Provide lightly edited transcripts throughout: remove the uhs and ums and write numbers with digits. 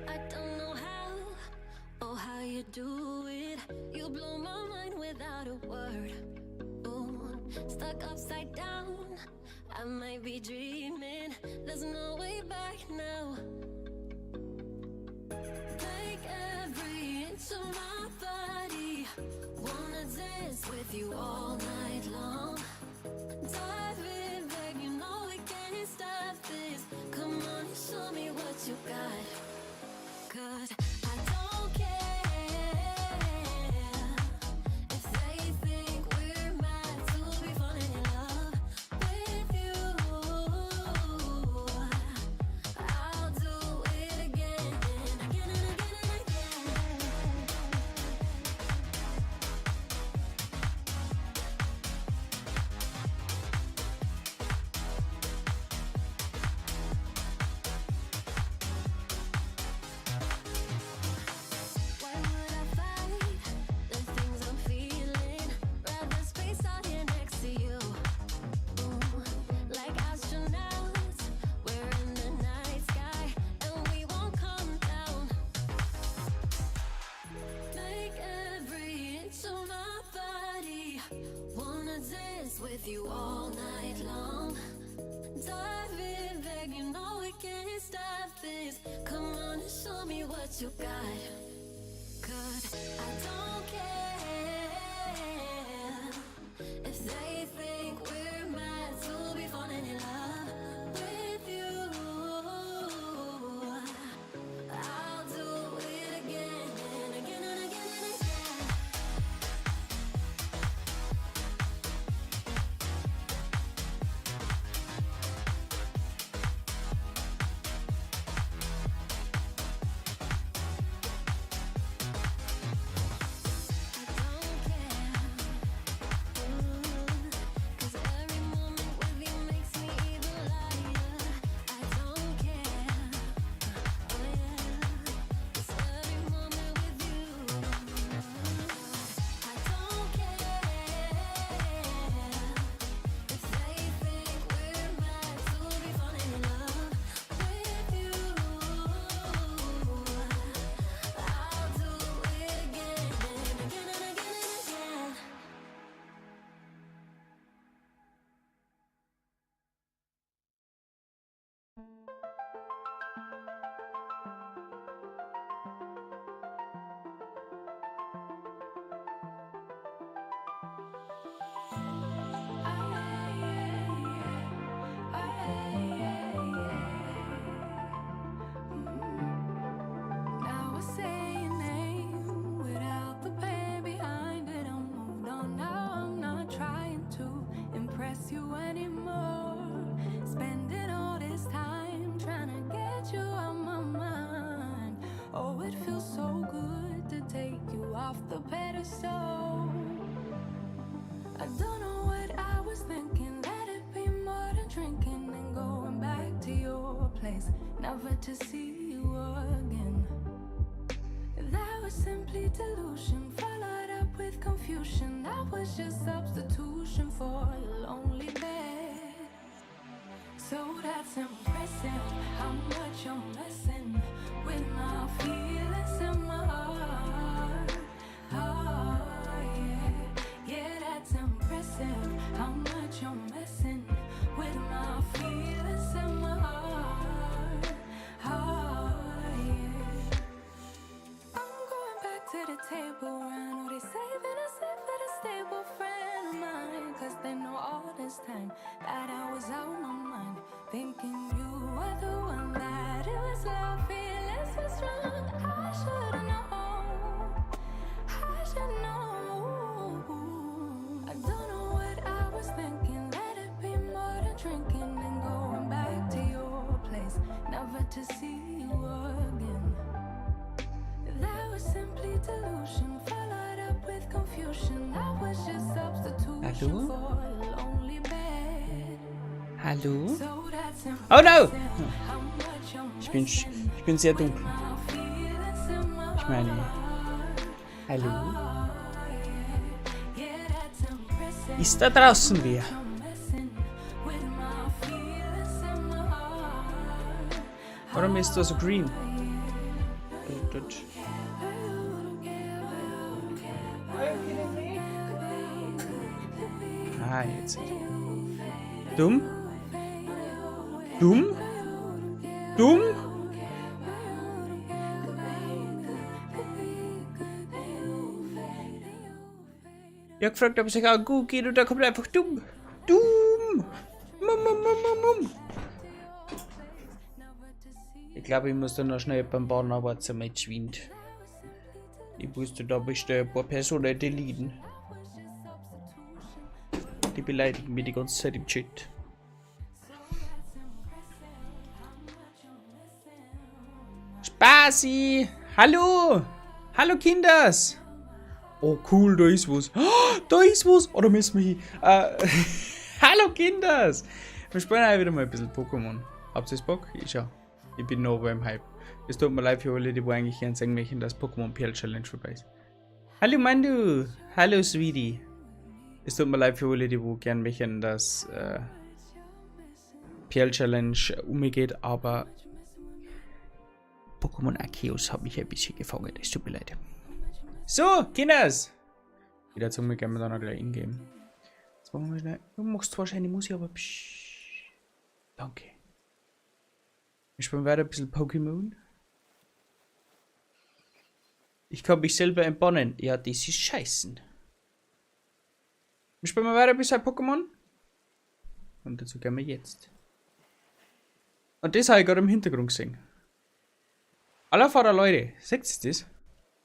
I don't know how, oh how you do it. You blow my mind without a word. Ooh, stuck upside down. I might be dreaming. There's no way back now. Take every inch of my body. Wanna dance with you all night long. Dive in, babe, you know we can't stop this. Come on and show me what you got. 'Cause I don't care if they think we're mad to be falling in love with you. I'll do it again and again and again and again. Why would I fight the things I'm feeling? Rather space out here next to you. Ooh, like astronauts, we're in the night sky and we won't come down. Make every inch of my body wanna dance with you all night long. Dive in, babe, you know we can't stop this. Come on and show me what you got. 'Cause I don't care if they think we're mad to be falling in love with you. I'll do it again and again and again and again. I don't care. Ooh, 'cause every moment with you makes me even lighter. I don't care. Oh yeah, 'cause every moment with you. I don't care if they think we're mad to be falling in love with you. I'll do it again and again and again and again. Now I say your name without the pain behind it. I'm moved on now. I'm not trying to impress you anymore. Spending all this time trying to get you out my mind. Oh, it feels so good to take you off the pedestal. I don't know what I was thinking. That it'd be more than drinking and going back to your place, never to see you again. That was simply delusion, followed up with confusion. That was just substitution for your lonely bed. So that's impressive how much you're messing with my feelings and my heart. Oh, yeah, yeah, that's impressive how much you're messing with my feelings and my heart. Oh, yeah. I'm going back to the table. I know they saving us for a stable friend of mine. 'Cause they know all this time that I was out my mind. Thinking you were the one that it was love, feelings were strong. I should've known. I should know. I don't know what I was thinking. Let it be more than drinking and going back to your place, never to see you again. That was simply delusion, followed up with confusion. That was just substitution Hallo? for a lonely bed. Hallo? So that's Oh no! impressive how much you're Ich bin, messing ich bin sehr with dunkel. my feelings and my Ich meine, heart. hallo? Oh, yeah. Yeah, that's impressive. Ist da draußen wer? You're messing with my feelings and my heart. Warum ist da so green? Dort. Ah, jetzt. Dumm? Dumm? Dumm? Ich hab gefragt, ob es euch auch gut geht und da kommt einfach dumm. Dumm! Mum, mum, mum, mum, mum. Ich glaube, ich muss da noch schnell beim Bahn arbeiten, mit geschwind. Ich musste da bestimmt ein paar Personen deleten. Die beleidigen mich die ganze Zeit im Chat. Spaßi! Hallo! Hallo Kinders! Oh cool, da ist was. Oh, da ist was! Oh, da müssen wir hin. Hallo Kinders! Wir spielen auch wieder mal ein bisschen Pokémon. Habt ihr Bock? Ich schau. Ich bin noch beim Hype. Es tut mir leid für alle, die wo eigentlich gern sagen möchten, dass Pokémon Perl Challenge vorbei ist. Hallo Mandu! Hallo Sweetie! Es tut mir leid für alle, die wo gern möchten, dass Perl Challenge umgeht, aber Pokémon Arceus hat mich ein bisschen gefangen. Es tut mir leid. So, Kinders! Wieder zu mir können wir dann auch gleich ingeben. Jetzt machen wir schnell. Du machst wahrscheinlich Musik, aber psch. Danke. Wir spielen weiter ein bisschen Pokémon. Ich kann mich selber entbannen. Ja, das ist scheißen. Wir spielen weiter ein bisschen Pokémon. Und dazu gehen wir jetzt. Und das habe ich gerade im Hintergrund gesehen. Aller Vater Leute, seht ihr das?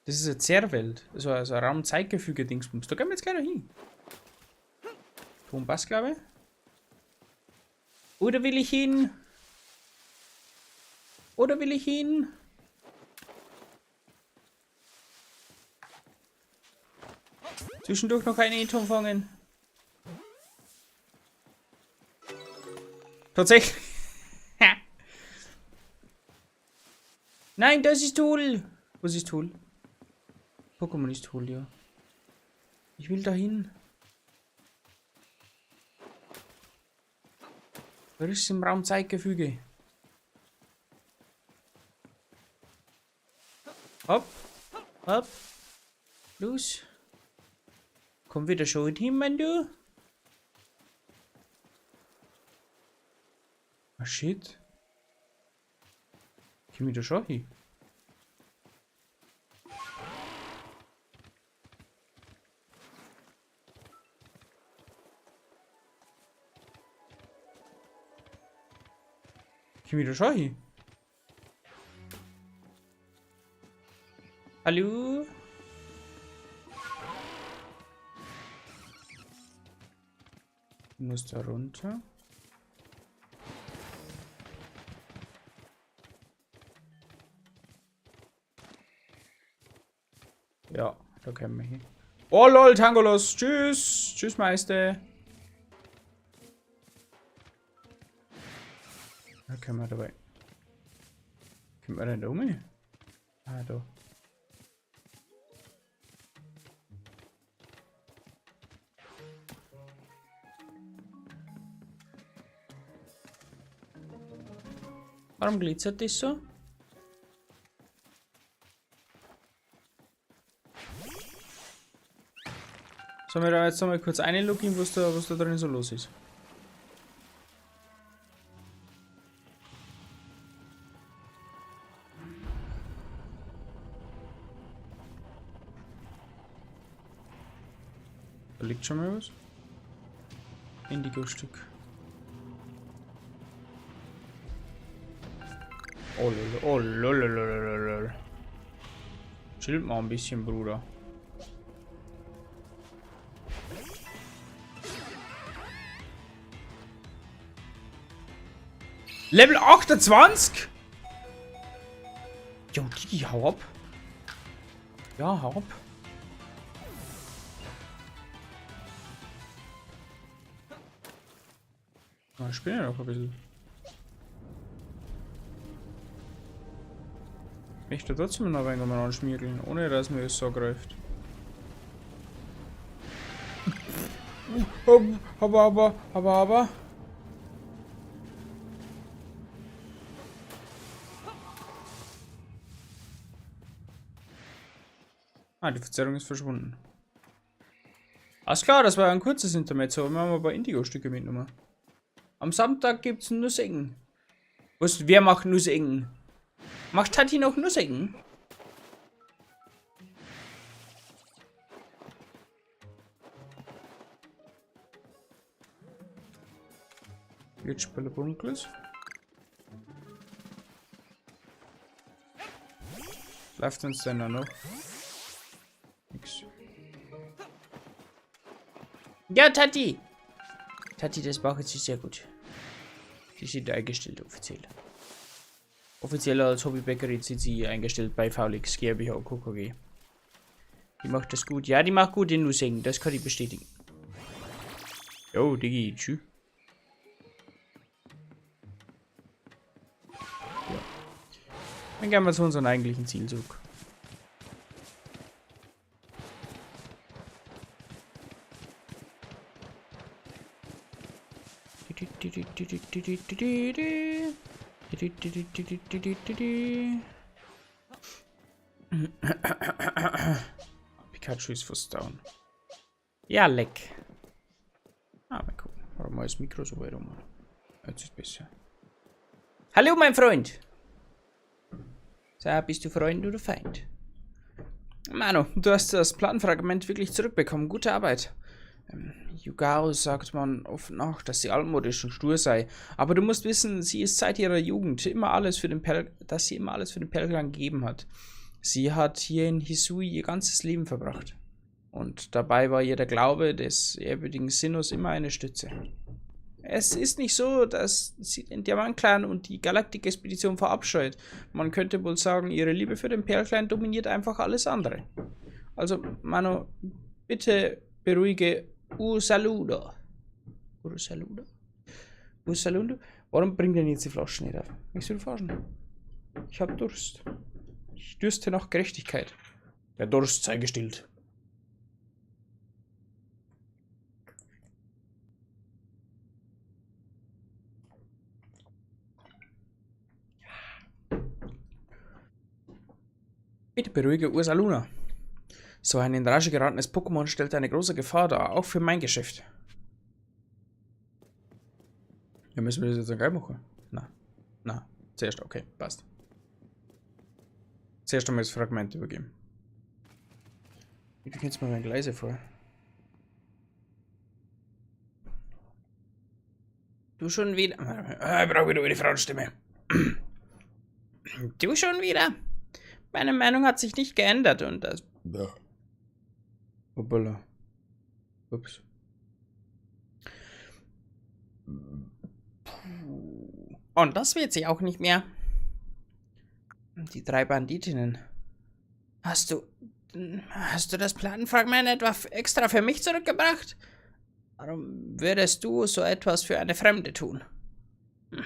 Das ist eine Zerrwelt. So ein Raum-Zeitgefüge-Dingsbums. Da gehen wir jetzt gleich noch hin. Ton passt, glaube ich. Oder will ich hin? Oder will ich hin? Zwischendurch noch einen Enton fangen. Tatsächlich. Nein, das ist toll. Was ist toll? Pokémon ist toll, ja. Ich will dahin. Was ist im Raumzeitgefüge? Hopp. Hopp. Los. Komm wieder schon hin, mein du. Ah, shit. Komm wieder schon hin. Komm wieder schon hin. Hallo? Ich muss da runter. Ja, da können wir hin. Oh lol, Tangolos. Tschüss. Tschüss, Meister. Da können wir dabei. Können wir denn da um? Ah, da. Warum glitzert das so? Sollen wir da jetzt noch mal kurz reinlooken, was da drin so los ist? Da liegt schon mal was. Indigo-Stück. Oh lol, oh lol, lol, lol, lol. Chill mal ein bisschen, Bruder. Level 28? Jo, Digi, hau ab. Ja, hau ab. Na, ich spiele ja noch ein bisschen. Ich möchte trotzdem noch ein wenig anschmiergeln, ohne dass mir das so greift. Aber. Ah, die Verzerrung ist verschwunden. Alles klar, das war ein kurzes Intermezzo. Wir haben ein paar Indigo-Stücke mitgenommen. Am Samstag gibt's Nussecken. Was, wer macht Nussecken? Macht Tati noch Nussecken? Jetzt spiele Bunkles. Läuft uns denn da noch? Nix. Ja, Tati! Tati, das Bauch jetzt ist sehr gut. Die sind eingestellt, offiziell. Offiziell als Hobbybäckerin sind sie eingestellt bei Faulix GmbH und KKG. Die macht das gut. Ja, die macht gut in Nussing. Das kann ich bestätigen. Jo, Digi, tschüss. Ja. Dann gehen wir zu unserem eigentlichen Ziel zurück. Pikachu ist fast down. Ja, leck. Ah, mal gucken. Warum ist das Mikro so weit rum? Jetzt ist besser. Hallo, mein Freund! Sag, bist du Freund oder Feind? Manu, du hast das Planfragment wirklich zurückbekommen. Gute Arbeit. Yugao sagt man oft nach, dass sie altmodisch und stur sei. Aber du musst wissen, sie ist seit ihrer Jugend immer alles für den Perl, dass sie immer alles für den Perlklan gegeben hat. Sie hat hier in Hisui ihr ganzes Leben verbracht. Und dabei war ihr der Glaube des ehrwürdigen Sinnohs immer eine Stütze. Es ist nicht so, dass sie den Diamantclan und die Galaktik-Expedition verabscheut. Man könnte wohl sagen, ihre Liebe für den Perlclan dominiert einfach alles andere. Also, Manu, bitte beruhige Ursaluna. Ursaluna? Ursaluna? Warum bringt denn jetzt die Flaschen nicht auf? Ich soll forschen. Ich hab Durst. Ich dürste nach Gerechtigkeit. Der Durst sei gestillt. Bitte beruhige Ursaluna. So ein in Rage geratenes Pokémon stellt eine große Gefahr dar, auch für mein Geschäft. Ja, müssen wir das jetzt dann gleich machen? Na, na, zuerst, okay, passt. Zuerst einmal das Fragment übergeben. Wie kommt's mir mein leise vor? Du schon wieder. Ich brauche wieder eine Frauenstimme. Du schon wieder? Meine Meinung hat sich nicht geändert und das. Hoppala. Ups. Und das wird sie auch nicht mehr. Die drei Banditinnen. Hast du das Plattenfragment etwa extra für mich zurückgebracht? Warum würdest du so etwas für eine Fremde tun? Hm.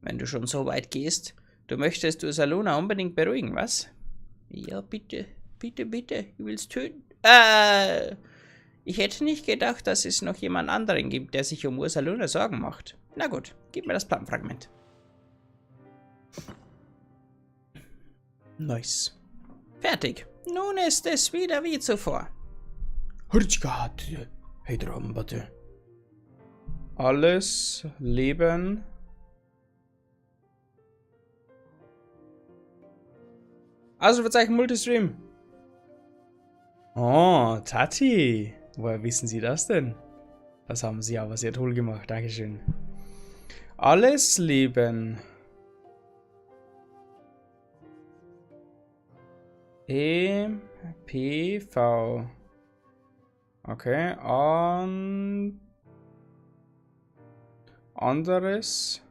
Wenn du schon so weit gehst, du möchtest Ursaluna unbedingt beruhigen, was? Ja, bitte, bitte, bitte, ich will's töten. Ich hätte nicht gedacht, dass es noch jemand anderen gibt, der sich um Ursaluna Sorgen macht. Na gut, gib mir das Plattenfragment. Nice. Fertig. Nun ist es wieder wie zuvor. Alles Leben. Ausrufezeichen Multistream. Oh, Tati. Woher wissen Sie das denn? Das haben Sie aber sehr toll gemacht. Dankeschön. Alles Leben. E, P, V. Okay. Anderes.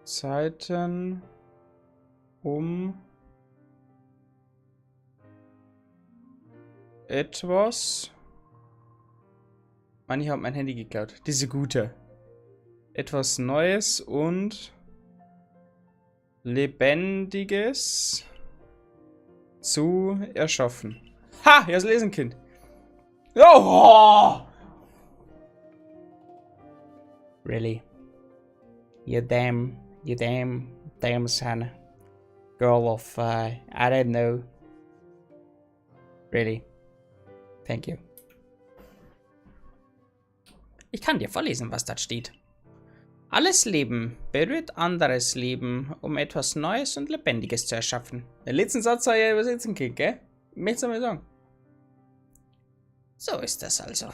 Zeiten. Um etwas. Mann, ich hab mein Handy geklaut. Diese gute. Etwas Neues und Lebendiges zu erschaffen. Ha! Jetzt lesen, Kind. Oh! Really? You damn, damn son. Girl of, I don't know. Really? Thank you. Ich kann dir vorlesen, was dort steht. Alles Leben berührt anderes Leben, um etwas Neues und Lebendiges zu erschaffen. Den letzten Satz habe ich ja übersetzen können, gell? Möchtest du mal sagen? So ist das also.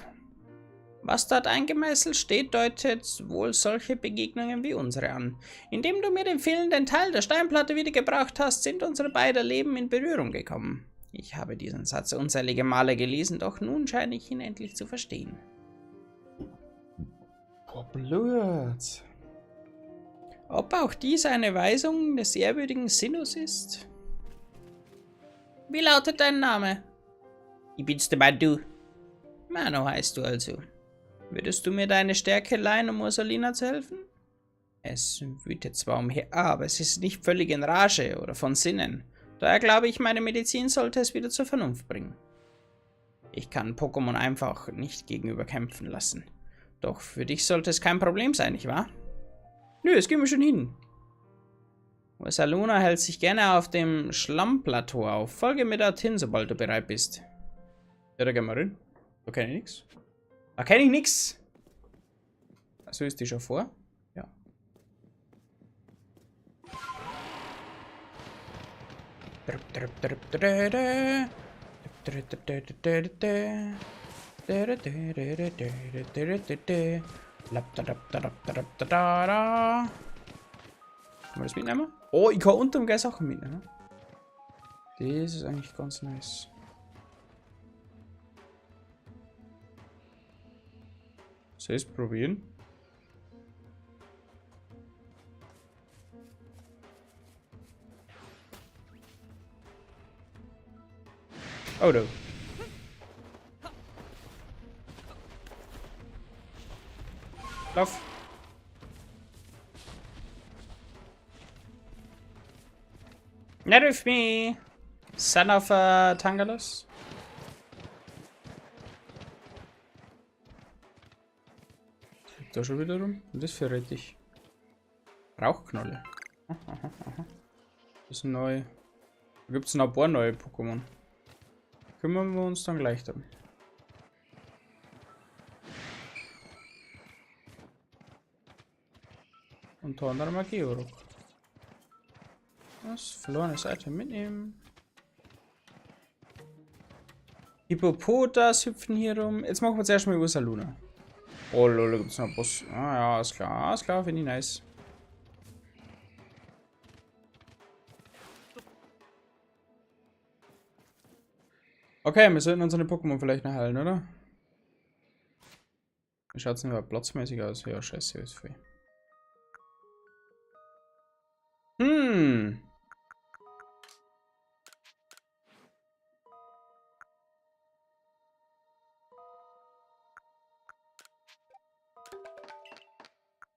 Was dort eingemeißelt steht, deutet wohl solche Begegnungen wie unsere an. Indem du mir den fehlenden Teil der Steinplatte wiedergebracht hast, sind unsere beiden Leben in Berührung gekommen. Ich habe diesen Satz unzählige Male gelesen, doch nun scheine ich ihn endlich zu verstehen. Boah, blöd. Ob auch dies eine Weisung des ehrwürdigen Sinnohs ist? Wie lautet dein Name? Ich bin's der Manu. Manu heißt du also. Würdest du mir deine Stärke leihen, um Ursaluna zu helfen? Es wütet zwar umher, aber es ist nicht völlig in Rage oder von Sinnen. Daher glaube ich, meine Medizin sollte es wieder zur Vernunft bringen. Ich kann Pokémon einfach nicht gegenüber kämpfen lassen. Doch für dich sollte es kein Problem sein, nicht wahr? Nö, das gehen wir schon hin. Ursaluna hält sich gerne auf dem Schlammplateau auf. Folge mir dorthin, sobald du bereit bist. Ja, da gehen wir rein. Da kenn ich nix. Da kenn ich nix. Achso, ist die schon vor? Ja. Kann man das mitnehmen? Oh, ich kann unter dem geil Sachen mitnehmen. Das ist eigentlich ganz nice. Soll ich's probieren? Oh no. Lauf. Not with me. Son of Tangalos. Da schon wieder rum. Und das für Rettich. Rauchknolle. Aha, aha. Das ist neu. Da gibt's noch ein paar neue Pokémon. Kümmern wir uns dann gleich drum. Unter anderem ein Georok. Das verlorenes Item mitnehmen. Hippopotas hüpfen hier rum. Jetzt machen wir zuerst mal Ursaluna. Oh lol, da gibt's noch einen Boss. Ah ja, ist klar, finde ich nice. Okay, wir sollten unsere Pokémon vielleicht noch heilen, oder? Wie schaut's denn überhaupt platzmäßig aus? Ja, scheiße, ist voll.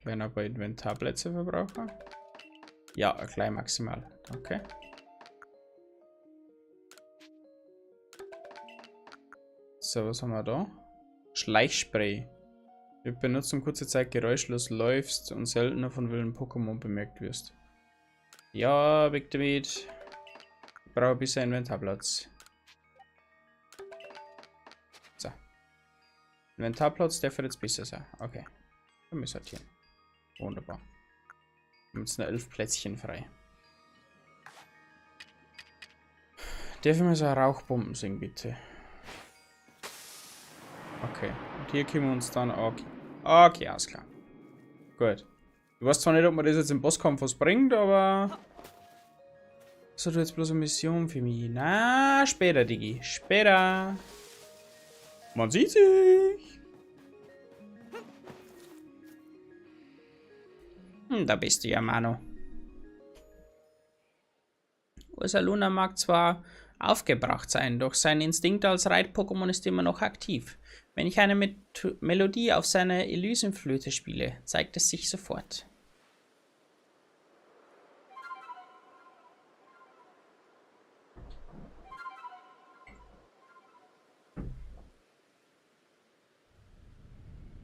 Wenn aber Inventarplätze verbrauchen? Ja, gleich maximal. Okay. So, was haben wir da? Schleichspray. Wir benutzen kurze Zeit geräuschlos läufst und seltener von wilden Pokémon bemerkt wirst. Ja, weg damit. Ich brauche ein bisschen Inventarplatz. So. Inventarplatz, der wird jetzt besser sein. Okay. Können wir sortieren. Wunderbar. Wir haben jetzt noch 11 Plätzchen frei. Darf ich mal so Rauchbomben sehen, bitte? Okay. Und hier können wir uns dann... Okay. Okay, alles klar. Gut. Ich weiß zwar nicht, ob man das jetzt im Bosskampf was bringt, aber... So, du jetzt bloß eine Mission für mich. Na, später, Digi. Später. Man sieht sich. Da bist du ja, Manu. Ursaluna mag zwar aufgebracht sein, doch sein Instinkt als Reit-Pokémon ist immer noch aktiv. Wenn ich eine Melodie auf seiner Elysiumflöte spiele, zeigt es sich sofort.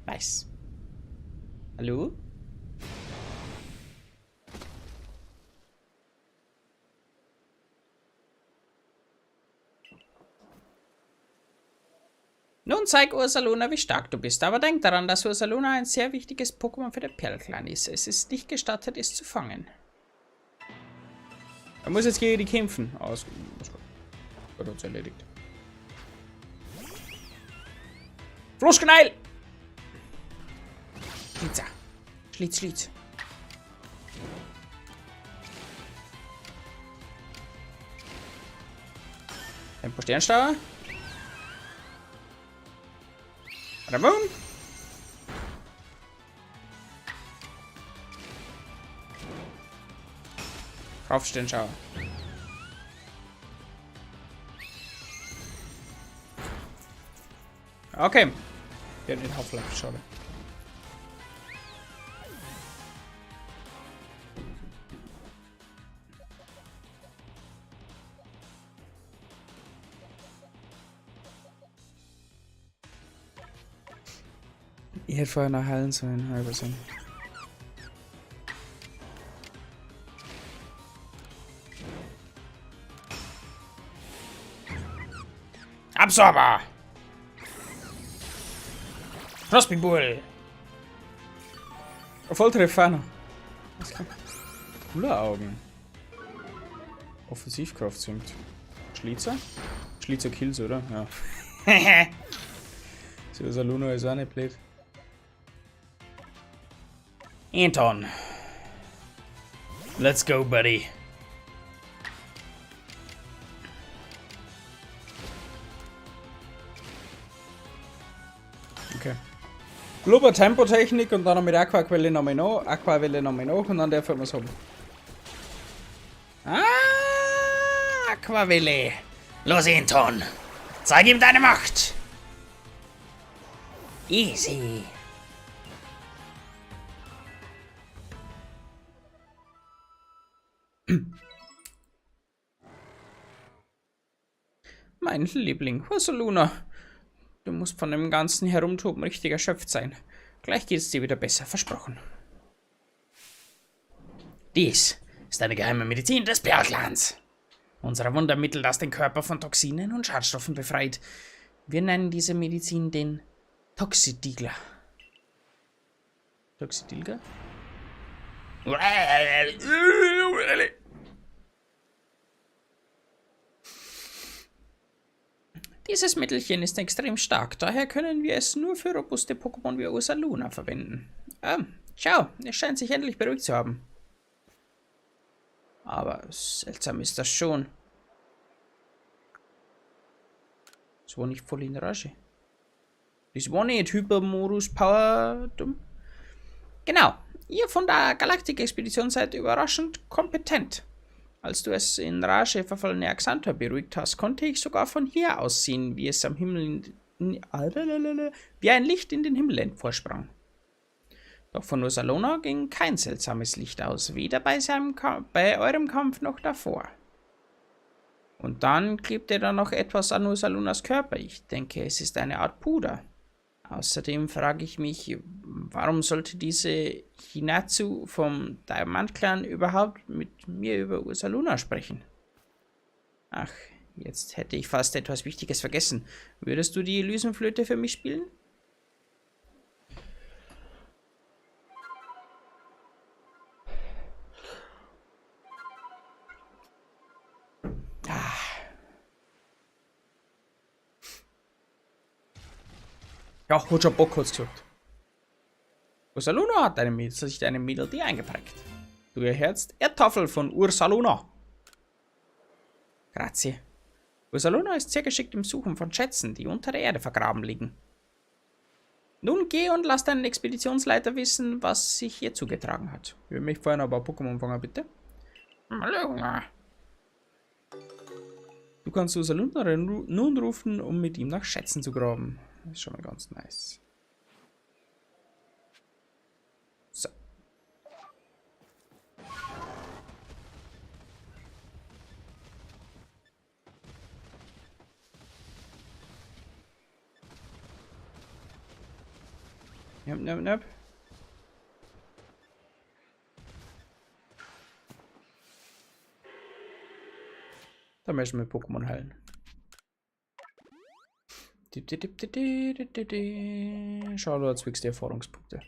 Nice. Hallo? Nun zeig Ursaluna, wie stark du bist. Aber denk daran, dass Ursaluna ein sehr wichtiges Pokémon für den Perlclan ist. Es ist nicht gestattet, es zu fangen. Er muss jetzt gegen die kämpfen. Oh, ist gut. Hat uns erledigt. Fluschkneil! Schlitzer. Schlitz, Schlitz. Tempo Sternstauer. Ramon. Raufsternschauer. Okay. Der hat den Haufen, schade. Ich hätte vorher nach heilen sollen, halber sein. Absorber! Knospenbull! Volltreffer noch. Cooler Augen. Offensivkraft sinkt. Schlitzer? Schlitzer Kills, oder? Ja. So, Saluna ist auch nicht blöd. Anton. Let's go, buddy. Okay. Blubber Tempotechnik und dann noch mit Aquaquelle nochmal nach, Aquawelle nochmal nach und dann darf man es haben. Ah, Aquawelle. Los, Anton. Zeig ihm deine Macht. Easy. Mein Liebling, Ursaluna. Du musst von dem ganzen Herumtoben richtig erschöpft sein. Gleich geht's dir wieder besser, versprochen. Dies ist eine geheime Medizin des Perlclans. Unser Wundermittel, das den Körper von Toxinen und Schadstoffen befreit. Wir nennen diese Medizin den Toxidigler. Toxidilger? Dieses Mittelchen ist extrem stark, daher können wir es nur für robuste Pokémon wie Ursaluna verwenden. Schau, es scheint sich endlich beruhigt zu haben. Aber seltsam ist das schon. Das war nicht voll in Rage. Das war nicht Hypermodus Power. Dumm. Genau. Ihr von der Galaktik-Expedition seid überraschend kompetent. Als du es in Rage verfallene Axantor beruhigt hast, konnte ich sogar von hier aus sehen, wie es am Himmel wie ein Licht in den Himmel emporsprang. Doch von Ursaluna ging kein seltsames Licht aus, weder bei eurem Kampf noch davor. Und dann klebte da noch etwas an Ursalunas Körper. Ich denke, es ist eine Art Puder. Außerdem frage ich mich, warum sollte diese Hinatsu vom Diamant-Clan überhaupt mit mir über Ursaluna sprechen? Ach, jetzt hätte ich fast etwas Wichtiges vergessen. Würdest du die Lysenflöte für mich spielen? Ja, hat schon Bock, hat's gesagt. Ursaluna hat sich eine Melodie eingeprägt. Du erhältst Erdtafel von Ursaluna. Grazie. Ursaluna ist sehr geschickt im Suchen von Schätzen, die unter der Erde vergraben liegen. Nun geh und lass deinen Expeditionsleiter wissen, was sich hier zugetragen hat. Ich möchte vorher noch ein paar Pokémon fangen, bitte. Du kannst Ursaluna nun rufen, um mit ihm nach Schätzen zu graben. Das ist schon mal ganz nice. So. Nöp, nöp, nöp. Da möchten wir Pokémon heilen. Schau, da zwickst die Erfahrungspunkte.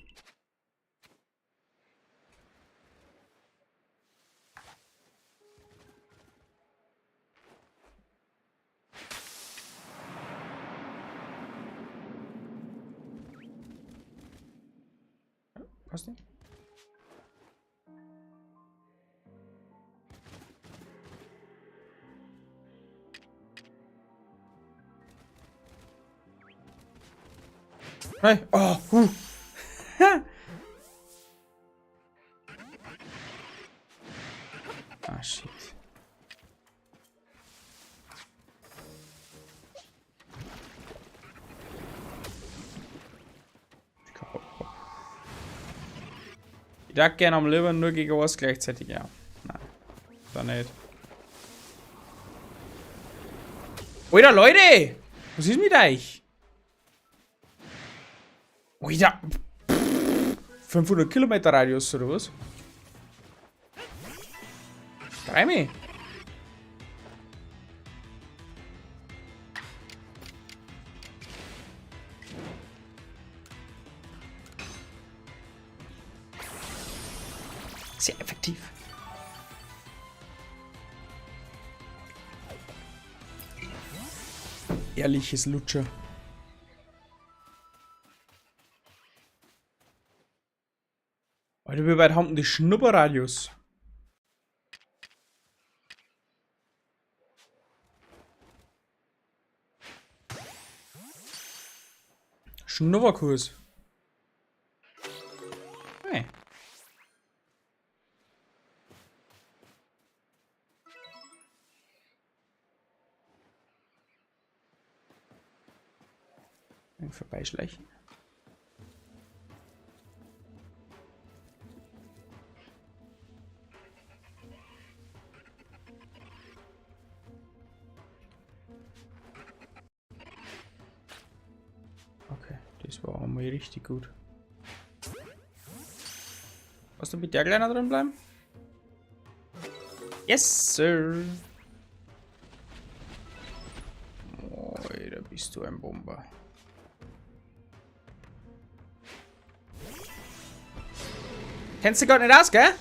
Was denn? Hey, oh, Ah, shit. Ich darf gerne am Leben nur gegen was gleichzeitig, ja. Nein, da nicht. Alter, Leute! Was ist mit euch? Alter! 500 Kilometer Radius oder was? Drei mich! Sehr effektiv. Ehrliches Lutscher. Alter, wie weit haben denn die Schnupperradius? Schnupperkurs. Hey. Vorbeischleichen. Okay, das war auch mal richtig gut. Lass du mit der Kleiner drin bleiben? Yes, Sir! Oh, da bist du ein Bomber. Kennst du gar nicht aus, gell?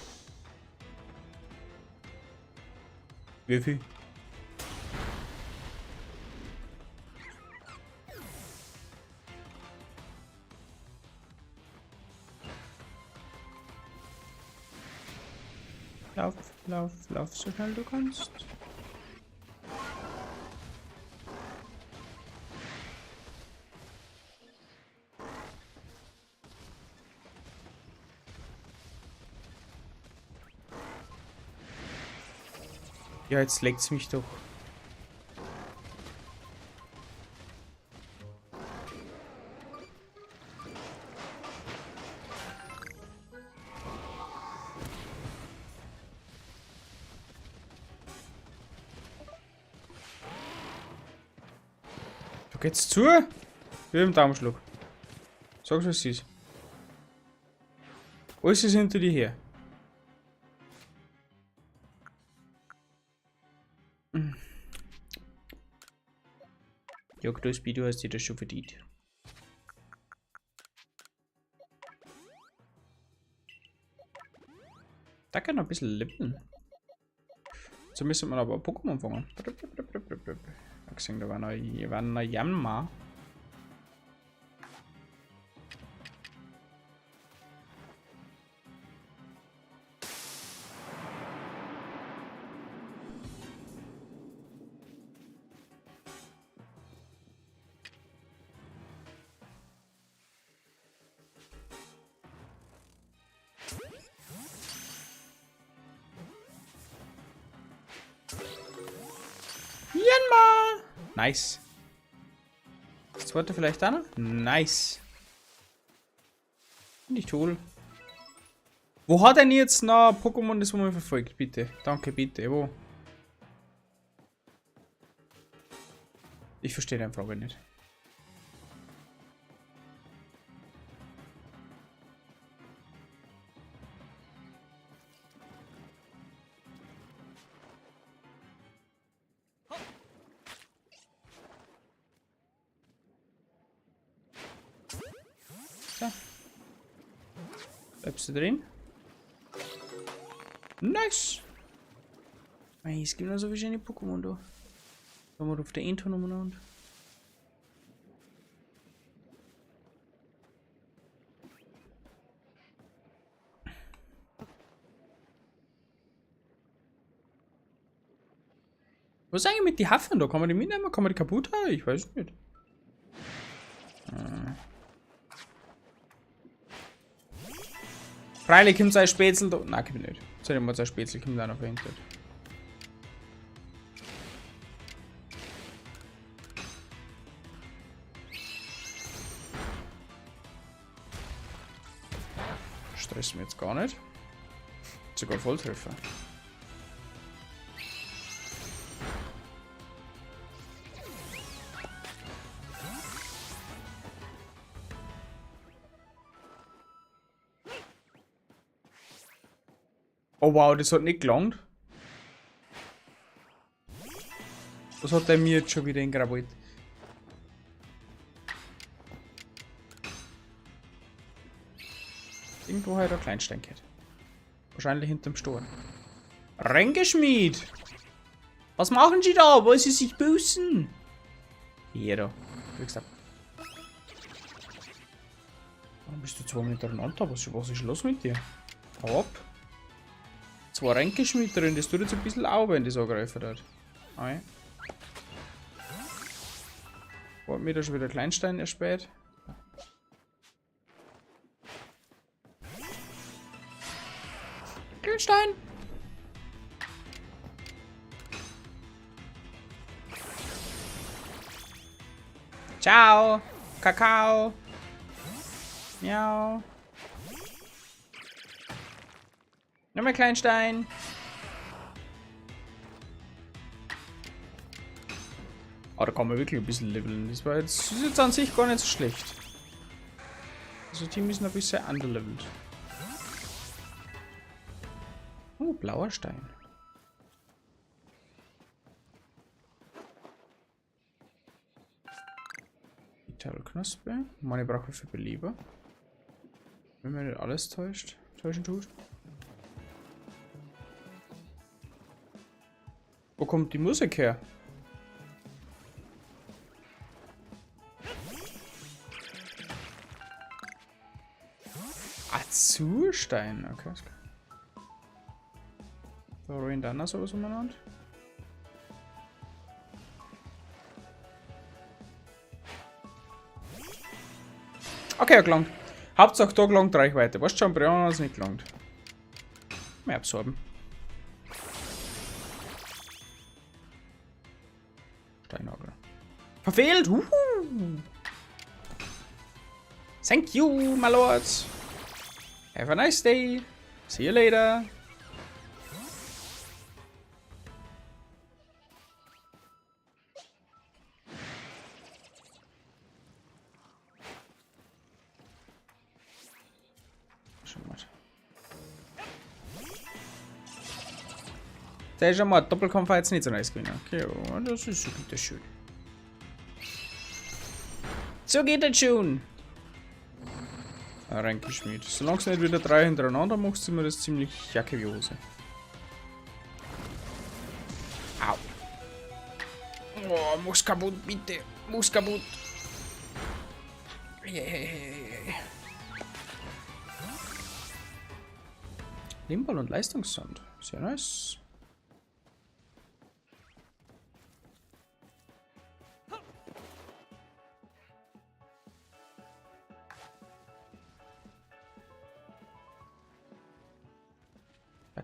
Wie viel? Lauf, lauf, lauf, so schnell du kannst. Ja, jetzt leckt's mich doch. Da geht's zu. Wie im Daumenschluck. Sag's, was es ist. Alles ist hinter dir her. Ja, Crispy, du hast dir das schon verdient. Da kann noch ein bisschen leveln. So müssen wir aber Pokémon fangen. Ich hab gesehen, da war noch Yanma. Yanma! Nice. Das zweite vielleicht da noch? Nice. Finde ich toll. Wo hat denn jetzt noch Pokémon, das wo man verfolgt? Bitte. Danke, bitte. Wo? Ich verstehe deine Frage nicht. Bleibst du drin? Nice! Mei, es gibt noch so viele schöne Pokémon da. Haben wir auf der Ente umeinander. Was ist eigentlich mit den Hafen da? Kann man die mitnehmen? Kann man die kaputt haben? Ich weiß nicht. Freilich kommt sein Spätzl da. Nein, kommt nicht. Soll ich mal sein Spätzl kommt auch noch verhindert. Stresst mich jetzt gar nicht. Sogar Volltreffer. Oh wow, das hat nicht gelangt. Was hat der mir jetzt schon wieder ingraviert? Irgendwo hat er Kleinstein gehabt. Wahrscheinlich hinterm Stor. Ränkeschmied! Was machen Sie da? Wollen Sie sich büßen? Hier da. Wie gesagt. Warum bist du zwei miteinander? Was ist los mit dir? Hau ab. Zwei Ränkeschmied drin, das tut jetzt ein bisschen au, wenn das angreifen hat. Ah, Wollt mir da schon wieder Kleinstein erspäht? Kleinstein! Ciao! Kakao! Miau! Nochmal Kleinstein! Oh, da kann man wirklich ein bisschen leveln. Das war jetzt, ist jetzt an sich gar nicht so schlecht. Also Team ist noch ein bisschen underlevelt. Oh, blauer Stein. Metallknospe. Meine brauche ich für Beleber. Wenn man nicht alles täuschen tut. Wo kommt die Musik her? Azurstein, okay. Da rollen dann noch sowas umeinander. Okay, gelangt. Hauptsache da gelangt Reichweite. Weißt du schon, Brianna hat es nicht gelangt. Mehr absorben. Steinhagel. Verfehlt! Uhu. Thank you, my lord. Have a nice day. See you later. Schon mal. Der ist schon mal Doppelkampf war jetzt nicht so nice gewesen. Okay, oh, das ist so geht das schön. So geht das schon. Reingeschmiert. Solange es nicht wieder 3 hintereinander machst, sind wir das ziemlich jacke wie Hose. Au. Oh, mach's kaputt, bitte. Mach's kaputt. Yeah. Limball und Leistungssand. Sehr nice.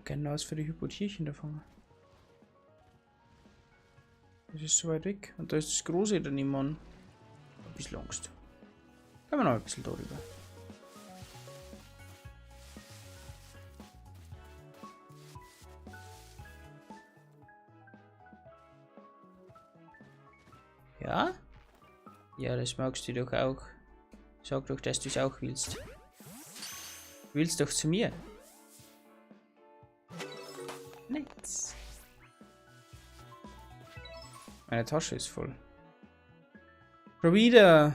Genau ist für die Hypotierchen davon. Das ist so weit weg. Und da ist das große daneben. Ein bisschen Angst. Können wir noch ein bisschen darüber. Ja? Ja, das magst du doch auch. Sag doch, dass du es auch willst. Du willst doch zu mir. Nichts. Meine Tasche ist voll. Schon wieder.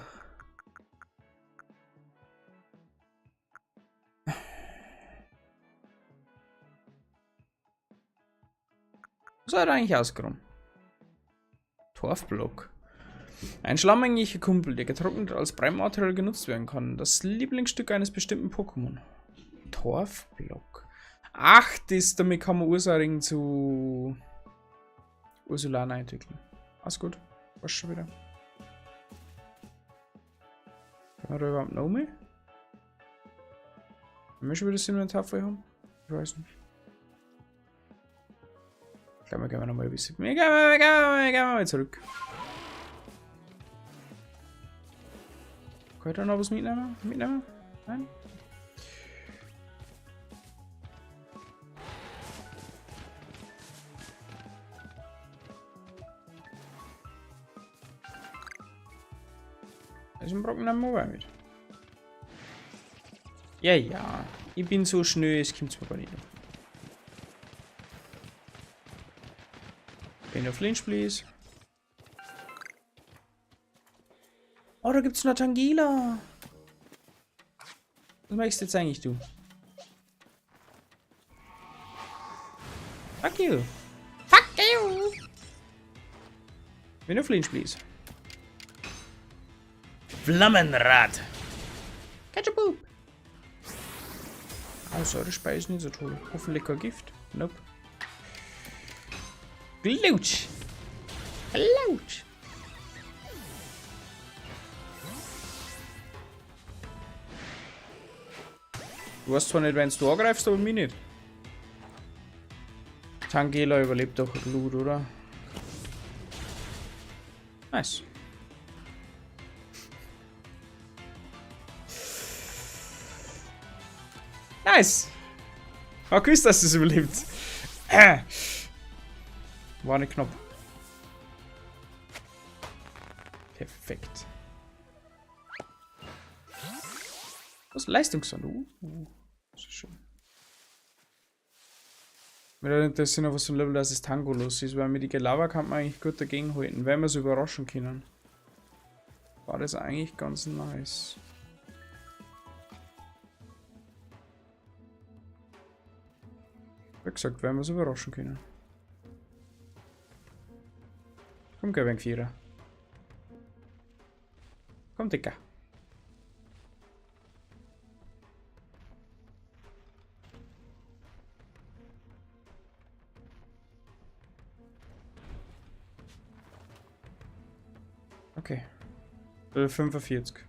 Was hat er eigentlich ausgeräumt? Torfblock. Ein schlammähnlicher Kumpel, der getrocknet als Brennmaterial genutzt werden kann. Das Lieblingsstück eines bestimmten Pokémon. Torfblock. Ach, das, damit kann man Ursaring zu Ursulana entwickeln. Alles gut. War's schon wieder. Kann man da überhaupt noch mehr? Haben wir schon wieder das Inventar voll haben? Ich weiß nicht. Ich glaube, wir gehen noch mal ein bisschen. Wir gehen mal zurück. Kann ich da noch was mitnehmen? Mitnehmen? Nein? Also ein Brocken nehmen wir mit. Ja, ja. Ich bin so schnell, es kommt zwar gar nicht. Bin auf Lynch, please. Oh, da gibt's noch Tangela. Was machst du jetzt eigentlich, du? Fuck you. Fuck you. Bin auf Lynch, please. Flammenrad. Catch a poop. Oh, Säurespeis ist nicht so toll. Hoffentlich kein Gift. Nope. Glutsch. Glutsch. Du weißt zwar nicht, wenn du angreifst, aber mich nicht. Tangela überlebt doch Glut, oder? Nice. Nice! War gewusst, dass es überlebt. War nicht knapp. Perfekt. Was? Leistungssand? Das ist schön. Mir interessiert noch, was für ein Level das ist Tango los ist, weil mit die Lava kann man eigentlich gut dagegen halten, wenn wir es überraschen können. War das eigentlich ganz nice. Wie gesagt, werden wir es überraschen können. Komm, geh Vierer. Komm, Dicker. Okay. 45.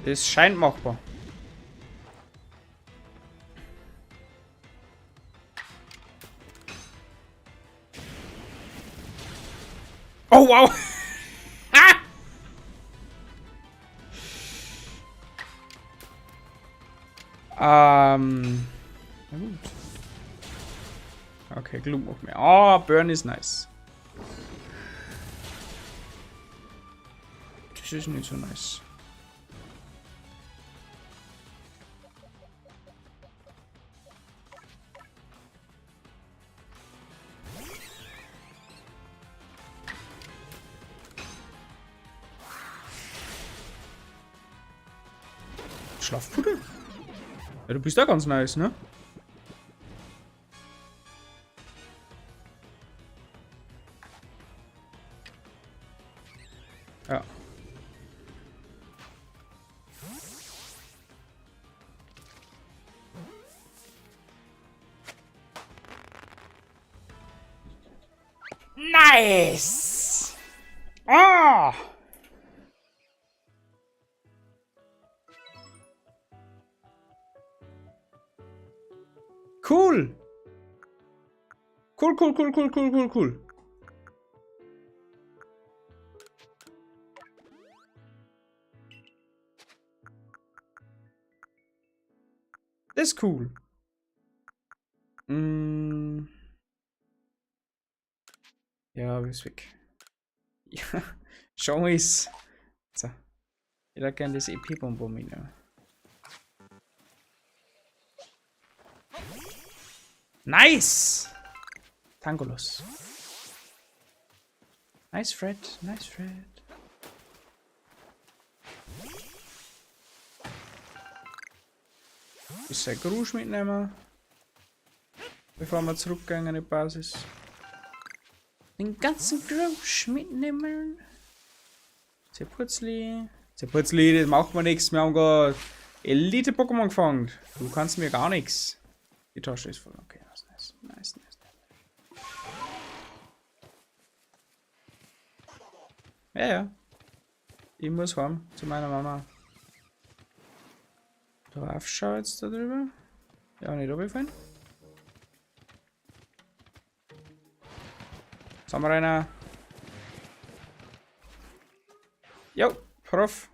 Es scheint machbar. Oh, wow. Ah! Na gut. Okay, Gloom auch mehr. Oh, Burn ist nice. Das ist nicht so nice. Schlafpuder? Ja, du bist da ganz nice, ne? Ja. Nice! Ah! Cool! Cool, cool, cool, cool, cool, cool, cool. Das ist cool. Mm. Ja, ist weg. Ja, schau ist. So. Ich hätte gerne das EP-Bonbon mitnehmen. Nice! Tangolos. Nice, Fred. Nice, Fred. Bisschen Grusch mitnehmen. Bevor wir zurückgehen an die Basis. Den ganzen Grusch mitnehmen. Zerputzli. Zerputzli, das macht mir nichts. Wir haben gerade Elite-Pokémon gefangen. Du kannst mir gar nichts. Die Tasche ist voll. Okay, das ist nice. Nice, nice, nice. Ja, ja. Ich muss heim zu meiner Mama. Drauf schau jetzt da drüber. Ja, nicht runterfallen. Samurai. Jo, Prof.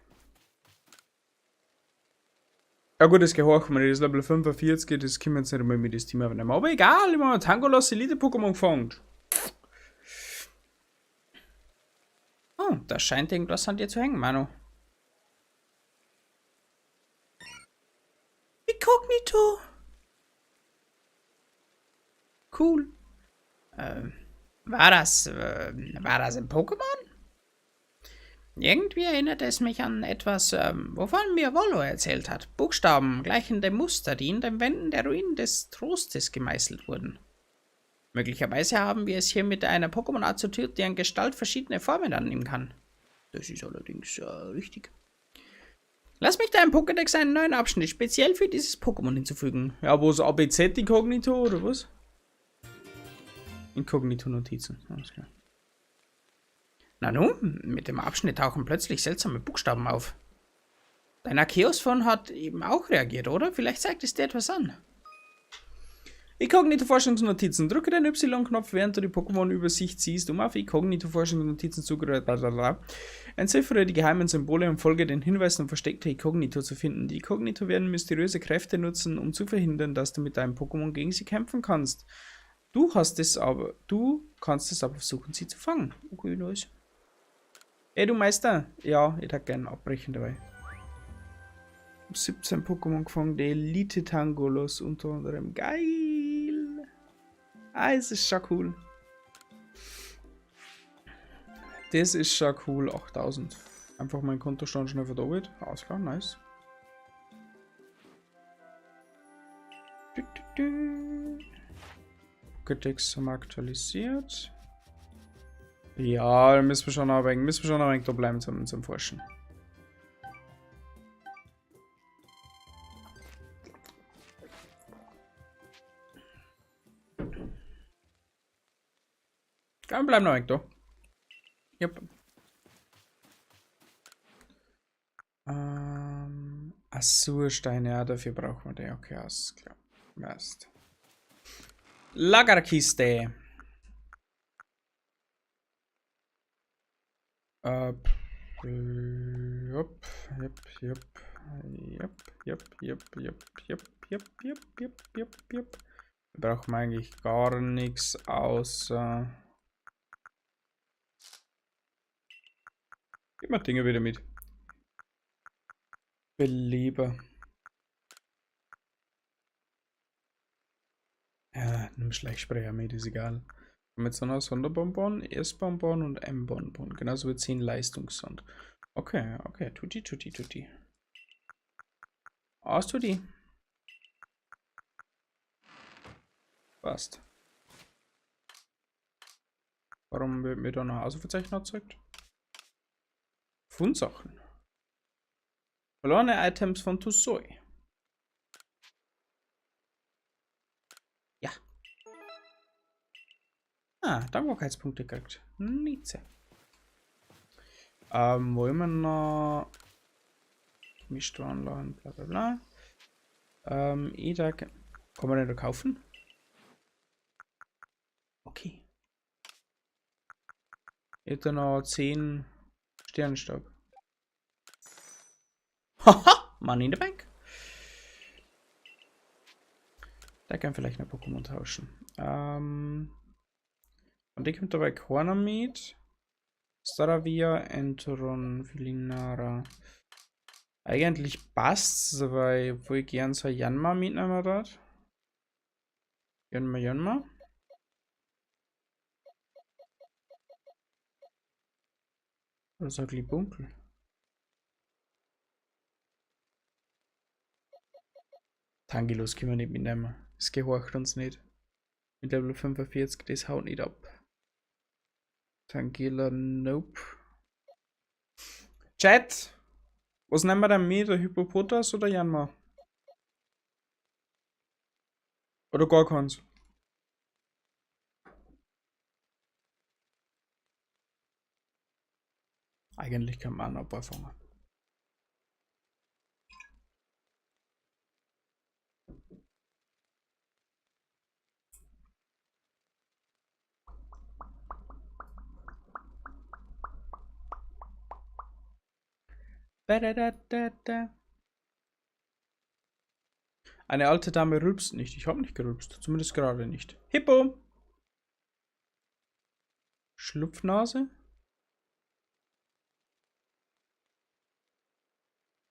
Ja gut, das gehorchen wir nicht. Das Level 45, das können wir jetzt nicht einmal mit das Team aufnehmen. Aber egal, ich meine, Tangolos Elite-Pokémon gefangen. Oh, da scheint irgendwas an dir zu hängen, Manu. Inkognito. Cool. War das ein Pokémon? Irgendwie erinnert es mich an etwas, wovon mir Wollo erzählt hat. Buchstaben gleichen dem Muster, die in den Wänden der Ruinen des Trostes gemeißelt wurden. Möglicherweise haben wir es hier mit einer Pokémon-Art zu tun, deren Gestalt verschiedene Formen annehmen kann. Das ist allerdings richtig. Lass mich deinem Pokédex einen neuen Abschnitt speziell für dieses Pokémon hinzufügen. Ja, wo ist ABZ Inkognito oder was? Inkognito-Notizen, alles klar. Na nun, mit dem Abschnitt tauchen plötzlich seltsame Buchstaben auf. Dein Arceus-Phone hat eben auch reagiert, oder? Vielleicht zeigt es dir etwas an. Inkognito-Forschungsnotizen. Drücke den Y-Knopf, während du die Pokémon-Übersicht siehst, um auf Inkognito-Forschungsnotizen zugreifen. Entziffere die geheimen Symbole und folge den Hinweisen, um versteckte Inkognito zu finden. Die Inkognito werden mysteriöse Kräfte nutzen, um zu verhindern, dass du mit deinem Pokémon gegen sie kämpfen kannst. Du kannst es aber versuchen, sie zu fangen. Okay, nice. Ey, du Meister. Ja, ich hätte gerne abbrechen dabei. 17 Pokémon gefangen, der Elite Tangolos unter anderem. Geil! Ah, es ist schon cool. Das ist schon cool. 8000. Einfach mein Kontostand schnell verdoppelt. Alles klar, nice. Pokédex haben wir aktualisiert. Ja, da müssen wir schon noch ein wenig, da bleiben zum Forschen. Dann bleiben noch ein wenig da. Jupp. Asursteine, ja, dafür brauchen wir die. Okay, alles klar. Passt. Lagerkiste. Jupp, jupp, jupp, jupp, jupp, jupp, jupp, jupp, jupp, jupp, jupp, jupp, jupp. Wir brauchen eigentlich gar nichts außer. Gib mal Dinge wieder mit. Beleber. Ja, nimm Schleichsprayer mit, ist egal. Mit so einer Sonderbonbon, S-Bonbon und M-Bonbon. Genauso wie 10 Leistungssand. Okay, okay. Tutti, tutti, tutti. Aus, tutti. Passt. Warum wird mir da noch Ausrufezeichen erzeugt? Fundsachen. Verlorene Items von Tusoi. Ja. Ah, Dankbarkeitspunkte gekriegt. Nice. Wollen wir noch Gemischte Anlagen, bla bla bla. EDAG. Kann man den da kaufen? Okay. Ich hätte noch 10 Sternenstaub. Haha! Money in the Bank. Da kann vielleicht noch Pokémon tauschen. Und die kommt dabei keiner mit. Staravia, Enteron, Felinara. Eigentlich passt's, aber obwohl ich gern so Yanma mitnehmen dort. Yanma, Yanma. Oder so ein Glibunkel. Tangelos können wir nicht mitnehmen. Das gehorcht uns nicht. Mit Level 45, das haut nicht ab. Tangela, nope. Chat! Was nehmen wir denn mit? Der Hippopotas oder Janma? Oder gar keins? Eigentlich kann man auch noch ein paar fangen. Eine alte Dame rülpst nicht. Ich habe nicht gerülpst. Zumindest gerade nicht. Hippo! Schlupfnase?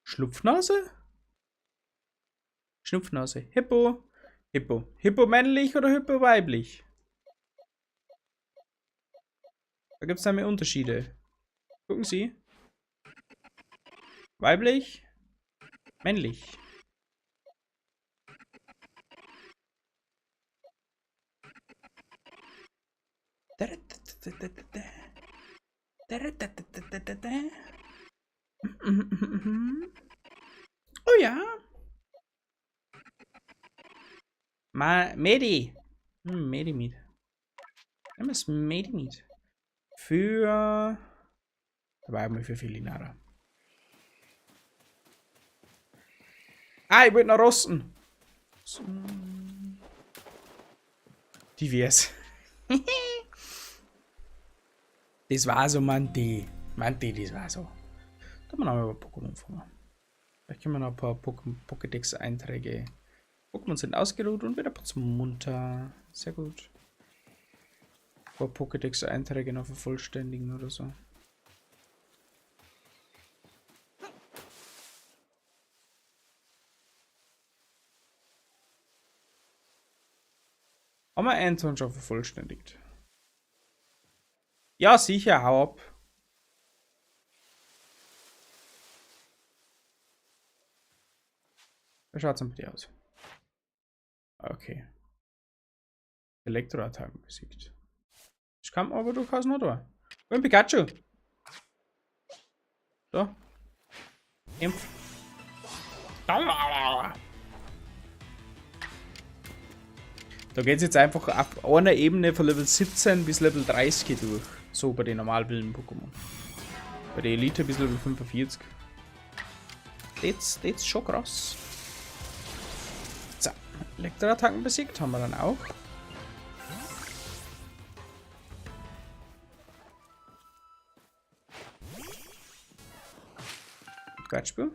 Schlupfnase? Schnupfnase. Hippo. Hippo. Hippo männlich oder Hippo weiblich? Da gibt es nämlich Unterschiede. Gucken Sie. Weiblich, männlich. Oh ja. Ma Medi. Medimit. Nimm es Medimit. Für. Dabei haben wir für Felinara. Ah, ich wollte noch rosten. So. Die wär's. Das war so, Manti. Manti, das war so. Da haben wir noch ein paar Pokémon fangen. Vielleicht können wir noch ein paar Pokédex-Einträge. Pokémon sind ausgeruht und wieder munter. Sehr gut. Ein paar Pokédex-Einträge noch vervollständigen oder so. Haben wir Anton schon vervollständigt? Ja, sicher, hau ab. Wie schaut's denn bei dir aus? Okay. Elektroattacken besiegt. Das kam aber durchaus noch da. Wo ist Pikachu? Da. Impf. Da geht's jetzt einfach auf einer Ebene von Level 17 bis Level 30 durch. So bei den normal wilden Pokémon. Bei der Elite bis Level 45. Das ist schon krass. So, Elektroattacken besiegt haben wir dann auch. Quatschspiel.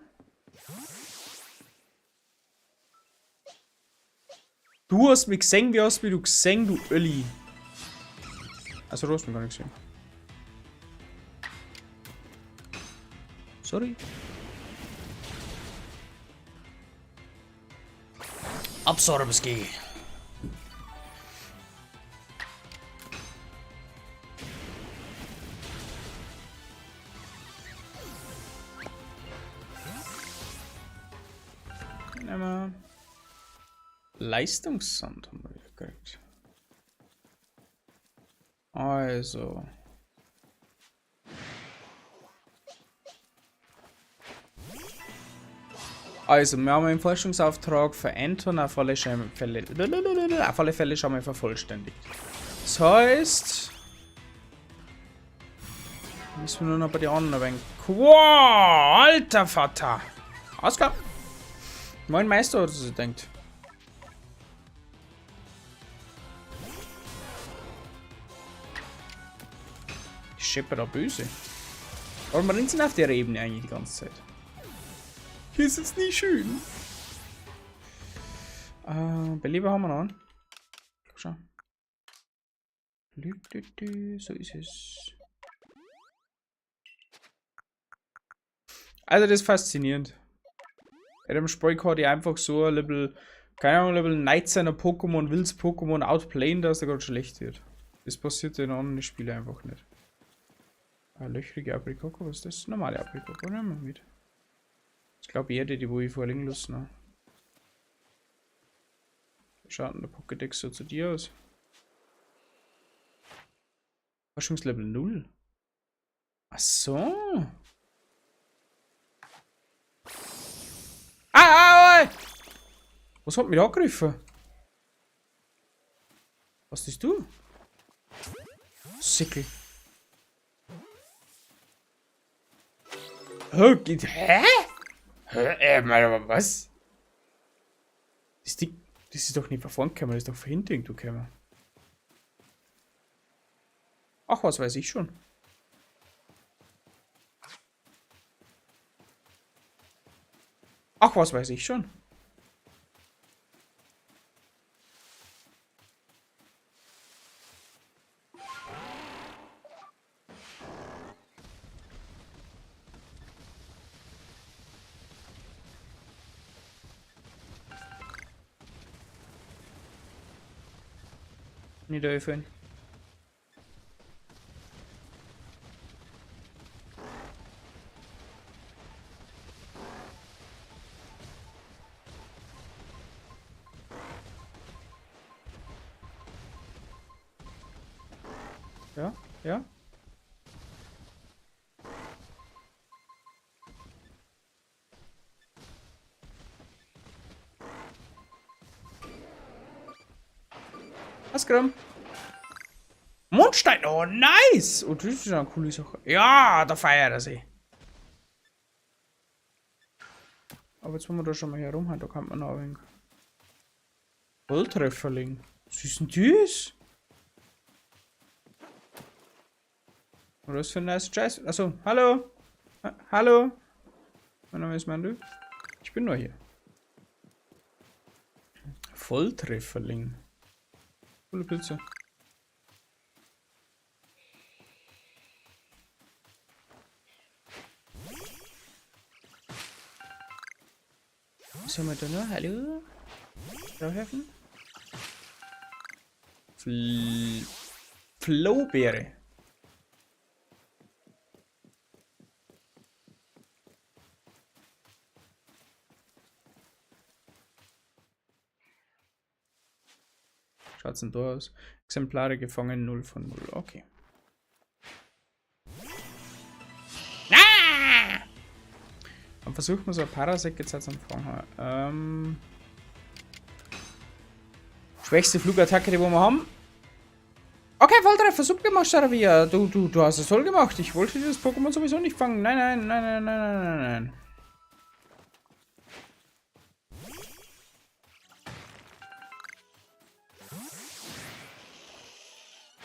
Du hast mich gesehen, wie hast mich du gesehen, du Ölli? Also du hast mich gar nicht gesehen. Sorry. Absorbski. Nehmen wir. Leistungssand haben wir wieder gekriegt. Also. Also, wir haben einen Forschungsauftrag für Anton auf alle Fälle schon mal vervollständigt. Das heißt, müssen wir nur noch bei den anderen ein wenig. Wow, alter Vater! Alles klar. Moin Meister, oder so denkt. Ich scheppe da böse. Warum rennt sie denn auf der Ebene eigentlich die ganze Zeit? Hier ist es nie schön. Beleber haben wir noch einen. Schau. So ist es. Also das ist faszinierend. Bei dem Spiel kann ich einfach so ein Level, keine Ahnung, Level 19er Pokémon, wills Pokémon outplayen, dass er gerade schlecht wird. Das passiert in anderen Spielen einfach nicht. Ah, löchrige Aprikoko, was ist das? Normale Aprikoko, nehmen wir mit. Ich glaube eher die, die wo ich vorliegen lassen habe. Schaut denn der Pokédex so zu dir aus? Forschungslevel 0. Ach so. Ah, ah, ah. Was hat mich angegriffen? Was bist du? Sickel. Oh, geht. Hä? Hä? Was? Das ist doch nicht von vorn gekommen, das ist doch von hinten irgendwo gekommen. Ach, was weiß ich schon. Ach, was weiß ich schon. Nicht öffnen. Ja, ja. Was genommen? Mondstein! Oh, nice! Oh, das ist eine coole Sache. Ja, da feiert er sich. Aber jetzt wollen wir da schon mal herum, da kann man noch ein wenig. Volltrefferling. Was ist denn das? Was für ein nice Scheiß? Achso, hallo! Hallo! Mein Name ist Mandu. Ich bin nur hier. Volltrefferling. Coole Pilze. Was haben wir da noch? Hallo? Draufwerfen? Flowbeere. Schaut's denn da aus? Exemplare gefangen 0 von 0. Okay. Ah! Dann versuchen wir so ein Parasek jetzt am Fangen. Schwächste Flugattacke, die wir haben. Okay, Volltreffer, super gemacht, Staravia. Du hast es toll gemacht. Ich wollte dieses Pokémon sowieso nicht fangen. Nein, nein, nein, nein, nein, nein, nein.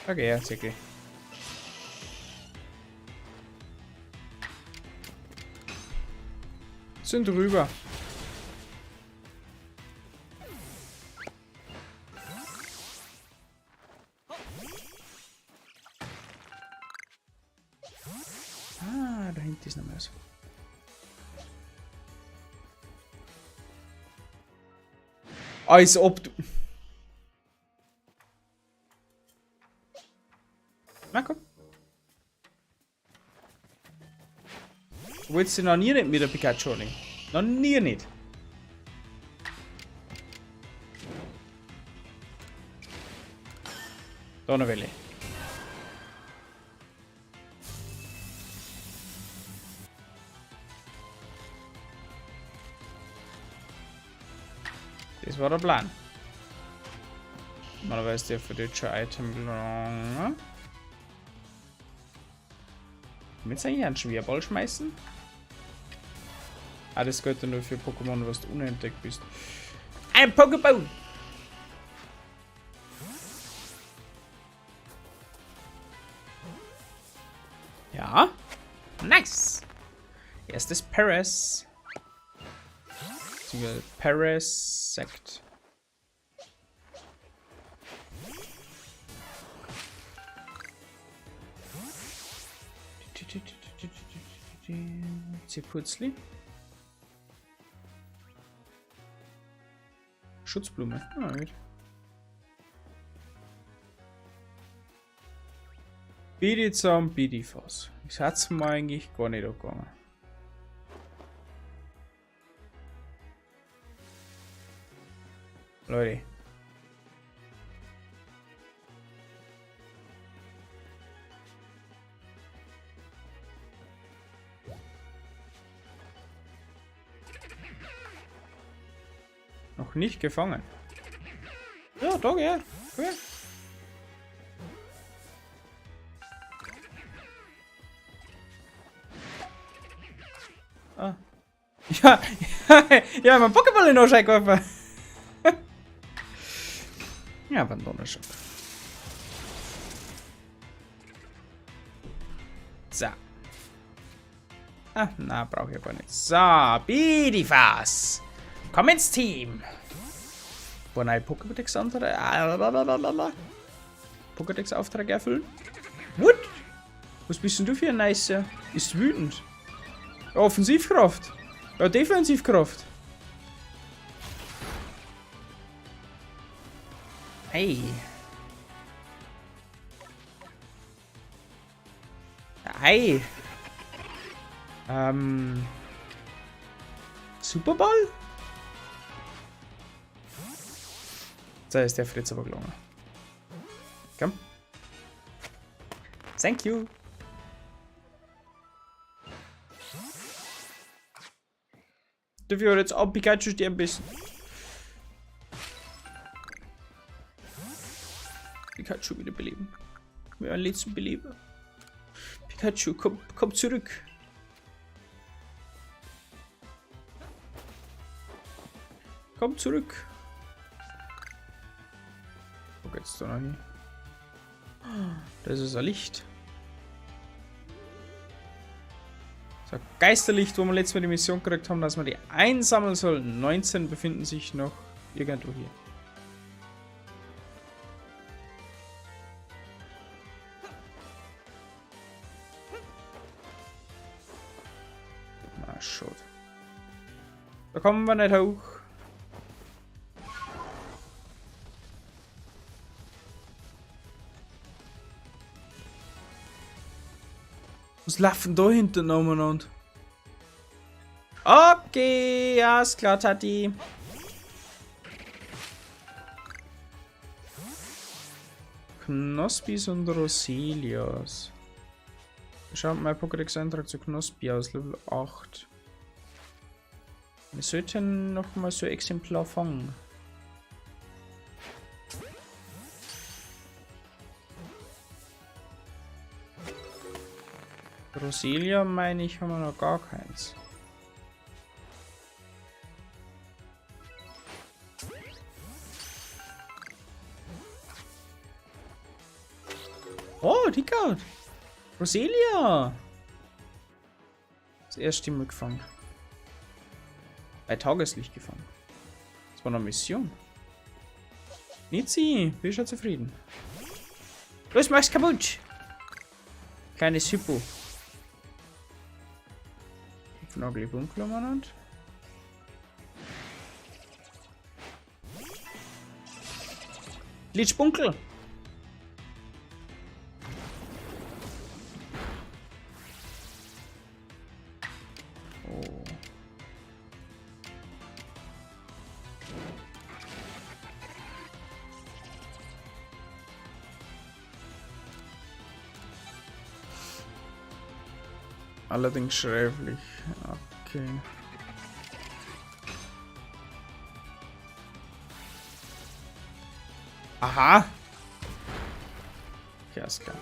Okay, ja, okay. Sind rüber. Ah, da hinten ist noch was. Als ob du... Na komm. Du wolltest dich noch nie nicht mit der Pikachu anlegen. Noch nie nicht. Donnerwelle. Das war der Plan. Normalerweise der für das schon Item gelangen. Jetzt eigentlich einen Schwerball schmeißen? Ah, das gilt ja nur für Pokémon, was du unentdeckt bist. Ein Pokéball! Ja. Nice! Erstes Paras. Parasect. Ziputzli. Schutzblume. Ah, gut. Bidizam, Bidifos. Das hat's mir eigentlich gar nicht angegangen. Leute. Noch nicht gefangen. Ja, da, ja. Komm her. Ah. Ja, ja, mein Pokéball in den Arsch eingeworfen. Ja, aber Donnerschlag. So. Ah, na, brauche ich aber nicht. So, Bidifas. Komm ins Team. Wo neue Pokédex-Antrag. Pokédex-Auftrag erfüllen. What? Was bist denn du für ein Nicer? Ist wütend. Offensivkraft. Ja, Defensivkraft. Hey. Hey. Superball? Da ist der Fritz aber gelungen. Komm. Thank you. Dafür jetzt auch Pikachu sterben bist. Pikachu wieder beleben. Wir einen letzten Beleber. Pikachu, komm zurück. Komm zurück. Wo geht's da noch hin? Das ist ein Licht. So, Geisterlicht, wo wir letztes Mal die Mission gekriegt haben, dass wir die einsammeln sollen. 19 befinden sich noch irgendwo hier. Na, schon. Da kommen wir nicht hoch. Was laufen da hinten umeinander? Okay, alles klar, Tati. Knospis und Roselias. Schaut mein Pokédex-Eintrag zu Knospi aus, Level 8. Wir sollten noch mal so ein Exemplar fangen. Roselia, meine ich, haben wir noch gar keins. Oh, Dicker! Roselia! Das erste Mal gefangen. Bei Tageslicht gefangen. Das war eine Mission. Nizzi, bist schon zufrieden? Los, mach's kaputt! Kleines Hippo. Glitschbunkel! Oh. Allerdings schräflich. Okay. Aha. Okay, alles klar.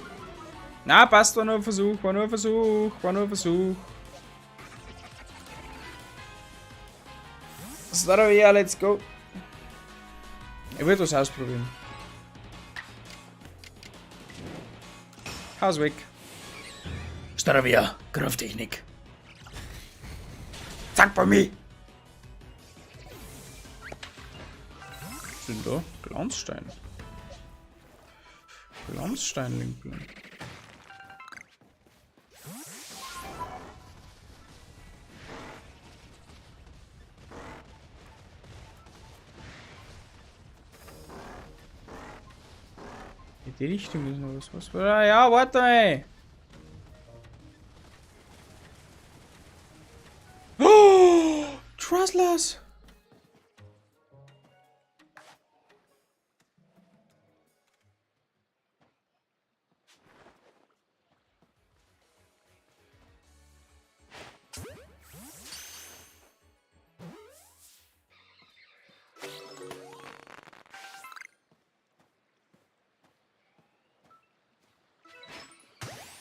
Na, passt, war nur ein Versuch, war nur ein Versuch, war nur ein Versuch. Staravia, let's go. Ich würde was ausprobieren. Haus weg. Staravia, Krafttechnik. Zack bei mir! Was sind da? Glanzstein. Glanzstein-Limpeln. In die Richtung ist noch was. Was war? Ja, warte mal! Oh, Trustless!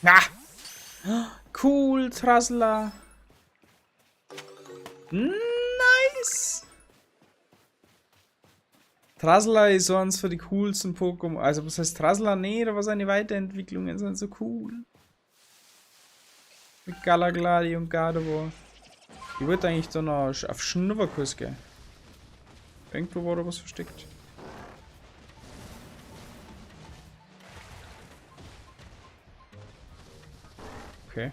Na! Cool, Trasla. Nice! Trasla ist eins von die coolsten Pokémon. Also, was heißt Trasla? Nee, aber seine Weiterentwicklungen sind so cool. Mit Galagladi und Gardevoir. Ich wollte eigentlich da noch auf Schnupperkurs gehen. Irgendwo war da was versteckt. Okay.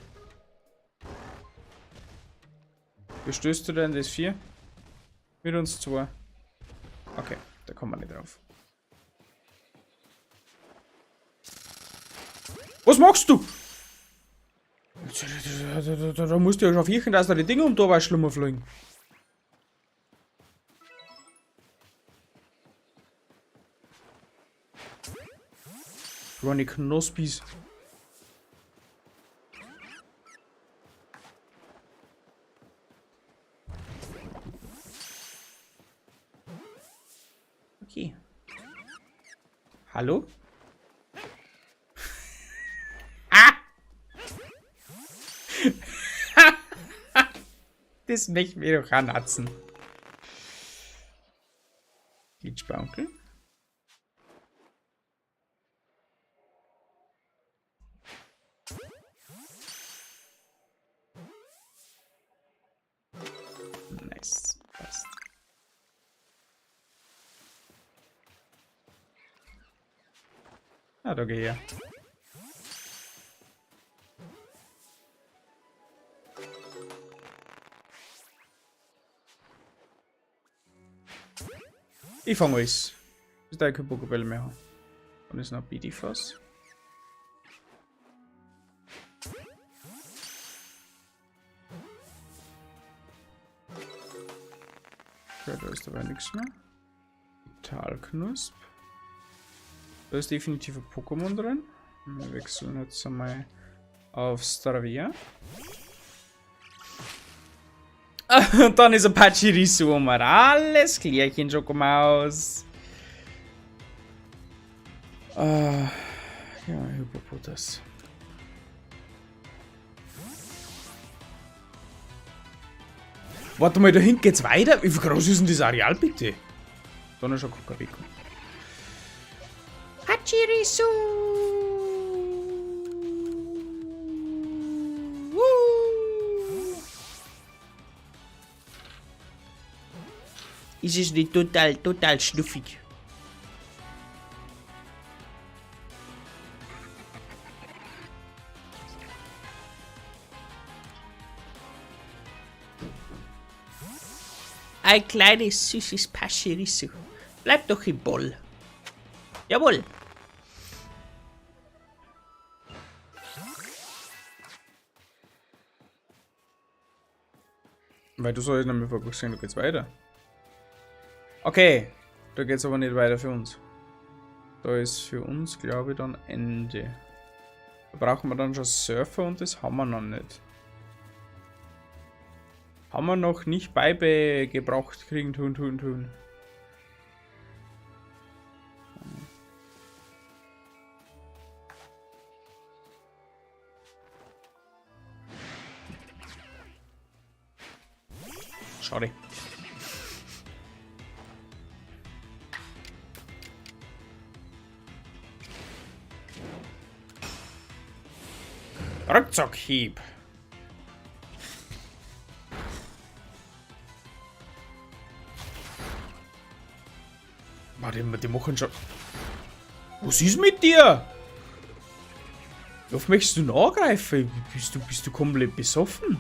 Wie stößt du denn das 4? Mit uns 2. Okay, da kommen wir nicht drauf. Was machst du? Da musst du ja schon viechen, dass da die Dinge um da Schlummer fliegen. Ronny Knospis. Okay. Hallo? Ah! Das möchte mir doch anhatzen. Glitchbonkel. Nice. Passt. Ah, da geh ich her. Ich fange alles. Bis da ich keine Pokébälle mehr habe. Und ist noch BD-Fass. Okay, da ist dabei nichts mehr. Vitalknusp. Da ist definitiv ein Pokémon drin. Wir wechseln jetzt einmal auf Staravia. Und dann ist ein Pachirisu um. Alles klärchen, Schokomaus. Ja, Hippopotas. Warte mal, da hinten geht's weiter. Wie groß ist denn das Areal bitte? Da ist schon Kokariko. Pachirisu! Ist es nicht total, total schnuffig? Ein kleines, süßes Pachirisu. Bleib doch im Boll. Jawohl. Weil du sollst nämlich vorgesehen, da geht's weiter. Okay, da geht's aber nicht weiter für uns. Da ist für uns, glaube ich, dann Ende. Da brauchen wir dann schon Surfer und das haben wir noch nicht. Haben wir noch nicht beigebracht kriegen, tun. Schade. Ruckzuckhieb. Die machen schon. Was ist mit dir? Wie oft möchtest du noch angreifen? Bist du komplett besoffen?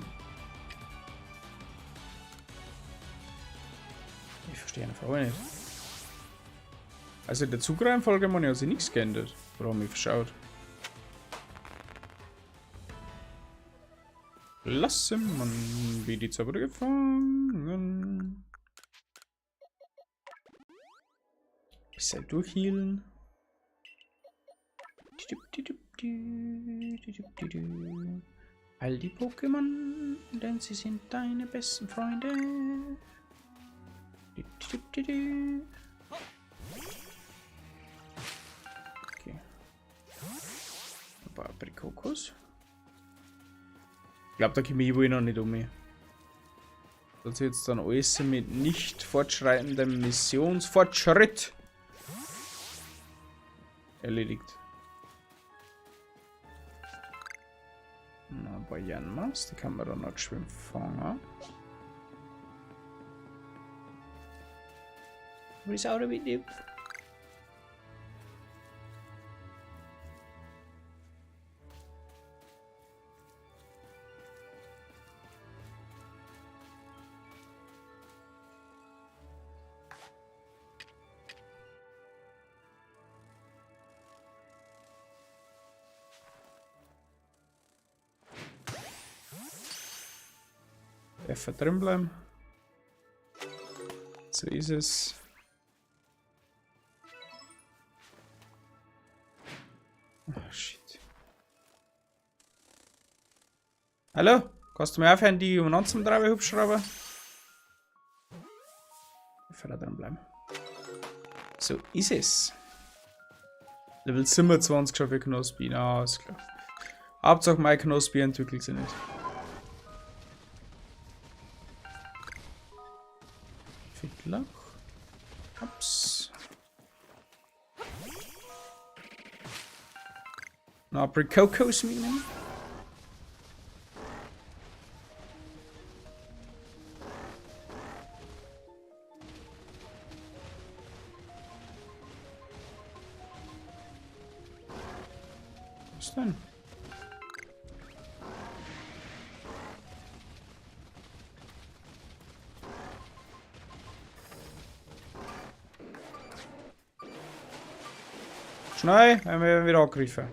Ich verstehe eine Frage nicht. Also in der Zugreihenfolge hat sich nichts geändert. Oder haben mich verschaut? Lasse man wie die Zauberer gefangen. Bisschen durchhealen. All die Pokémon, denn sie sind deine besten Freunde. Okay. Ein paar Aprikokos. Ich glaube, da komme ich wohl noch nicht um mich. Das ist jetzt dann alles mit nicht fortschreitendem Missionsfortschritt erledigt. Na, bei Janmas, die kann man dann noch geschwind fangen. Wo ist Auto mitnehmen? F drin bleiben. So ist es. Oh, shit. Hallo? Kannst du mir aufhören, die umeinander zum treiben, Hubschrauber? F drin bleiben. So ist es. Level 27 schon für Knospi. Na, ist klar. Hauptsache mein Knospi entwickelt sich nicht. Fiddler. Ups. Na, Apricocos mitnehmen. Was denn? Schnell, wir werden wieder angegriffen.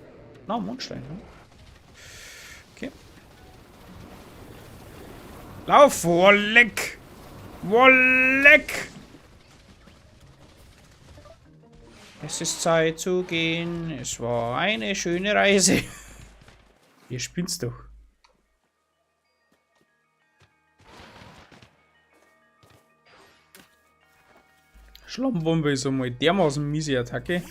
Na, Mondstein, ne? Okay. Lauf, Wolleck! Wolleck! Es ist Zeit zu gehen. Es war eine schöne Reise. Ihr spinnt's doch. Schlammbombe ist einmal dermaßen miese Attacke.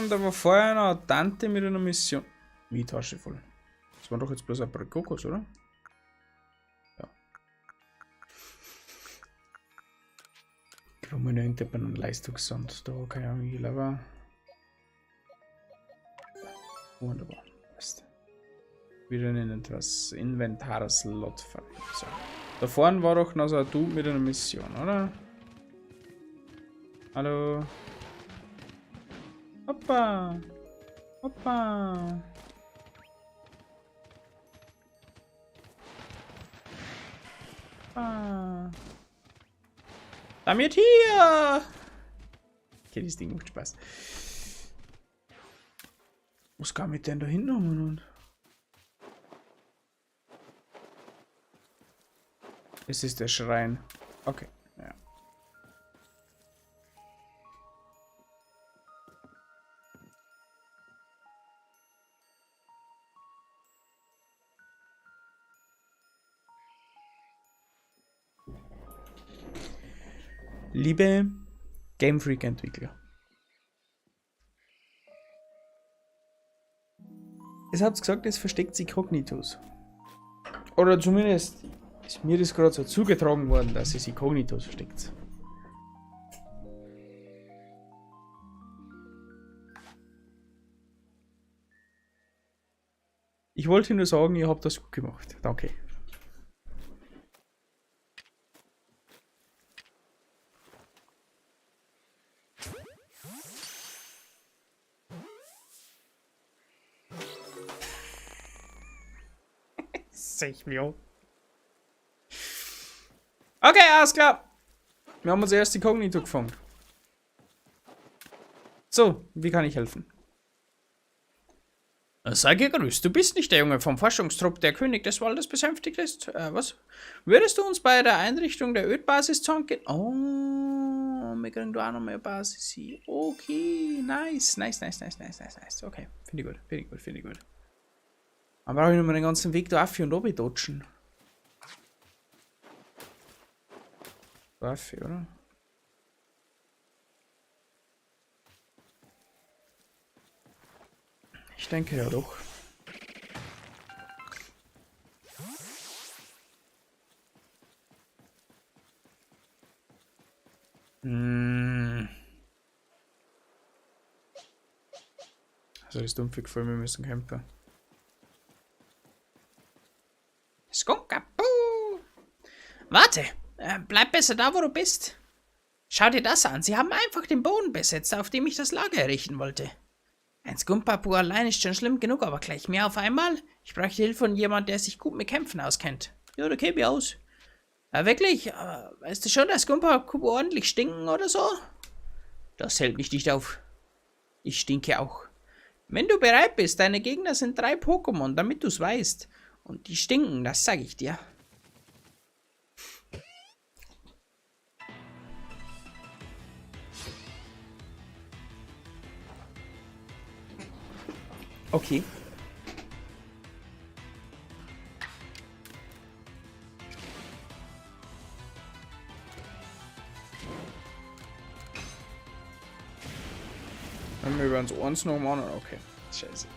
Da war vorher noch eine Tante mit einer Mission. Wie Tasche voll. Das waren doch jetzt bloß ein paar Kokos, oder? Ja. Ich brauche mir noch irgendeinen Leistungssand. Da, keine Ahnung, ich glaube. Wunderbar. Passt. Wieder in etwas Inventarslot frei. So. Da vorne war doch noch so ein Dude mit einer Mission, oder? Hallo? Hoppa! Hoppa! Hoppa! Damit hier! Okay, das Ding macht Spaß. Was kann ich denn da hinten um? Es ist der Schrein. Okay, ja. Liebe Game Freak Entwickler, es hat gesagt, es versteckt sich Cognitos. Oder zumindest ist mir das gerade so zugetragen worden, dass es Cognitos versteckt. Ich wollte nur sagen, ihr habt das gut gemacht. Danke. Okay, alles klar. Wir haben uns erst die Cognito gefangen. So, wie kann ich helfen? Sei gegrüßt, du bist nicht der Junge vom Forschungstrupp, der König des Waldes besänftigt ist. Was? Würdest du uns bei der Einrichtung der Ödbasis zanken? Oh, wir kriegen da auch noch mehr Basis hier. Okay, nice, nice, nice, nice, nice, nice, nice. Okay, finde ich gut, finde ich gut, finde ich gut. Dann brauche ich noch mal den ganzen Weg da auf und oben dodgen. Waffe, oder? Ich denke ja doch. Also das dumpfe Gefühl, wir müssen kämpfen. Skunkapu! Warte! Bleib besser da, wo du bist. Schau dir das an. Sie haben einfach den Boden besetzt, auf dem ich das Lager errichten wollte. Ein Skunkapu allein ist schon schlimm genug, aber gleich mehr auf einmal? Ich bräuchte Hilfe von jemandem, der sich gut mit Kämpfen auskennt. Ja, da käme ich aus. Ja, wirklich? Aber weißt du schon, dass Skunkapu ordentlich stinken oder so? Das hält mich nicht auf. Ich stinke auch. Wenn du bereit bist, deine Gegner sind 3 Pokémon, damit du's weißt. Und die stinken, das sag ich dir. Okay. Wenn wir über uns eins noch machen, okay. Scheiße.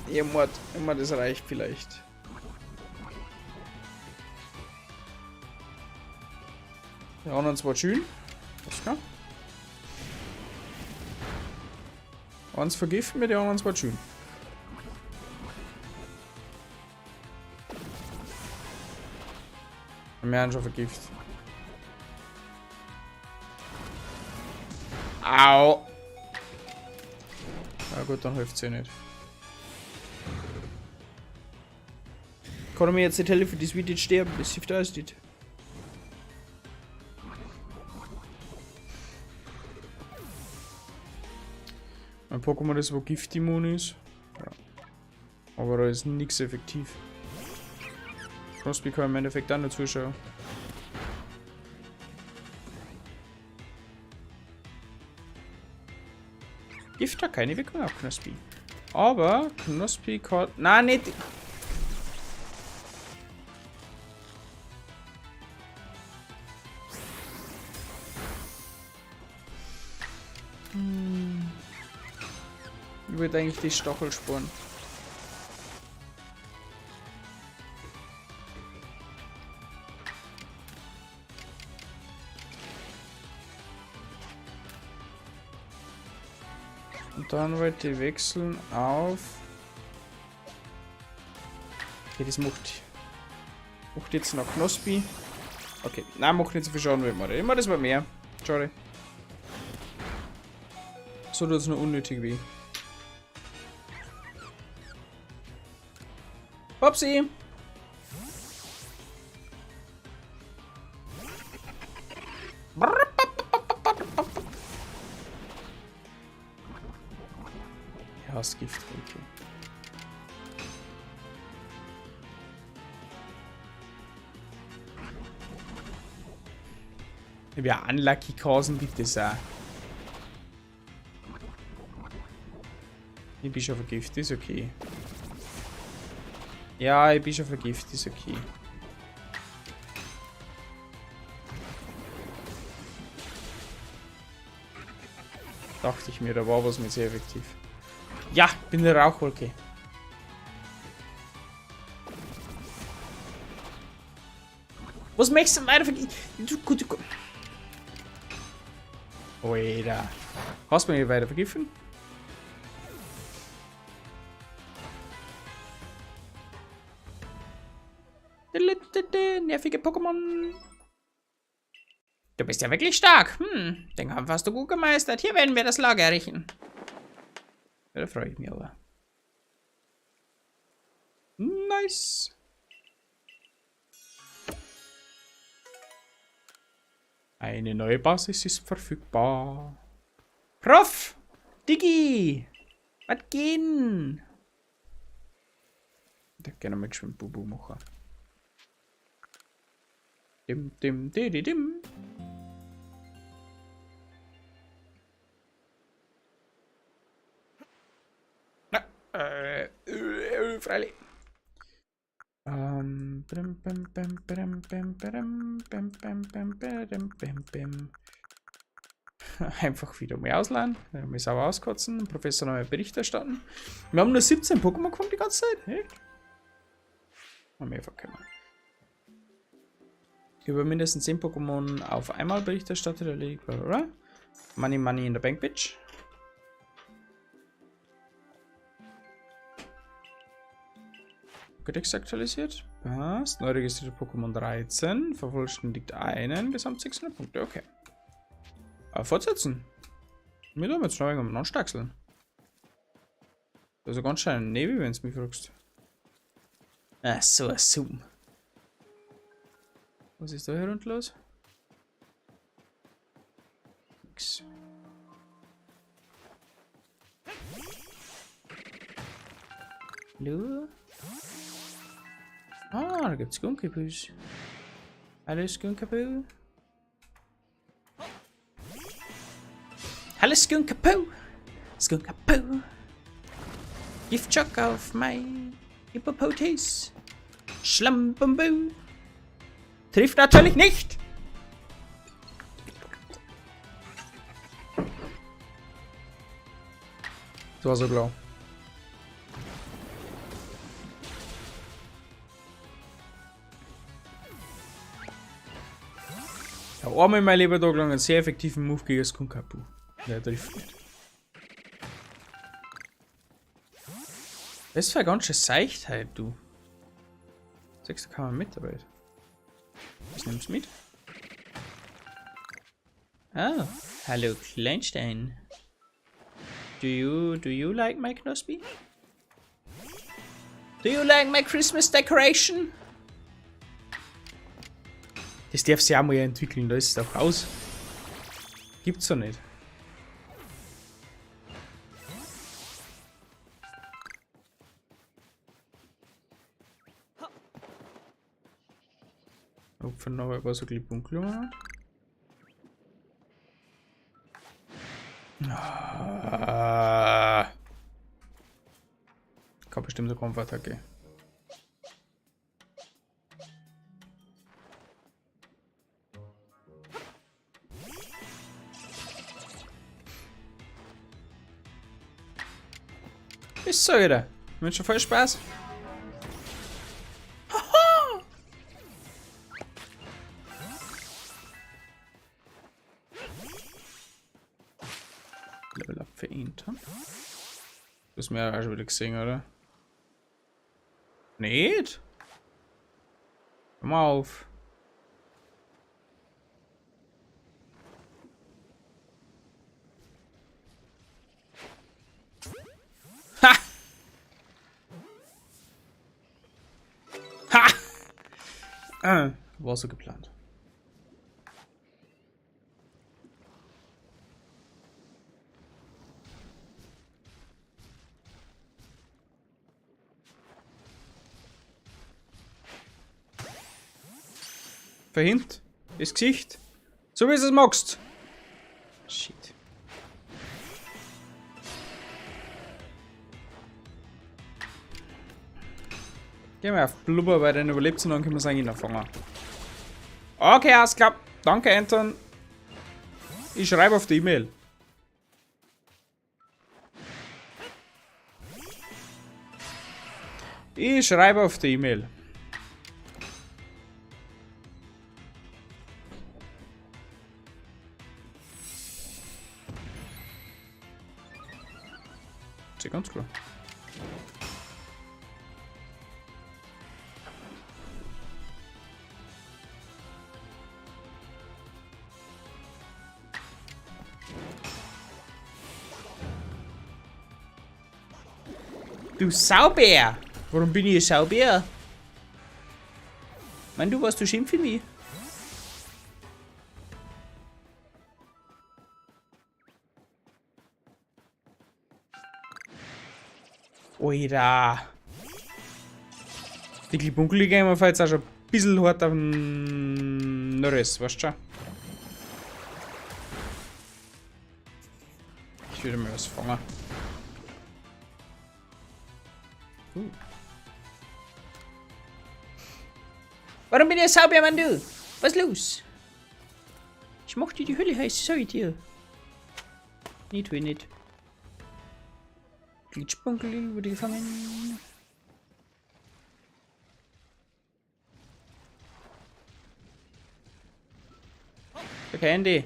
Ihr Mord, immer das reicht vielleicht. Die anderen zwei schön. Was kann? Eins vergiften wir, die anderen zwei schön. Wir haben schon vergiftet. Au! Na gut, dann hilft's ja nicht. Kann mir jetzt nicht helfen, das wird jetzt sterben, das hilft alles nicht. Mein Pokémon, das wo giftimmun ist. Ja. Aber da ist nix effektiv. Knospi kann im Endeffekt auch nur zuschauen. Gift hat keine Wirkung auf Knospi. Aber Knospi kann... Nein, nicht... Ich würde eigentlich die Stachelsporen. Und dann wollte ich wechseln auf... Okay, das macht jetzt noch Knospi. Okay, nein, macht nicht so viel Schaden, wie immer. Immer das war mehr. Sorry. So tut's nur unnötig weh. Hopsi! Ja, das Gift, okay. Ja, unlucky Chancen gibt es auch. Ich bin schon vergiftet, ist okay. Ja, ich bin schon vergiftet, ist okay. Dachte ich mir, da war was mit sehr effektiv. Ja, bin eine Rauchwolke. Was möchtest du weiter vergiften? Alter. Hast du mich weiter vergiften? Nervige Pokémon. Du bist ja wirklich stark. Den Kampf hast du gut gemeistert. Hier werden wir das Lager errichten. Ja, da freue ich mich aber. Nice. Eine neue Basis ist verfügbar. Prof! Diggi! Was geht? Da kann ich mal geschwind Bubu machen. Dim, dim, di, di, dim. Na, freilich. Bim, bim, bim, bim, bim, bim, bim, bim, bim, bim, bim, bim. Einfach wieder mal ausleihen, mal sauber auskotzen, Professor nochmal Bericht erstatten. Wir haben nur 17 Pokémon gefangen die ganze Zeit. Echt? Haben wir verkümmert. Über mindestens 10 Pokémon auf einmal Bericht erstattet, erledigt, bla bla bla. Money, money in the bank, bitch. Pokédex aktualisiert. Passt. Neu registrierte Pokémon 13. Vervollständigt einen. Gesamt 600 Punkte. Okay. Aber fortsetzen. Wir tun jetzt noch irgendwann anstachseln. Also ganz schön Navy, wenn du mich fragst. Ach so, ein Zoom. Was ist da hier unten los? Nix. Hallo? Ah, da gibt's Gunkapus. Hallo Skunkapu. Hallo Skunkapu. Skunkapu. Giftschock auf mein Hippopotas. Schlammbambu. Trifft natürlich nicht. Das war so blau. Ja, einmal in meinem Leben da einen sehr effektiven Move gegen Skunkapu. Der trifft nicht. Das war ganz schön seicht halt, du. Sechster kann man Mitarbeit. Ich nehm's mit. Oh, hallo Kleinstein. Do you like my Knospi? Do you like my Christmas decoration? Das darf sich auch mal entwickeln, da ist es doch raus. Gibt's doch nicht. Ob von noch was so ein bisschen dunkel war. Ah. Kann bestimmt eine Kampfattacke. Ist so wieder. Ich wünsche voll Spaß. Haha! Level up für Anton. Das haben wir ja auch schon wieder gesehen, oder? Nicht? Hör mal auf. Ha! Ha! War so geplant. Verhindert das Gesicht. So wie du es magst. Shit. Gehen wir auf Blubber, weil dann überlebt sie und dann können wir es eigentlich noch fangen. Okay, alles klar. Danke, Anton. Ich schreibe auf die E-Mail. Ich schreibe auf die E-Mail. Ist ja ganz klar. Du Saubär! Warum bin ich ein Saubär? Mann, du warst du schimpf für mich. Oida. Die Klibunkeli gehen wir jetzt auch schon ein bisschen hart auf den Norris, weißt du schon? Ich würde mir was fangen. Warum bin ich ein Saubär, Mann, du? Was ist los? Ich mochte die Hölle heiß, sag ich dir. Nicht, will nicht. Glitschbunkel wurde gefangen. Okay, Handy.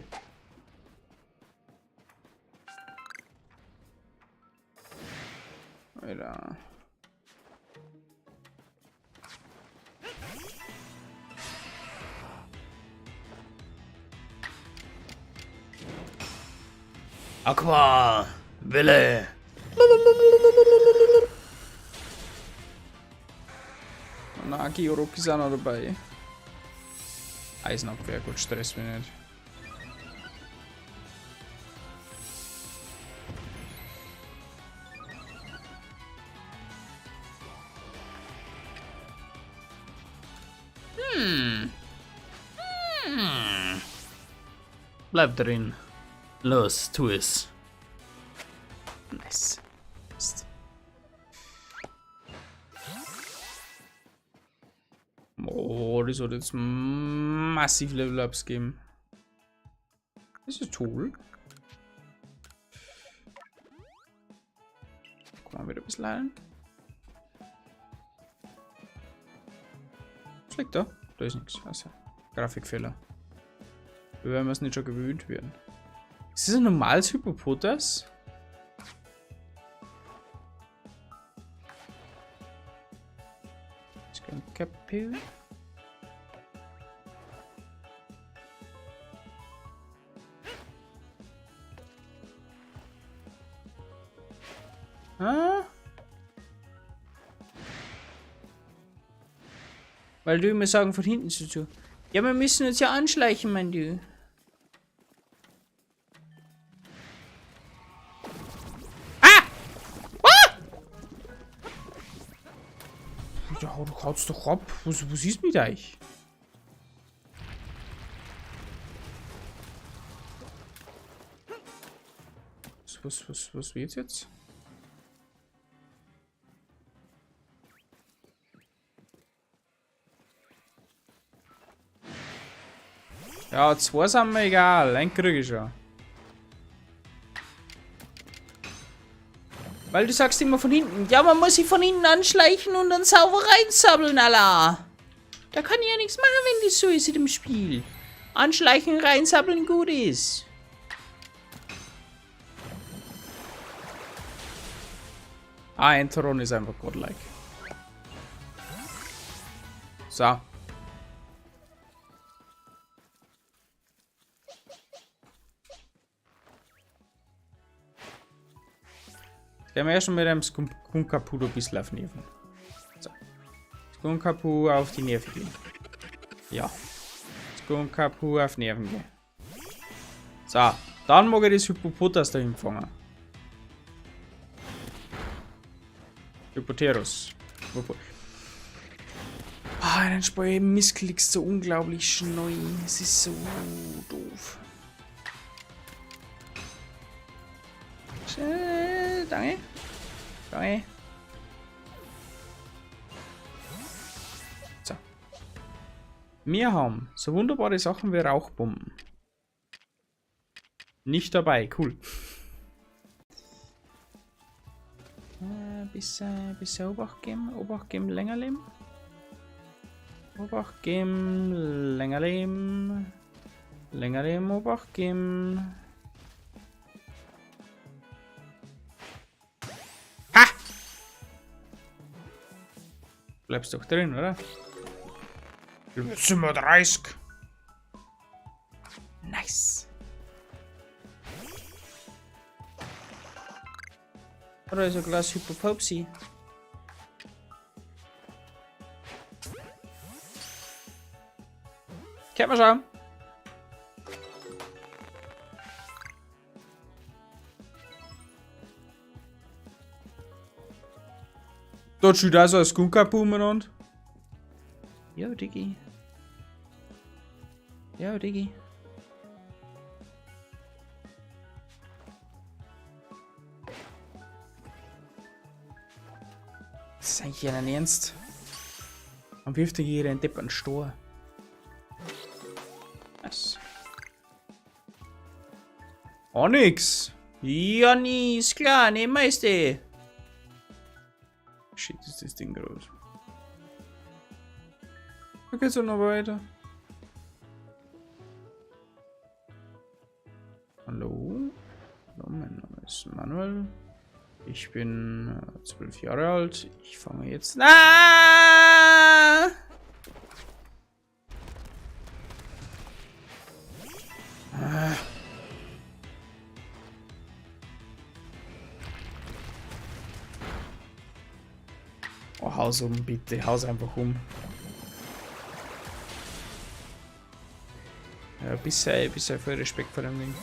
Alter. Aqua! Wille! Nagi Orochi ist auch noch dabei. Eisenabwehr, gut, Stress mich nicht. Bleib drin. Los, tu es. Nice. Psst. Oh, das hat jetzt massiv Level-Ups geben. Das ist toll. Guck mal, wieder ein bisschen heilen. Was liegt da? Da ist nichts. Also, Grafikfehler. Wir werden es nicht schon gewöhnt werden. Ist das ein normales Hippopotas? Kapu. Ah? Weil du immer sagen von hinten zu. Ja, wir müssen uns ja anschleichen, mein Du. Ah! Ah! Ja, du haust doch ab. Was ist mit euch? Was wird's jetzt? Ja, zwei sind mir egal. Einen krieg ich schon. Weil du sagst immer von hinten. Ja, man muss sich von hinten anschleichen und dann sauber reinsabbeln, Allah. Da kann ich ja nichts machen, wenn das so ist in dem Spiel. Anschleichen, reinsabbeln, gut ist. Ah, Enteron ist einfach godlike. So. Gehen wir ja schon mit einem Skunkapu ein bisschen auf Nerven. So. Skunkapu auf die Nerven gehen. Ja. Skunkapu auf Nerven gehen. So. Dann mag ich das Hippopotas dahin fangen. Hippoterus. Ah, in den Spiel missklickst so unglaublich schnell. Es ist so doof. Danke. Danke. So. Wir haben so wunderbare Sachen wie Rauchbomben. Nicht dabei, cool. Bisschen Obacht geben. Obacht geben, länger leben. Obacht geben, länger leben. Länger leben, Obacht geben. Ha! Bleibst doch drin, oder? 37. Nice. Oder ist ein Glas Hypopopsi? Kann man schauen. Dort steht auch so ein Skunkapu umeinander. Ja, Diggi. Ja, Diggi. Das ist eigentlich ja nicht ernst. Man wirft hier einen Depp an den Stor. Was? Auch nix. Jannis kleine Meister. Shit, ist das Ding groß. Da geht's auch noch weiter. Hallo? Hallo, mein Name ist Manuel. Ich bin 12 Jahre alt. Ich fange jetzt... Ah! Ah. Oh, haus um, bitte. Haus einfach um. Ja, bisher voll Respekt vor dem Ding.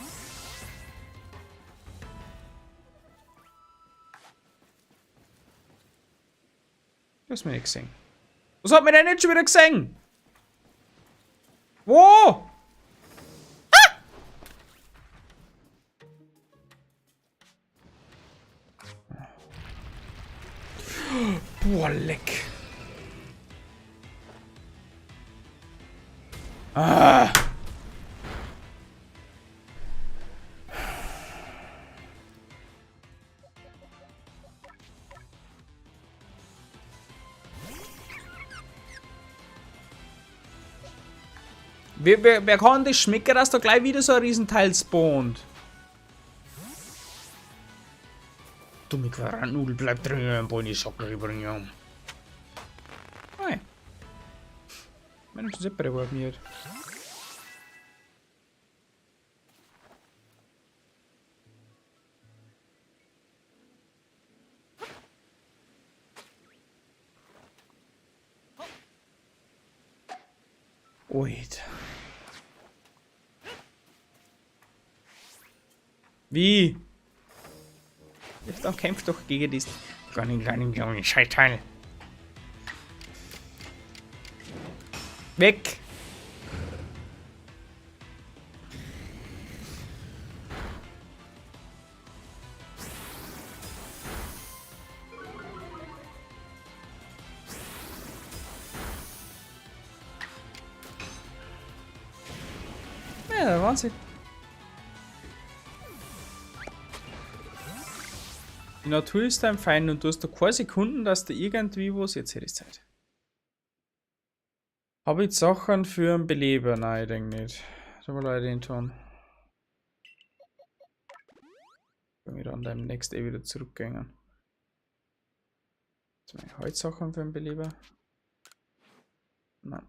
Du hast mich nicht gesehen. Was hat mich denn jetzt schon wieder gesehen? Wo? Ah! Boah, leck. Ah! Wer kann das schmecken, dass da gleich wieder so ein Riesenteil spawnt? Dumme Quadratnudel, bleib drin, Bonnie Sockel bringen. Hi. Meine Giuseppe war mir. Oid. Wie? Jetzt dann kämpft doch gegen diesen kleinen, kleinen, kleinen Scheißteil. Weg! Ja, Wahnsinn. Die Natur ist dein Feind und du hast da keine Sekunden, dass da irgendwie was. Jetzt hätte ich Zeit. Hab ich Sachen für einen Beleber? Nein, ich denk nicht. Tut mir leid, den Ton. Wenn wir dann demnächst eh wieder zurückgehen. Jetzt mache ich Sachen für einen Beleber. Nein.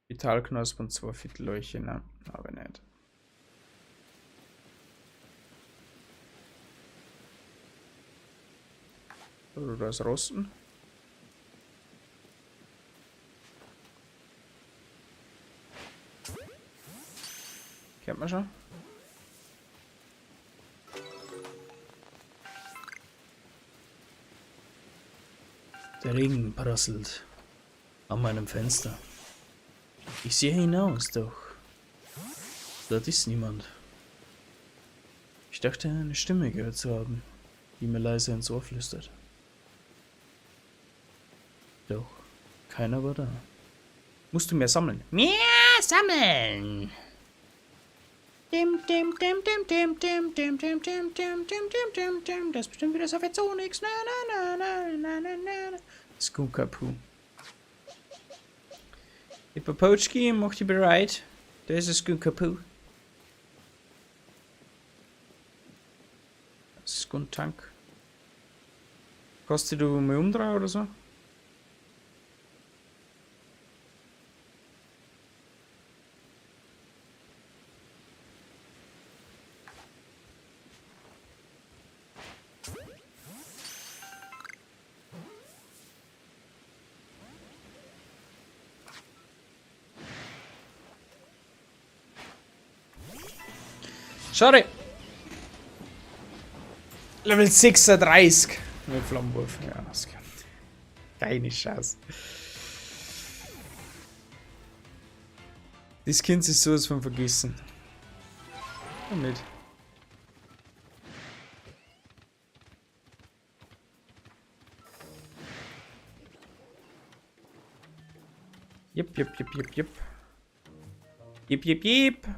Vitalknospen und 2 Viertelleuche, nein, aber nicht. Oder das Rosten. Kennt man schon. Der Regen prasselt an meinem Fenster. Ich sehe hinaus, doch dort ist niemand. Ich dachte, eine Stimme gehört zu haben, die mir leise ins Ohr flüstert. Doch keiner war da. Musst du mehr sammeln? Mehr sammeln! Dim, dim, dim, dim, dim, dim, dim, dim, dim, dim, dim, dim, dim, dim. Das ist bestimmt wieder so viel Zonix. Na, na, na, na, na, na, na. Skunkapu. Hippopochki, mach dich bereit. Da ist ein Skunkapu. Skuntank. Kannst du mal umdrehen oder so? Schade. Level 36 mit Flammenwurf. Ja, das kann. Keine Chance. Das Kind ist sowas von vergessen. Damit. Jip, jip, jip, jip, jip. Jip, jip, jip.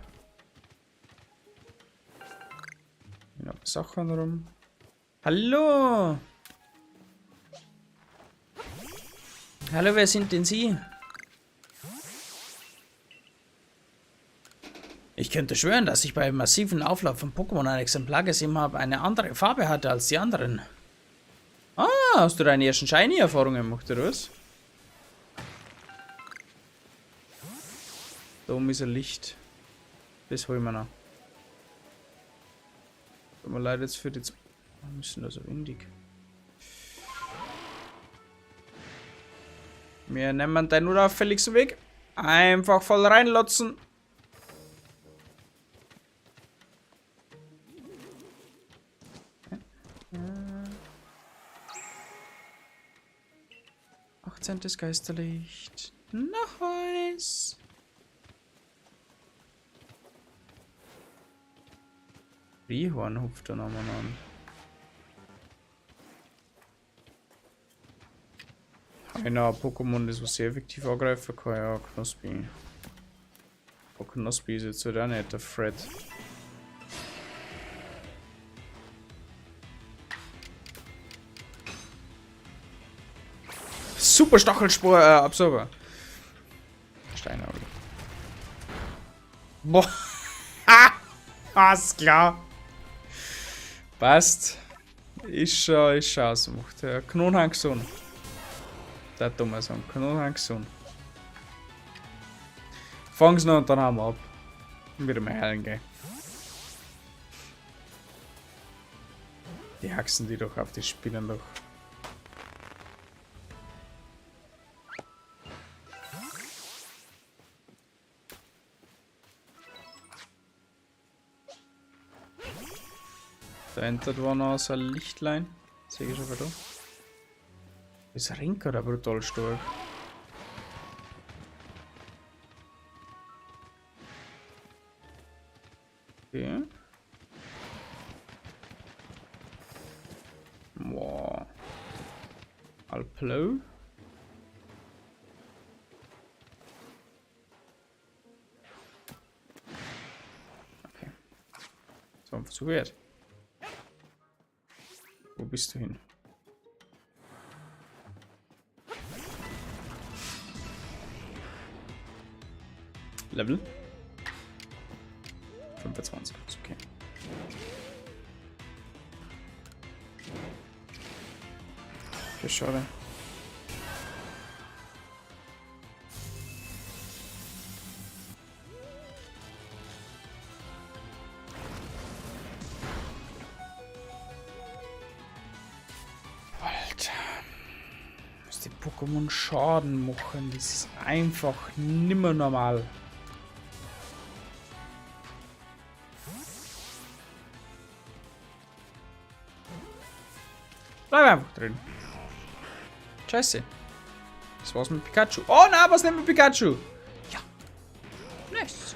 Stehen noch Sachen rum. Hallo! Hallo, wer sind denn Sie? Ich könnte schwören, dass ich bei massiven Auflauf von Pokémon ein Exemplar gesehen habe, eine andere Farbe hatte als die anderen. Ah, hast du deine ersten Shiny-Erfahrungen gemacht, oder was? Da oben ist ein Licht. Das holen wir noch. Tut mir leid jetzt für die... Warum ist denn da so windig? Wir nehmen den unauffälligsten Weg. Einfach voll reinlotzen. 18. Geisterlicht. Nice. Rihorn hupft da nochmal an. Einer Pokémon, das was sehr effektiv angreifen kann, ja, Knospi. Aber Knospi ist jetzt halt auch nicht der Fred. Super Stachelspor, Absorber. Steinauge. Boah. Alles klar. Passt. Ist schon ausgemacht. Ja, Knonhang gesund. Der dumme Song. Knonhang gesund. Fang's noch und dann hauen wir ab. Wieder mal heilen gehen. Die haxen die doch auf, die spinnen doch. Da entert war noch so ein Lichtlein. Sehe ich schon da. Das Rinker da brutal stark. Okay. Boah. Alplo. Okay. So, ein Versuch wert. Wo bist du hin? Level 25, ist okay. Okay, schade. Alter. Was die Pokémon Schaden machen, das ist einfach nimmer normal. Bleib einfach drin. Scheiße. Das war's mit Pikachu. Oh nein, was nicht mit Pikachu? Ja. Nice.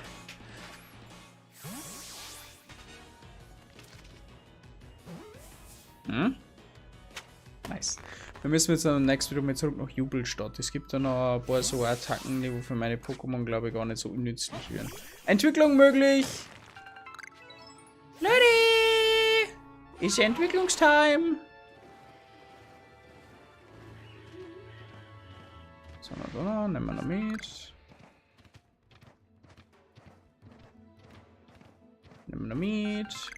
Hm? Nice. Wir müssen jetzt am nächsten Video mal zurück nach Jubelstadt. Es gibt da noch ein paar so Attacken, die für meine Pokémon, glaube ich, gar nicht so unnützlich wären. Entwicklung möglich! Leute! Ist Entwicklungstime! So, na, nehmen wir noch mit. Nehmen wir noch mit.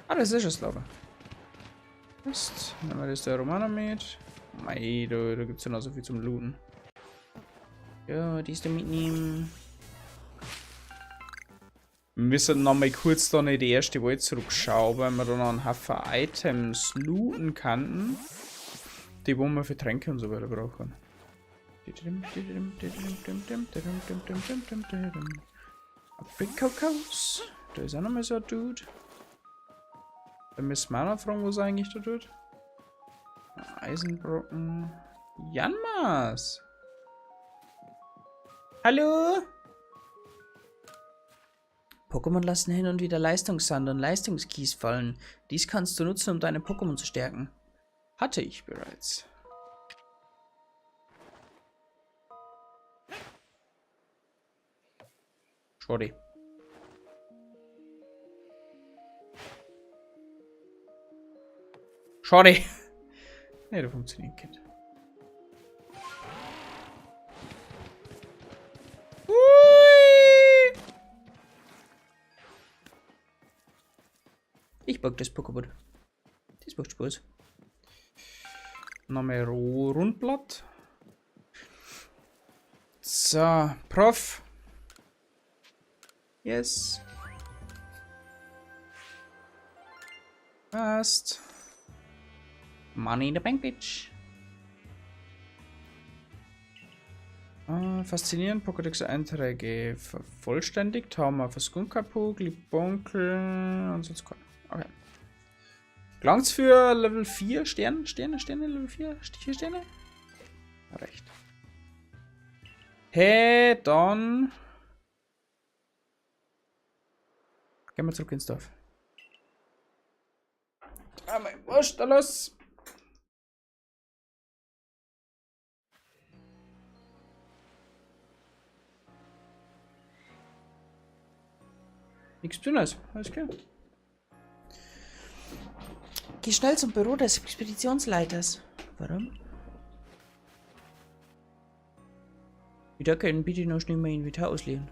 Ah, das ist es, glaube ich. Mist. Nehmen wir das der Romana mit. Mei, da gibt es ja noch so viel zum Looten. Ja, die ist da mitnehmen. Wir müssen noch mal kurz da in die erste Welt zurückschauen, weil wir da noch einen Haufen Items looten könnten, die wo wir für Tränke und so weiter brauchen. Aprikokos. Da ist auch noch mal so ein Dude. Da müssen wir auch noch fragen, was er eigentlich da tut. Eisenbrocken. Janmas! Hallo! Pokémon lassen hin und wieder Leistungssand und Leistungskies fallen. Dies kannst du nutzen, um deine Pokémon zu stärken. Hatte ich bereits. Schade. Schade. Ne, da funktioniert Kind. Hui! Ich mag das Pokémon. Das macht Spaß. Nochmal Rundblatt. So, Prof. Yes. Passt. Money in the bank, bitch. Faszinierend, Pokédex-Einträge vervollständigt. Haben wir Verskunkapu, Glibonkel und sonst keiner. Okay. Gelangt's für Level 4 Sterne? Sterne, Sterne, Level 4? 4 Sterne? Recht. Hey, dann gehen wir zurück ins Dorf. Ah, mein Wurscht, da los! Nichts Besonderes, alles klar. Geh schnell zum Büro des Expeditionsleiters. Warum? Wieder können bitte noch schnell mein Inventar ausleeren.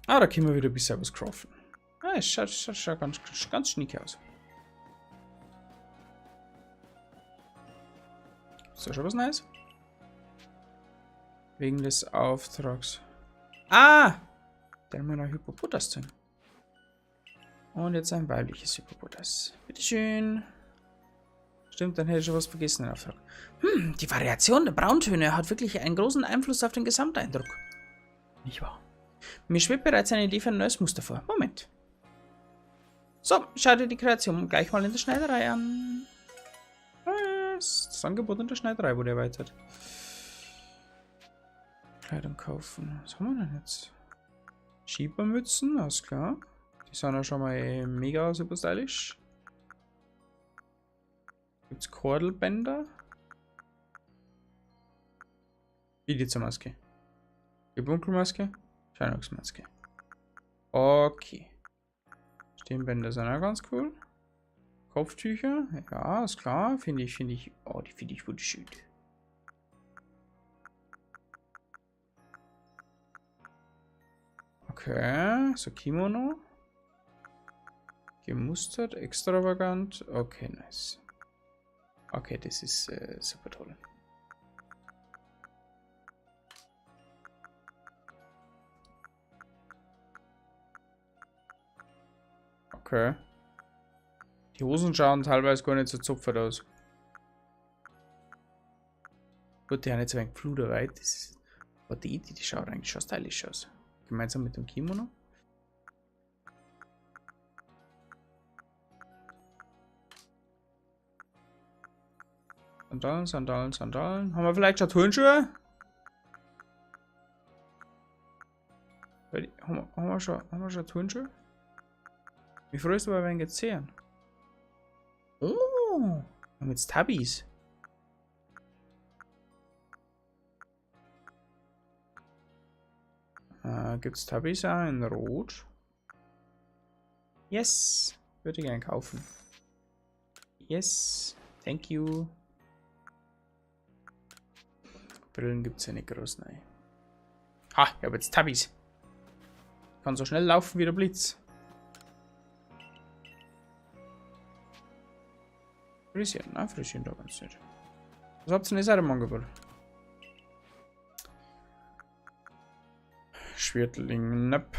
Ah, da können wir wieder ein bisschen was craften. Ah, es schaut ganz, ganz schnieke aus. Ist da schon was Neues? Wegen des Auftrags. Ah! Dann haben wir noch Hippopotas drin. Und jetzt ein weibliches Hippopotas. Bitteschön. Stimmt, dann hätte ich schon was vergessen den Auftrag. Die Variation der Brauntöne hat wirklich einen großen Einfluss auf den Gesamteindruck. Nicht wahr? Mir schwebt bereits eine Idee für ein neues Muster vor. Moment. So, schau dir die Kreation gleich mal in der Schneiderei an. Was? Das Angebot in der Schneiderei wurde erweitert. Kleidung kaufen. Was haben wir denn jetzt? Schiebermützen, alles klar. Die sind ja schon mal mega super stylisch. Gibt's Kordelbänder? Maske. Die Bunkelmaske? Scheinungsmaske. Okay. Stirnbänder sind auch ganz cool. Kopftücher? Ja, ist klar. Finde ich. Oh, die finde ich wunderschön. Okay, so Kimono. Gemustert, extravagant. Okay, nice. Okay, das ist super toll. Okay. Die Hosen schauen teilweise gar nicht so zupfert aus. Gut, die haben jetzt ein wenig Fluderweit. Das ist, aber die schaut eigentlich schon stylisch aus. Gemeinsam mit dem Kimono. Sandalen, Sandalen, Sandalen. Haben wir vielleicht schon Turnschuhe? Haben wir schon Turnschuhe? Wie freust du, weil wir ihn jetzt sehen? Oh, wir haben jetzt Tabis. Gibt es Tabis auch in Rot? Yes, würde ich gerne kaufen. Yes, thank you. Brillen gibt es ja nicht groß, nein. Ha, ich habe jetzt Tabis. Kann so schnell laufen wie der Blitz. Frisieren, nein, Frisieren da ganz nicht. Was habt ihr denn jetzt auch im Angebot? Schwertling, nepp.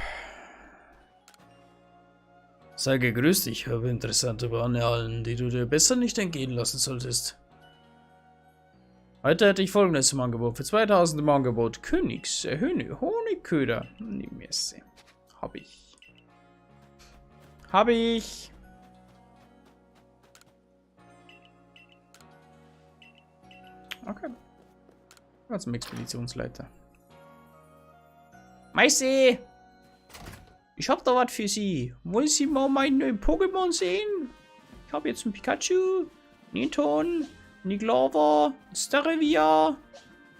Sei gegrüßt, ich habe interessante Waren erhalten, die du dir besser nicht entgehen lassen solltest. Heute hätte ich folgendes im Angebot. Für 2000 im Angebot. Königs, Honigköder. Nimm mir sie. Hab ich. Hab ich. Okay. Zum Expeditionsleiter. Meister! Ich hab da was für Sie. Wollen Sie mal meinen neuen Pokémon sehen? Ich hab jetzt einen Pikachu, Ninton, Niglava, Staravia,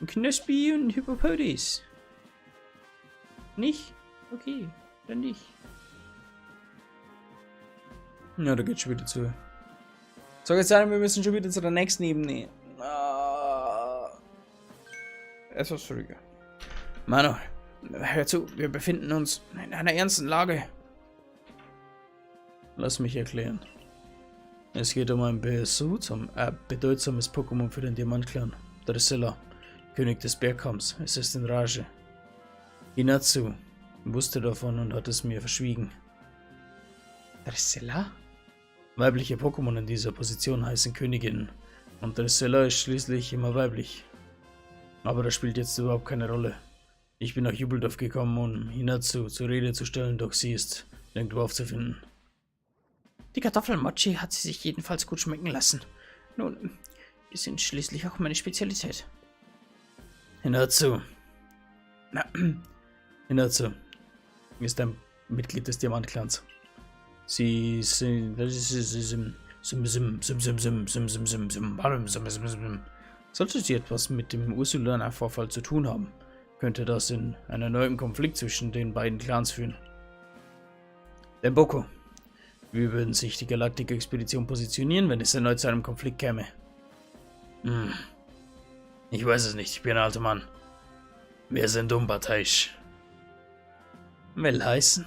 ein Knospi und ein Hippopotas. Nicht? Okay, dann nicht. Ja, da geht's schon wieder zu. Sag jetzt an, wir müssen schon wieder zu der nächsten Ebene. Etwas früher. Manu, hör zu, wir befinden uns in einer ernsten Lage. Lass mich erklären. Es geht um ein bedeutsames Pokémon für den Diamantclan, Dressilla, König des Bergkamms. Es ist in Rage. Hinatsu wusste davon und hat es mir verschwiegen. Dressilla? Weibliche Pokémon in dieser Position heißen Königinnen und Dressilla ist schließlich immer weiblich. Aber das spielt jetzt überhaupt keine Rolle. Ich bin nach Jubeldorf gekommen, um Hinatsu zur Rede zu stellen, doch sie ist nirgendwo aufzufinden. Die Kartoffelmochi hat sie sich jedenfalls gut schmecken lassen. Nun, die sind schließlich auch meine Spezialität. Hinatsu. Hinatsu ist ein Mitglied des Diamantclans. Sie sind... Sollte sie etwas mit dem Ursulana-Vorfall zu tun haben, könnte das in einen neuen Konflikt zwischen den beiden Clans führen. Denboko, wie würden sich die Galaktik-Expedition positionieren, wenn es erneut zu einem Konflikt käme? Hm. Ich weiß es nicht, ich bin ein alter Mann. Wir sind unparteiisch. Will heißen?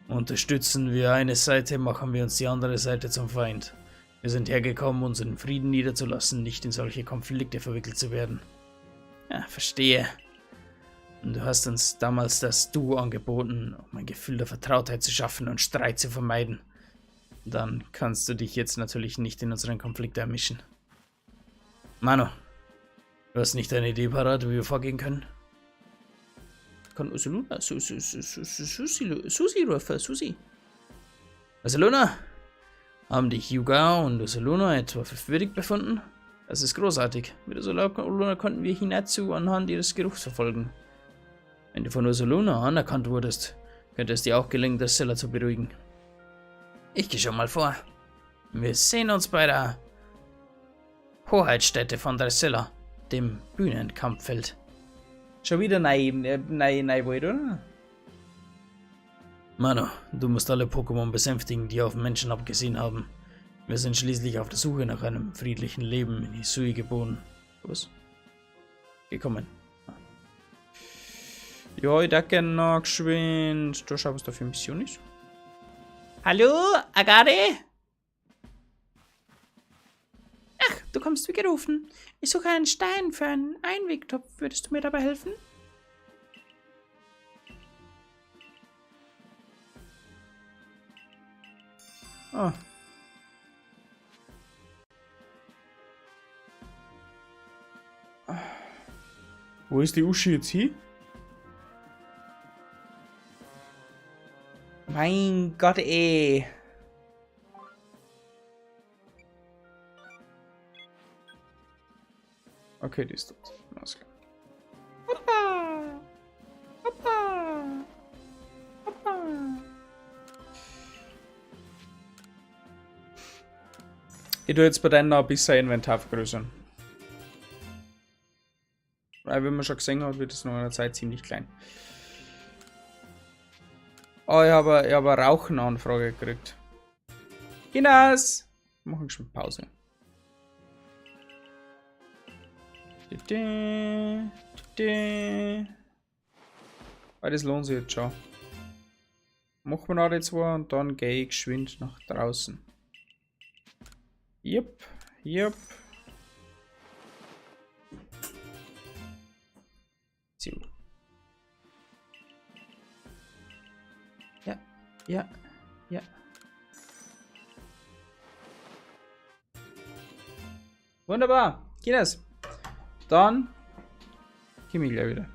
Unterstützen wir eine Seite, machen wir uns die andere Seite zum Feind. Wir sind hergekommen, uns in Frieden niederzulassen, nicht in solche Konflikte verwickelt zu werden. Ja, verstehe. Und du hast uns damals das Du angeboten, um ein Gefühl der Vertrautheit zu schaffen und Streit zu vermeiden. Dann kannst du dich jetzt natürlich nicht in unseren Konflikt einmischen. Manu, du hast nicht eine Idee parat, wie wir vorgehen können? Kann Ursaluna, Susi rufen, Susi. Ursaluna, haben dich Yuga und Ursaluna etwa für würdig befunden? Das ist großartig. Mit Ursaluna konnten wir Hinatsu anhand ihres Geruchs verfolgen. Wenn du von Ursaluna anerkannt wurdest, könnte es dir auch gelingen, Dressilla zu beruhigen. Ich gehe schon mal vor. Wir sehen uns bei der Hoheitsstätte von Dressilla, dem Bühnenkampffeld. Schon wieder nein, oder? Manu, du musst alle Pokémon besänftigen, die auf Menschen abgesehen haben. Wir sind schließlich auf der Suche nach einem friedlichen Leben in Hisui geboren. Was? Gekommen. Ja, ich danke noch geschwind. Du schau, was da für Mission ist. Hallo, Agade? Ach, du kommst wie gerufen. Ich suche einen Stein für einen Einwegtopf. Würdest du mir dabei helfen? Ah. Wo ist die Uschi jetzt hin? Mein Gott, ey. Okay, die ist tot. Alles klar. Hoppa! Hoppa! Hoppa! Ich tue jetzt bei deinem noch ein bisschen Inventar vergrößern. Weil, wie man schon gesehen hat, wird es noch in der Zeit ziemlich klein. Oh, ich habe eine Rauchenanfrage gekriegt. Kinders! Machen schon Pause. Weil das lohnt sich jetzt schon. Machen wir noch die zwei und dann gehe ich geschwind nach draußen. Jupp, jupp. So. Ja, ja, ja. Wunderbar, geht das. Dann komme ich gleich wieder.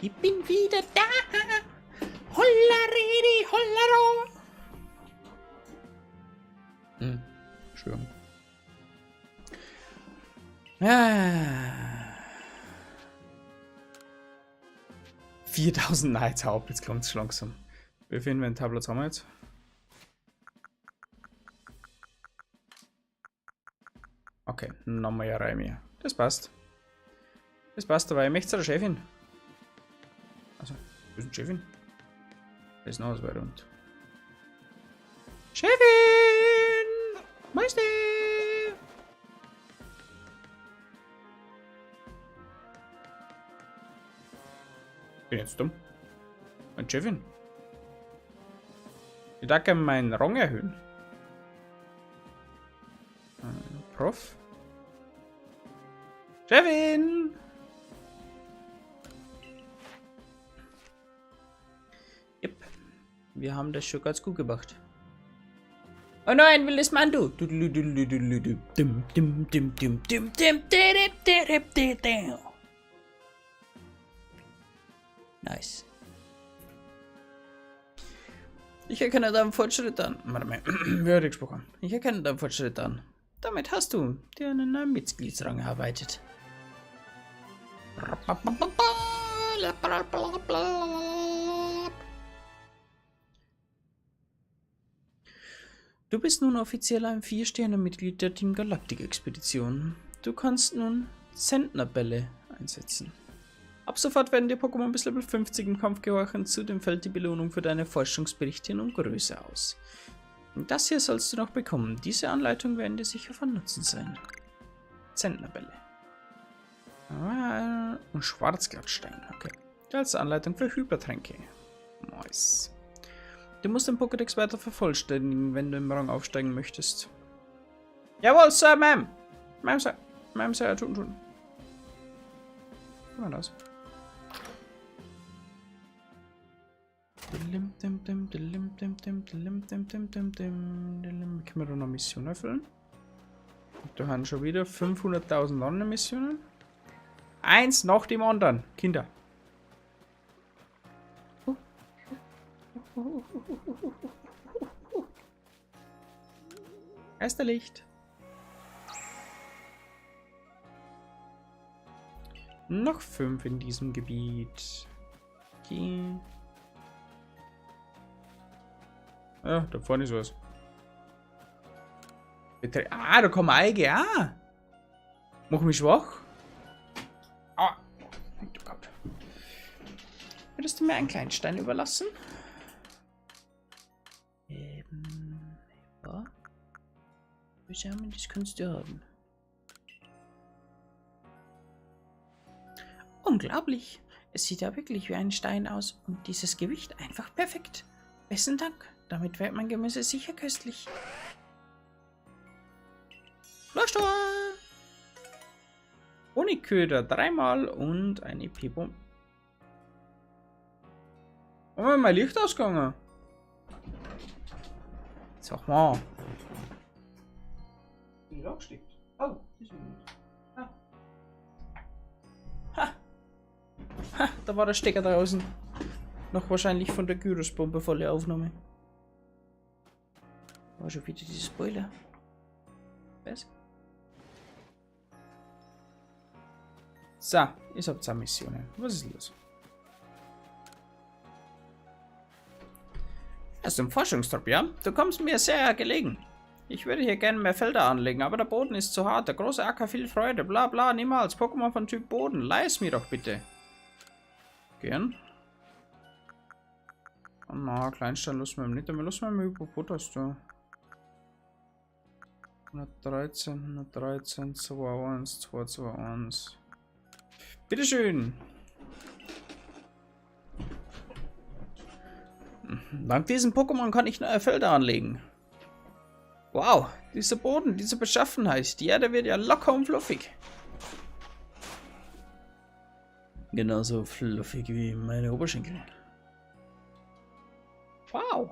Ich bin wieder da. Holla redi, holla Entschuldigung. Ah. 4000, nein, jetzt hau ab, jetzt kommt's langsam. Wie viel Inventarplatz haben wir jetzt? Okay, nochmal ja rein mir. Das passt. Das passt, aber ich möchte zu der Chefin. Also, wo ist die Chefin? Da ist noch was weiter und. Chefin! Meister! Bin jetzt dumm. Mein Chefin. Ich darf gerne meinen Rang erhöhen. Prof. Chefin! Yep. Wir haben das schon ganz gut gemacht. Oh nein, will das Mando. Nice. Ich erkenne deinen Fortschritt an. Warte mal, wer hat gesprochen? Ich erkenne deinen Fortschritt an. Damit hast du dir einen neuen Mitgliedsrang erarbeitet. Du bist nun offiziell ein 4-Sterne-Mitglied der Team Galactic-Expedition. Du kannst nun Zentnerbälle einsetzen. Ab sofort werden dir Pokémon bis Level 50 im Kampf gehorchen. Zudem fällt die Belohnung für deine Forschungsberichte nun größer aus. Das hier sollst du noch bekommen. Diese Anleitung werden dir sicher von Nutzen sein. Zentnerbälle. Und Schwarzglattstein. Okay. Als Anleitung für Hypertränke. Nice. Du musst den Pokédex weiter vervollständigen, wenn du im Rang aufsteigen möchtest. Jawohl, Sir, Ma'am! Ma'am, Sir. Ma'am, Sir, tun, tun. Guck mal das. Können wir da noch Mission erfüllen? Da haben schon wieder 500.000 andere Missionen. Eins nach dem anderen, Kinder. Geisterlicht. Noch 5 in diesem Gebiet. Okay. Ja, da vorne ist was. Bitte. Ah, da kommen Eige. Ah. Mach mich schwach. Ah. Du Gott. Würdest du mir einen kleinen Stein überlassen? Ja. Das kannst du haben. Unglaublich. Es sieht ja wirklich wie ein Stein aus und dieses Gewicht einfach perfekt. Besten Dank. Damit wird mein Gemüse sicher köstlich. Leuchtstuhl! Honigköder 3-mal und eine P-Bombe. Oh, mein Licht ausgegangen. Sag mal. Bin ich angesteckt? Oh, das ist nicht. Ah. Ha! Ha, da war der Stecker draußen. Noch wahrscheinlich von der Gyrospombe volle Aufnahme. War schon wieder dieser Spoiler. Was? So, ich hab 2 Missionen. Was ist los? Erst im Forschungstrupp, ja? Du kommst mir sehr gelegen. Ich würde hier gerne mehr Felder anlegen, aber der Boden ist zu hart. Der große Acker, viel Freude, bla bla, niemals. Pokémon von Typ Boden, leih es mir doch bitte. Gern. Oh na, Kleinstein lassen wir nicht, aber lassen wir mal Hippopotas da. 113, 113, 2, 1, 2, 2, 1. Bitteschön! Dank diesem Pokémon kann ich neue Felder anlegen. Wow, dieser Boden, diese Beschaffenheit. Die Erde wird ja locker und fluffig. Genauso fluffig wie meine Oberschenkel. Wow.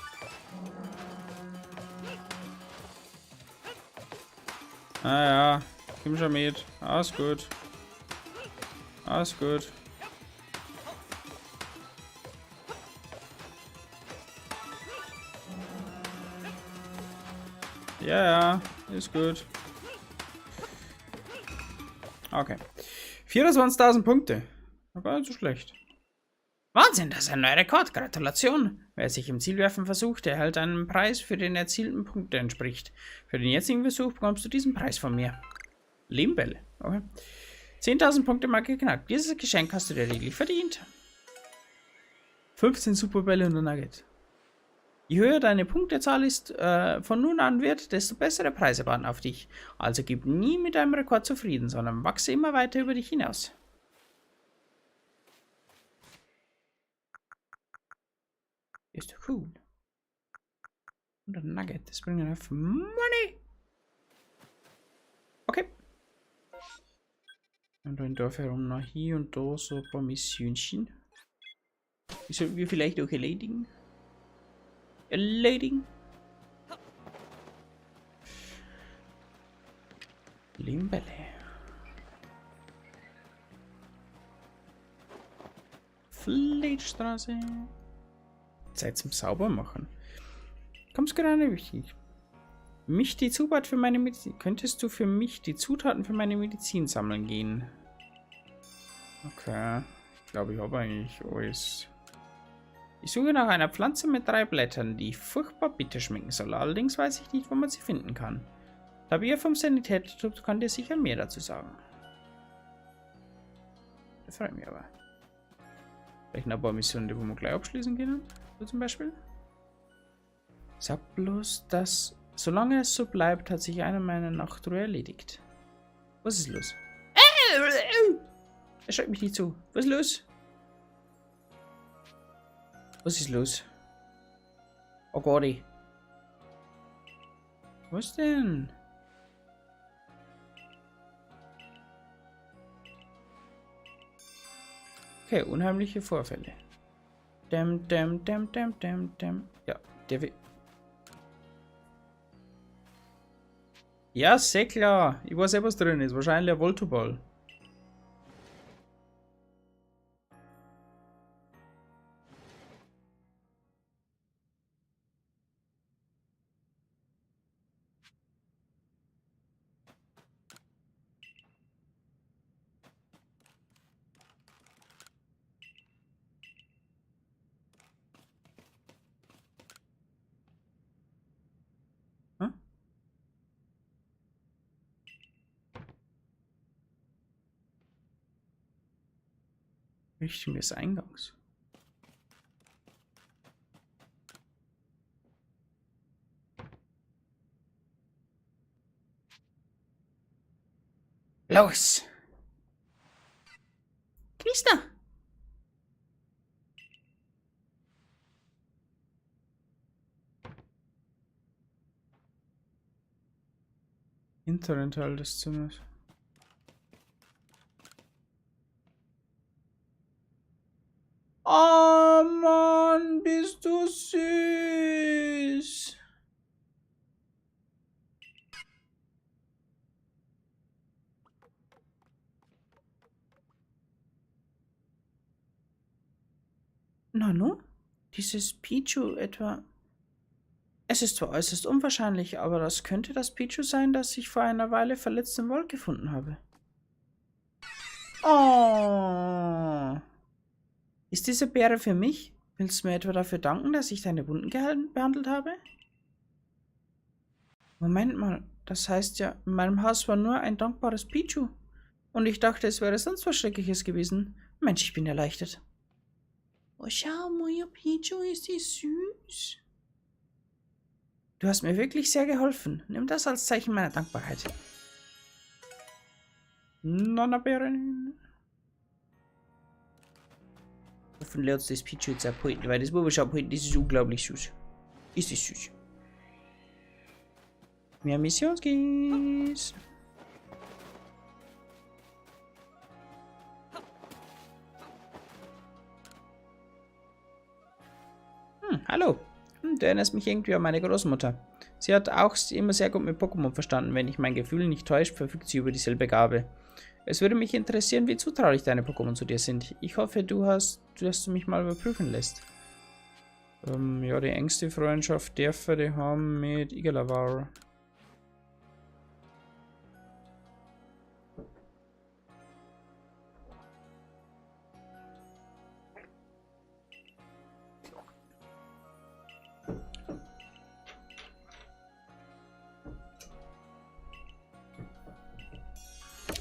Ah ja, komm schon mit. Alles gut. Alles gut. Ja, ja, ist gut. Okay. 24.000 Punkte. Gar nicht so schlecht. Wahnsinn, das ist ein neuer Rekord. Gratulation. Wer sich im Zielwerfen versucht, erhält einen Preis für den erzielten Punkt, der entspricht. Für den jetzigen Versuch bekommst du diesen Preis von mir. Lehmbälle. Okay. 10.000 Punkte Marke geknackt. Dieses Geschenk hast du dir redlich verdient. 15 Superbälle und ein Nugget. Je höher deine Punktezahl ist, von nun an wird, desto bessere Preise warten auf dich. Also gib nie mit deinem Rekord zufrieden, sondern wachse immer weiter über dich hinaus. Ist doch cool. Und ein Nugget, das bringt enough Money. Okay. Und dann Dorf herum noch hier und da so ein paar Missionchen. Die sollten wir vielleicht auch erledigen. Erledigen. Lehmbälle. Fleetstraße. Zeit zum Saubermachen. Kommst gerade wichtig. Mich die Zutat für meine Medizin. Könntest du für mich die Zutaten für meine Medizin sammeln gehen? Okay. Ich glaube, ich habe eigentlich alles. Ich suche nach einer Pflanze mit 3 Blättern, die furchtbar bitter schmecken soll. Allerdings weiß ich nicht, wo man sie finden kann. Tabia vom Sanitätstrupp kann dir sicher mehr dazu sagen. Das freut mich aber. Vielleicht noch ein paar Missionen, die wir gleich abschließen können. So zum Beispiel. Sag bloß, dass, solange es so bleibt, hat sich einer meiner Nachtruhe erledigt. Was ist los? Er schaut mich nicht zu. Was ist los? Was ist los? Oh Gott. Was denn? Okay, unheimliche Vorfälle. Dem, dem, dem, dem, dem, dem. Ja, der will. Ja, sehr klar. Ich weiß eh, was drin ist. Wahrscheinlich ein Voltoball. Richtung des Eingangs. Los! Knister! Hinteren Teil des Zimmers. Oh Mann, bist du süß. Nanu? Dieses Pichu etwa... Es ist zwar äußerst unwahrscheinlich, aber das könnte das Pichu sein, das ich vor einer Weile verletzt im Wald gefunden habe. Oh. Ist diese Beere für mich? Willst du mir etwa dafür danken, dass ich deine Wunden behandelt habe? Moment mal, das heißt ja, in meinem Haus war nur ein dankbares Pichu. Und ich dachte, es wäre sonst was Schreckliches gewesen. Mensch, ich bin erleichtert. Oh, schau mal, ihr Pichu, ist die süß. Du hast mir wirklich sehr geholfen. Nimm das als Zeichen meiner Dankbarkeit. Nonnebeeren. Hoffentlich hat das Pichu jetzt abhalten, weil das muss man schon abhalten, das ist unglaublich süß. Ist das süß. Mehr Missionskeys. Hallo. Du erinnerst mich irgendwie an meine Großmutter. Sie hat auch immer sehr gut mit Pokémon verstanden. Wenn ich mein Gefühl nicht täuscht, verfügt sie über dieselbe Gabe. Es würde mich interessieren, wie zutraulich deine Pokémon zu dir sind. Ich hoffe, dass du mich mal überprüfen lässt. Ja, die engste Freundschaft dürfen die haben mit Igelavar.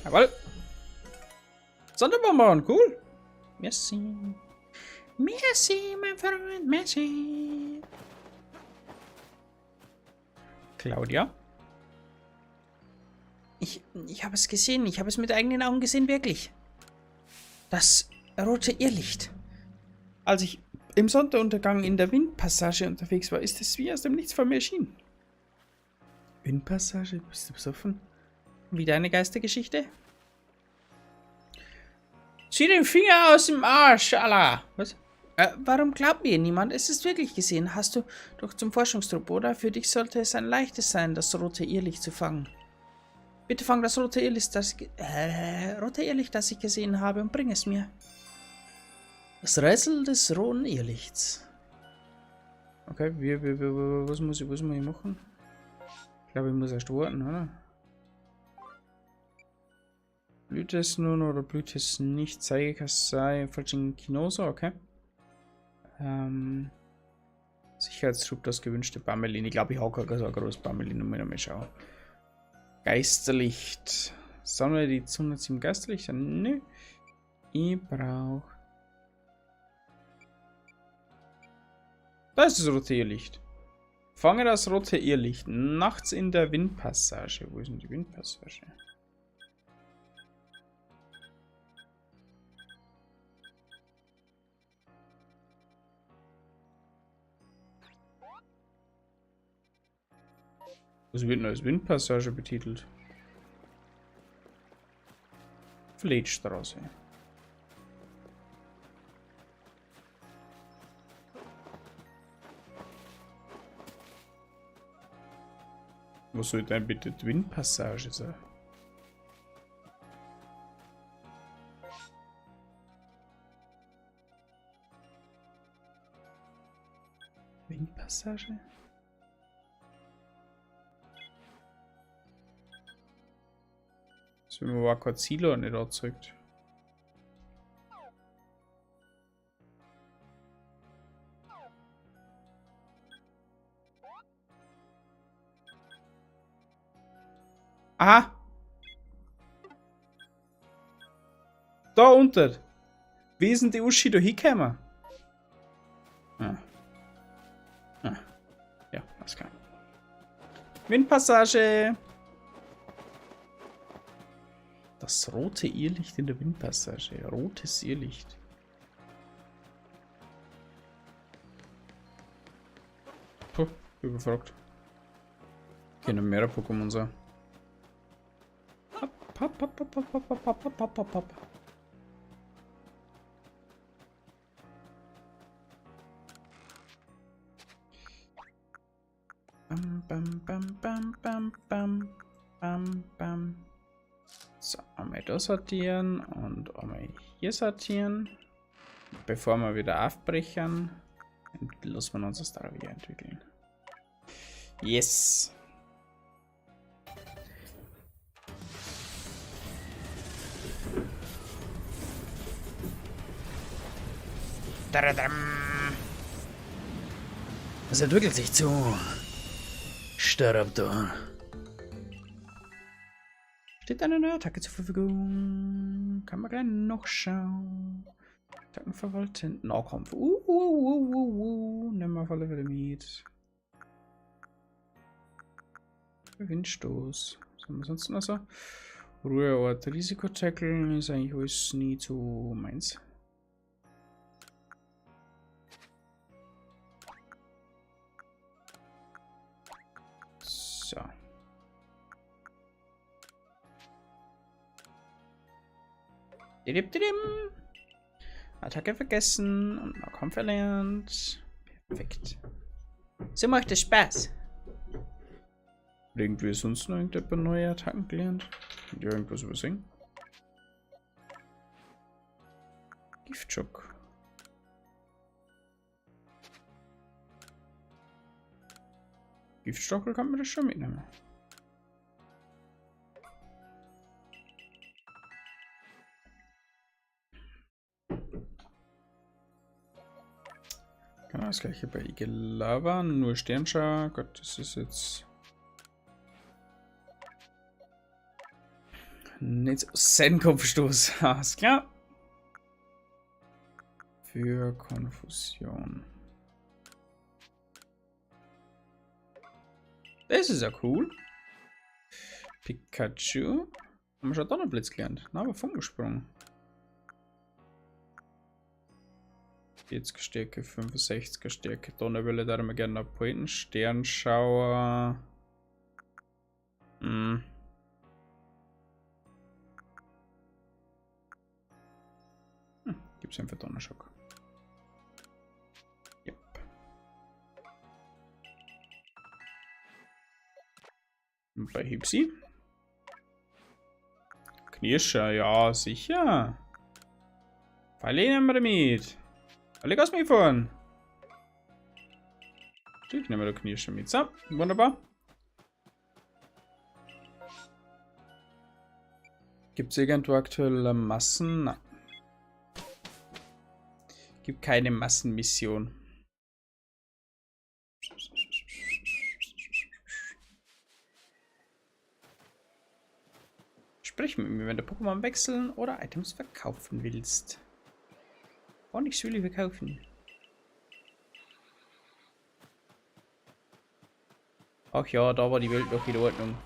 Jawohl. Sonderbonbon, cool. Merci. Merci, mein Freund, merci. Claudia? Ich habe es gesehen, ich habe es mit eigenen Augen gesehen, wirklich. Das rote Irrlicht. Als ich im Sonnenuntergang in der Windpassage unterwegs war, ist es wie aus dem Nichts vor mir erschienen. Windpassage? Bist du besoffen? Wieder eine Geistergeschichte? Zieh den Finger aus dem Arsch, Allah! Was? Warum glaubt mir niemand? Es ist wirklich gesehen. Hast du doch zum Forschungstrupp, oder? Für dich sollte es ein leichtes sein, das rote Irrlicht zu fangen. Bitte fang das rote Irrlicht, das ich gesehen habe, und bring es mir. Das Rätsel des roten Irrlichts. Okay, was muss ich machen? Ich glaube, ich muss erst warten, oder? Blüht es nun oder blüht es nicht? Zeige Kasai, falschen Kinosa, okay. Sicherheitstrupp, das gewünschte Bamelin. Ich glaube, ich habe kein so großes Bamelin, muss ich mal schauen. Geisterlicht. Sammle die 207 Geisterlichter? Nö. Ich brauche. Da ist das rote Irrlicht. Fange das rote Irrlicht. Nachts in der Windpassage. Wo ist denn die Windpassage? Was wird denn als Windpassage betitelt? Fleetstraße. Was soll denn bitte die Windpassage sein? Windpassage? Das wird mir aber kein Ziel nicht erzeugt. Aha! Da unten! Wie ist denn die Uschi da hingekommen? Ah. Ah. Ja, alles klar. Windpassage! Das rote Irrlicht in der Windpassage. Rotes Irrlicht. Puh, überfragt. Können mehrere Pokémon sein. Hopp, hopp, hopp, hopp, hopp, hopp, hopp, hopp, hopp, hopp. Bam, bam, bam, bam, bam, bam, bam, bam. So, einmal da sortieren und einmal hier sortieren. Bevor wir wieder aufbrechen, lassen wir uns das da wieder entwickeln. Yes! Es entwickelt sich zu Staraptor. Steht eine neue Attacke zur Verfügung. Kann man gleich noch schauen. Attacken verwalten. Nahkampf. Nehmen wir auf alle Fälle mit. Windstoß. Was haben wir sonst noch so? Ruheort, Risiko-Tackle ist eigentlich alles nie zu meins. So. Attacke vergessen und Nahkampf erlernt. Perfekt. So macht es Spaß. Irgendwie sonst noch irgendjemand neue Attacken gelernt? Hat ja irgendwas übersehen? Giftschock. Giftstachel kann man das schon mitnehmen. Genau das gleiche bei Igelava, nur Sternschar. Gott, das ist jetzt nicht so. Zen-Kopfstoß, alles klar. Für Konfusion. Das ist ja cool. Pikachu. Haben wir schon Donnerblitz gelernt. Na, aber Funkensprung. 40er Stärke, 65er Stärke, Donnerwelle, da wir gerne abhalten. Sternschauer. Hm. Gibt's einfach Donnerschock. Yep. Und bei Hipsi? Knirscher, ja, sicher. Verlieren wir damit. Alle Gas mitfahren. Natürlich nehmen wir da Knirscher mit. So, wunderbar. Gibt's irgendwo aktuelle Massen? Nein. Gibt keine Massenmission. Sprich mit mir, wenn du Pokémon wechseln oder Items verkaufen willst. Oh, nichts will ich verkaufen. Ach ja, da war die Welt noch in Ordnung.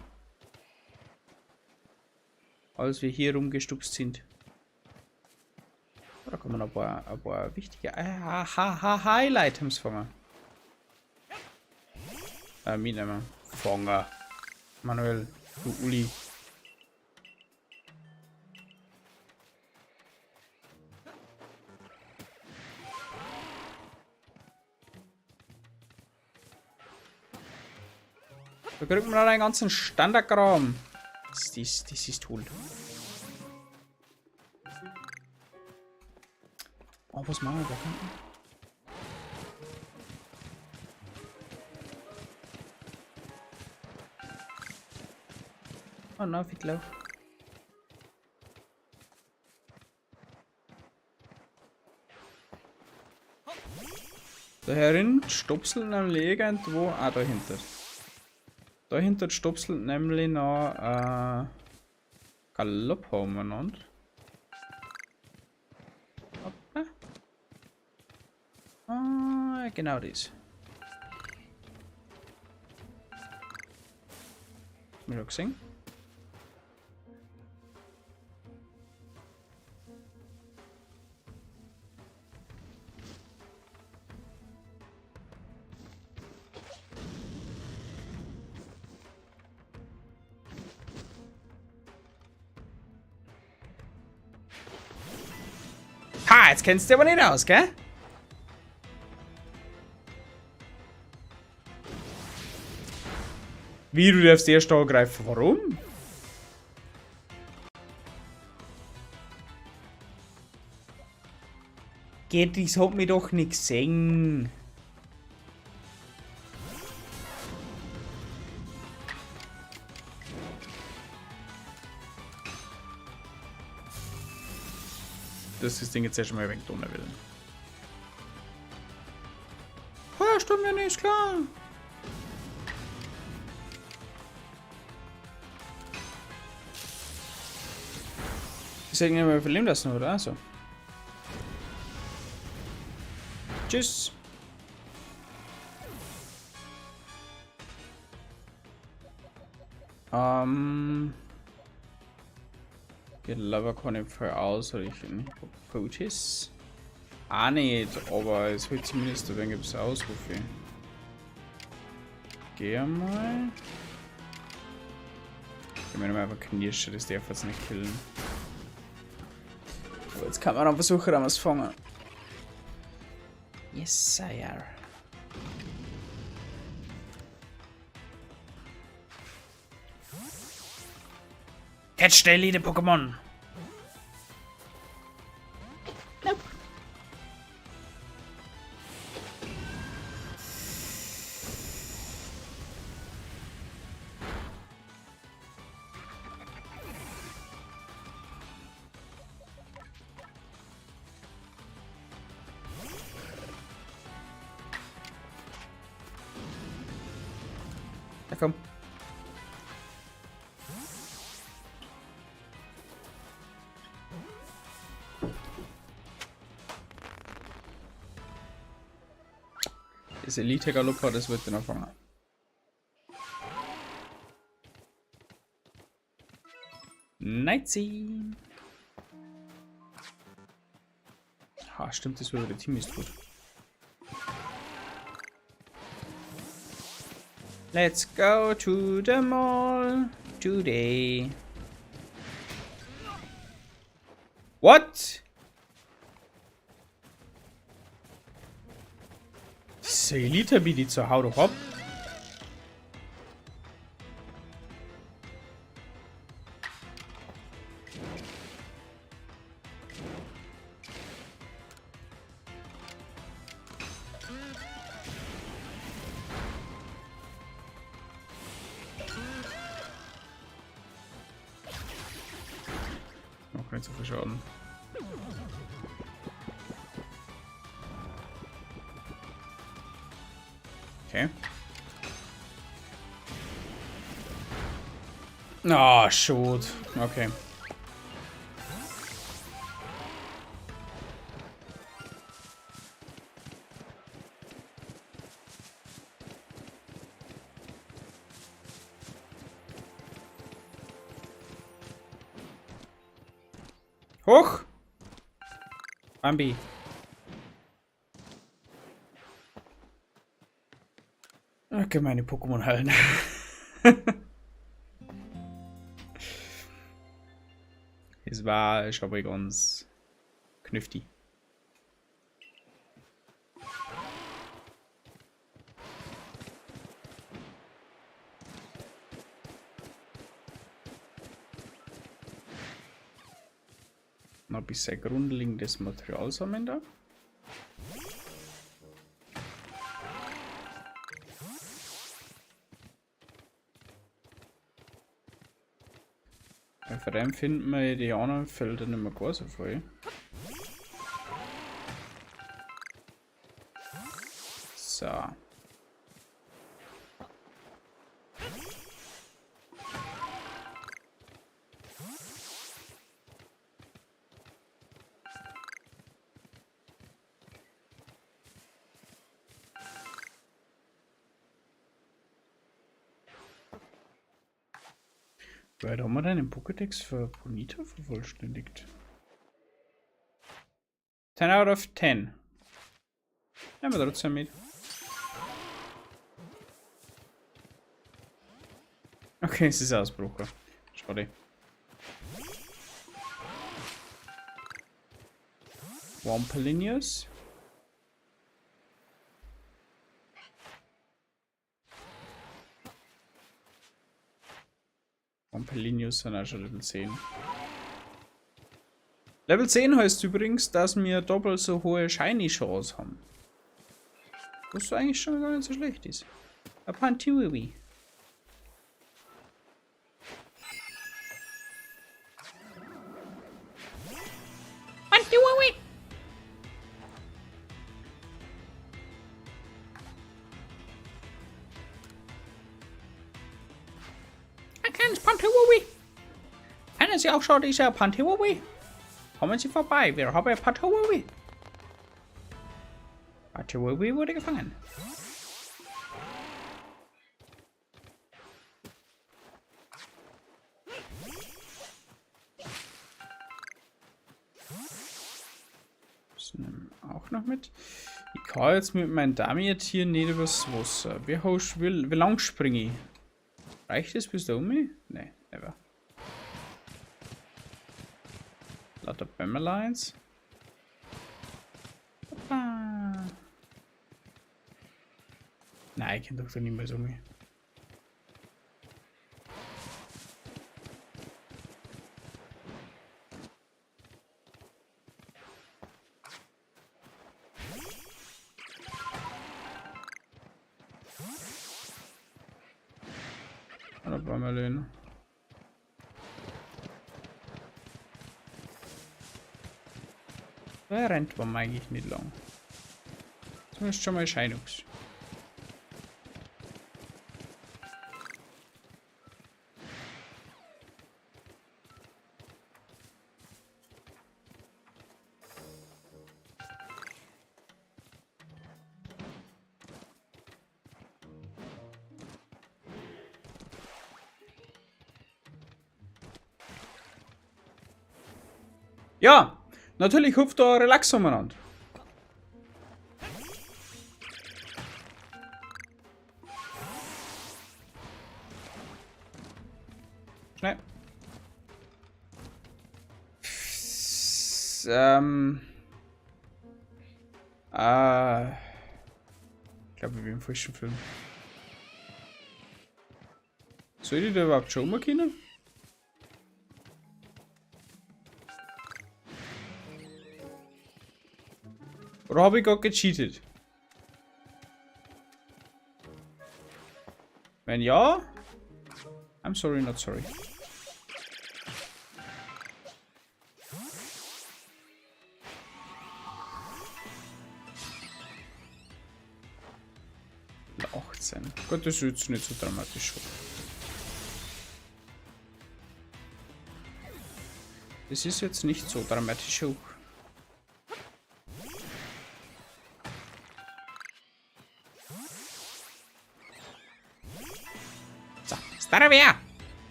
Als wir hier rumgestupst sind. Oh, da kann man ein paar wichtige Highlight-Items fangen. Mitnehmen. Fangen. Manuel, du Uli. Da kriegt man einen ganzen Standardkram. Das ist toll. Oh, was machen wir da? Oh no, Fiddler. Da herin stopseln nämlich irgendwo. Ah, dahinter. Dahinter stopselt nämlich noch Galopp umeinander. Hoppa. Ah, genau das. Hab ich schon gesehen? Ha, jetzt kennst du aber nicht aus, gell? Wie, du darfst erst angreifen? Warum? Geht, das hat mich doch nicht gesehen. Das ist das Ding jetzt erst mal ein wenig Donnerwellen. Feuersturm, ja nicht, klar. Ich sag nicht mehr, wir verlieren das noch, oder? Also. Tschüss. Lava kann ich voll ausrichten. Potis? Auch nicht, aber es wird zumindest ein wenig etwas ausrufen. Geh mal. Ich meine einfach Knirsche, das darf jetzt nicht killen. Aber jetzt kann man noch versuchen, dass wir es fangen. Yes, sire. Catch the Elite Pokémon! Nope. Ja, komm. Das Elite Galoppa, das wird den anfangen. 19. Ha, stimmt, das war der Team ist gut. Let's go to the mall today. What? Diese Elite-Bidiza, hau doch ab. Noch nicht so viel Schaden. Okay. Ah, schon. Okay. Hoch! Bambi. Okay, meine Pokémon heilen. Es war schon mal ganz knüfti. Noch ein bisschen grundlegendes Material sammeln da. Vor dem finden wir die anderen Felder nicht mehr gar so viel. So. Weit haben wir denn den Pokédex für Bonita vervollständigt? 10 out of 10. Nehmen wir trotzdem mit. Okay, es ist Ausbruch. Schade. Wampelinius. Wampelinius sind auch schon Level 10. Level 10 heißt übrigens, dass wir doppelt so hohe Shiny-Chance haben. Was eigentlich schon gar nicht so schlecht ist. Ein Pantiwi. Pantiwi! Pantiwi! Kennen Sie auch schon diese Pantiwi? Kommen Sie vorbei, wir haben Pantiwi. Pantiwi wurde gefangen. Das nehmen wir auch noch mit. Ich kann jetzt mit meinem Dummy-Tier nicht übers Wasser. Wie lang springe ich? Reicht es bis da um mich? Nee, never. Lauter Bämmerlines. Hoppa. Nein, ich kann doch da nicht mehr so um mich. Marlene. Da rennt man eigentlich nicht lang. Zumindest schon mal Scheinungs. Ja, natürlich hupft da Relax umeinander. Schnell. Ich glaube, ich bin im falschen Film. Soll ich da überhaupt schon umkennen? Oder habe ich gerade gecheatet? Wenn ja, I'm sorry, not sorry. Gut, das ist jetzt nicht so dramatisch. Das ist jetzt nicht so dramatisch hoch. So, Staravia!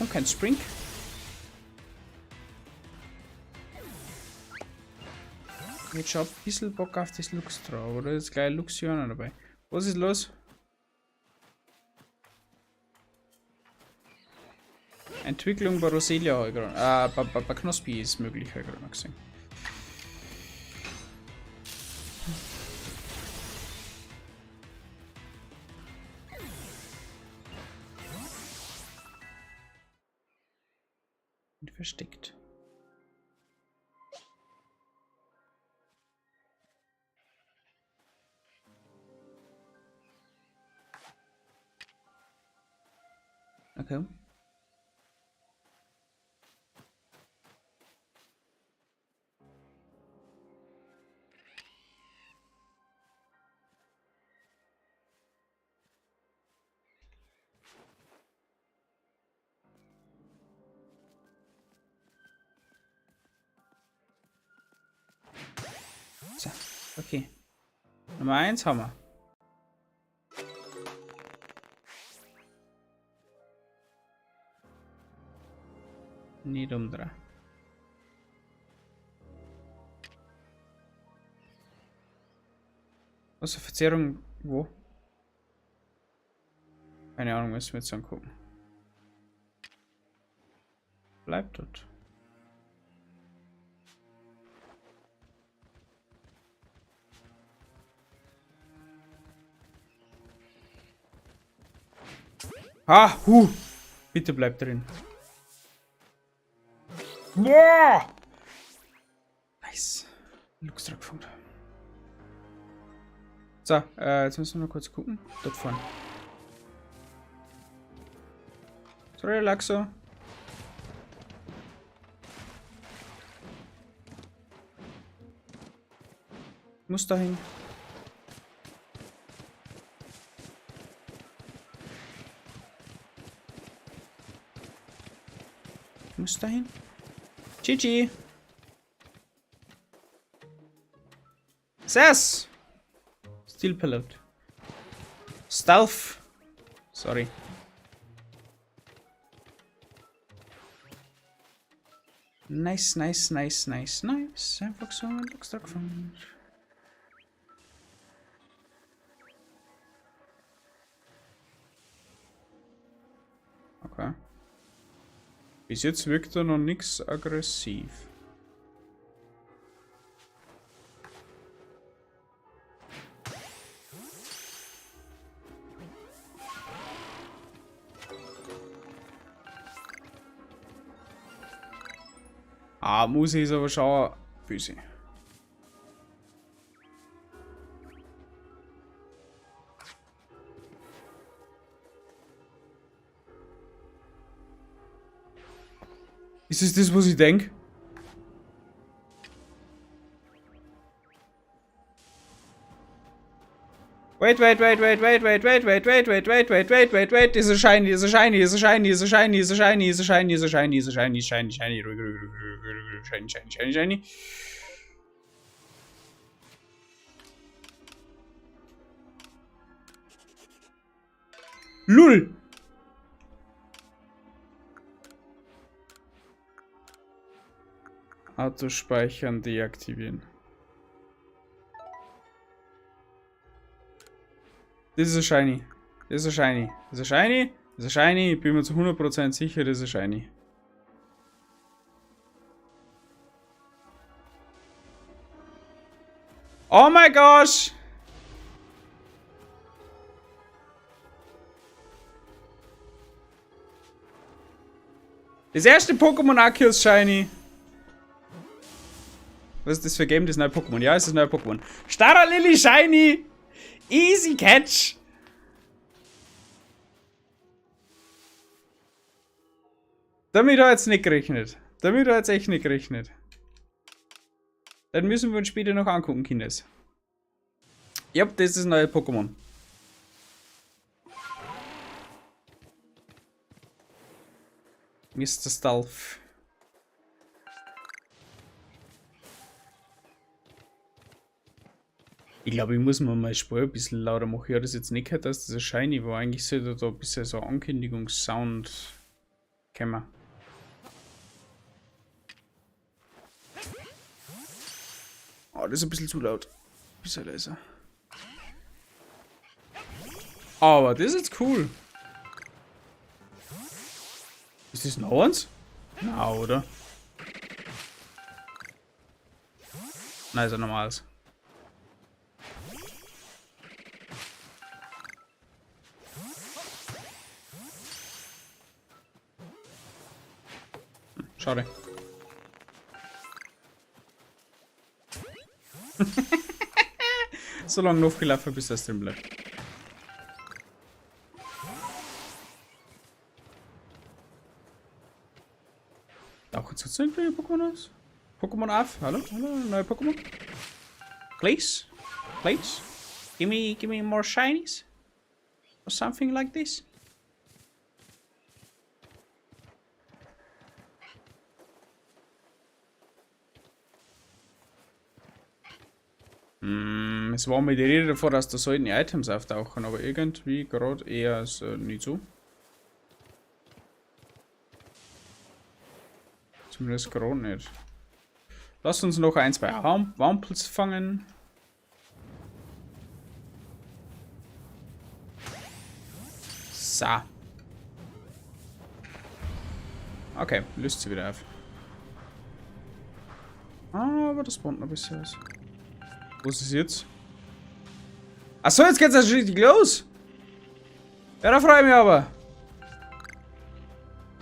Und kein Spring. Jetzt schon ein bisschen Bock auf das Luxtra, oder? Ist gleich Luxion dabei. Was ist los? Entwicklung bei Roselia habe ich gerade. Bei Knospi ist möglich, habe ich gerade noch gesehen. Und versteckt. Okay. So, okay. Nummer 1 haben wir. Nicht umdrehen. Was eine Verzerrung? Wo? Keine Ahnung, müssen wir jetzt angucken. Bleibt dort. Ah, hu! Bitte bleib drin. Boah! Nice. Luxtra gefunden. So, jetzt müssen wir noch kurz gucken. Dort vorne. Sorry, Relaxo. Muss dahin. Muss dahin. GG. Sass. Steel Pellet. Stealth. Sorry. Nice, nice, nice, nice, nice. Einfach so ein Luxtra gefunden. Okay. Bis jetzt wirkt er noch nix aggressiv. Ah, Muse ist aber schon böse. Ist es das, was ich denke? Wait, wait, wait, wait, wait, wait, wait, wait, wait, wait, wait, wait, wait, wait, wait. Ist ein shiny, ist ein shiny, ist ein shiny, ist ein shiny, ist ein shiny, ist ein shiny, ist ein shiny, ist ein shiny, shiny, shiny, ruhig, ruhig, ruhig, ruhig, shiny, shiny, shiny, shiny. LUL! Autospeichern deaktivieren. Das ist ein Shiny. Das ist ein Shiny. Das ist ein Shiny. Das ist ein Shiny. Ich bin mir zu 100% sicher, das ist ein Shiny. Oh my gosh! Das erste Pokémon Arceus Shiny. Was ist das für ein Game? Das neue Pokémon. Ja, es ist das neue Pokémon. Starra Lily Shiny! Easy Catch! Damit hat jetzt nicht gerechnet. Damit hat jetzt echt nicht gerechnet. Dann müssen wir uns später noch angucken, Kinders. Ja, das ist das neue Pokémon. Mr. Stalf. Ich glaube, ich muss mir mein Spiel ein bisschen lauter machen. Ich habe das jetzt nicht gehört, dass das ein Shiny war. Eigentlich sollte da ein bisschen so ein Ankündigungssound kommen. Oh, das ist ein bisschen zu laut. Ein bisschen leiser. Aber das ist jetzt cool. Ist das noch eins? Na, oder? Nein, ist ja normales. Schade. So lange noch gelaufen, bis das drin bleibt. Tauchen sonst irgendwelche Pokémon aus? Pokémon auf? Hallo? Hallo? Neue Pokémon? Please? Please? Give me more shinies? Or something like this? Es war mir die Rede davor, dass da sollten Items auftauchen, aber irgendwie gerade eher so nicht so. Zumindest gerade nicht. Lass uns noch ein, zwei Wampels fangen. So. Okay, löst sie wieder auf. Aber das spawnt noch ein bisschen was. Wo ist es jetzt? Achso, jetzt geht's erst richtig los. Ja, da freue ich mich aber.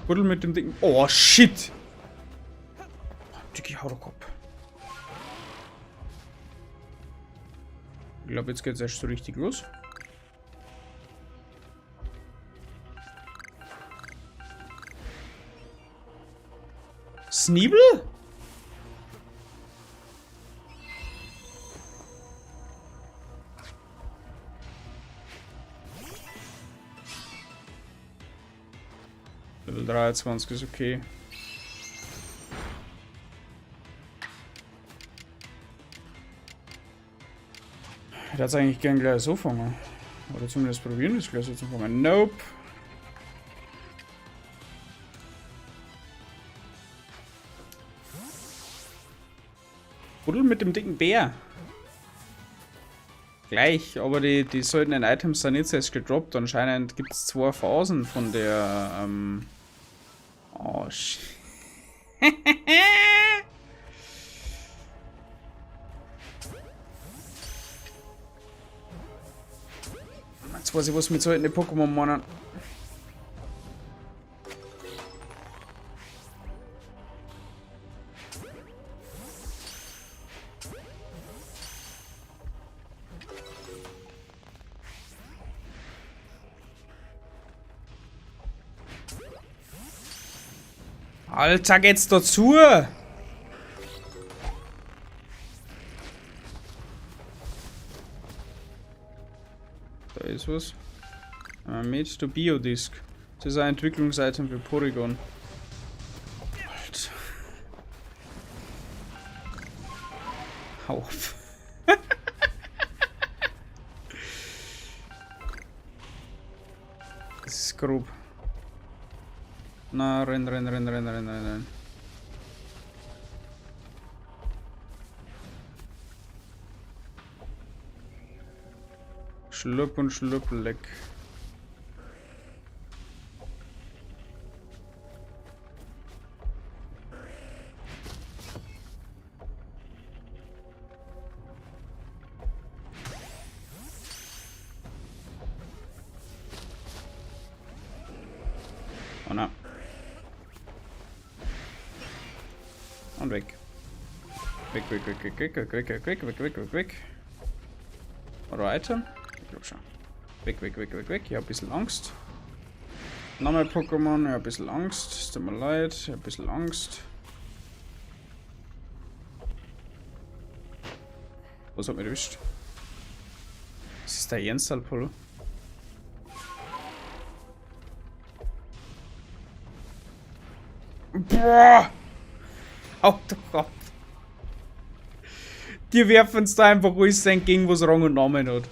Buddel mit dem dicken... Oh, shit. Dicke, hau doch ab. Ich glaube, jetzt geht's erst so richtig los. Sneebel? Level 23 ist okay. Ich hätte es eigentlich gern gleich so fangen. Oder zumindest probieren, das gleich so zu fangen. Nope. Buddel mit dem dicken Bär. Gleich, aber die seltenen Items sind jetzt erst gedroppt. Anscheinend gibt es 2 Phasen von der, oh, shit. Jetzt weiß ich, was mit solchen Pokémon meinen. Alter, geht's da zu? Da ist was. Mit der Biodisk. Das ist ein Entwicklungsitem für Porygon. Alter. Hau auf. Das ist grob. Na, renn, renn, renn, renn, renn, renn, renn. Schlupp und schlupp, leck. Oh nein. Und weg. Weg, weg, weg, weg, weg, weg, weg, weg, weg, weg, weg, weg. Oder Item? Ich glaub schon. Weg, weg, weg, weg, weg. Ich hab ein bisschen Angst. Nochmal Pokémon. Ich hab ein bisschen Angst. Es tut mir leid. Ich hab ein bisschen Angst. Was hat mich erwischt? Das ist der Ernst, Apollo. Boah! Hau doch ab! Die werfen da einfach alles entgegen, was Rang und Namen hat.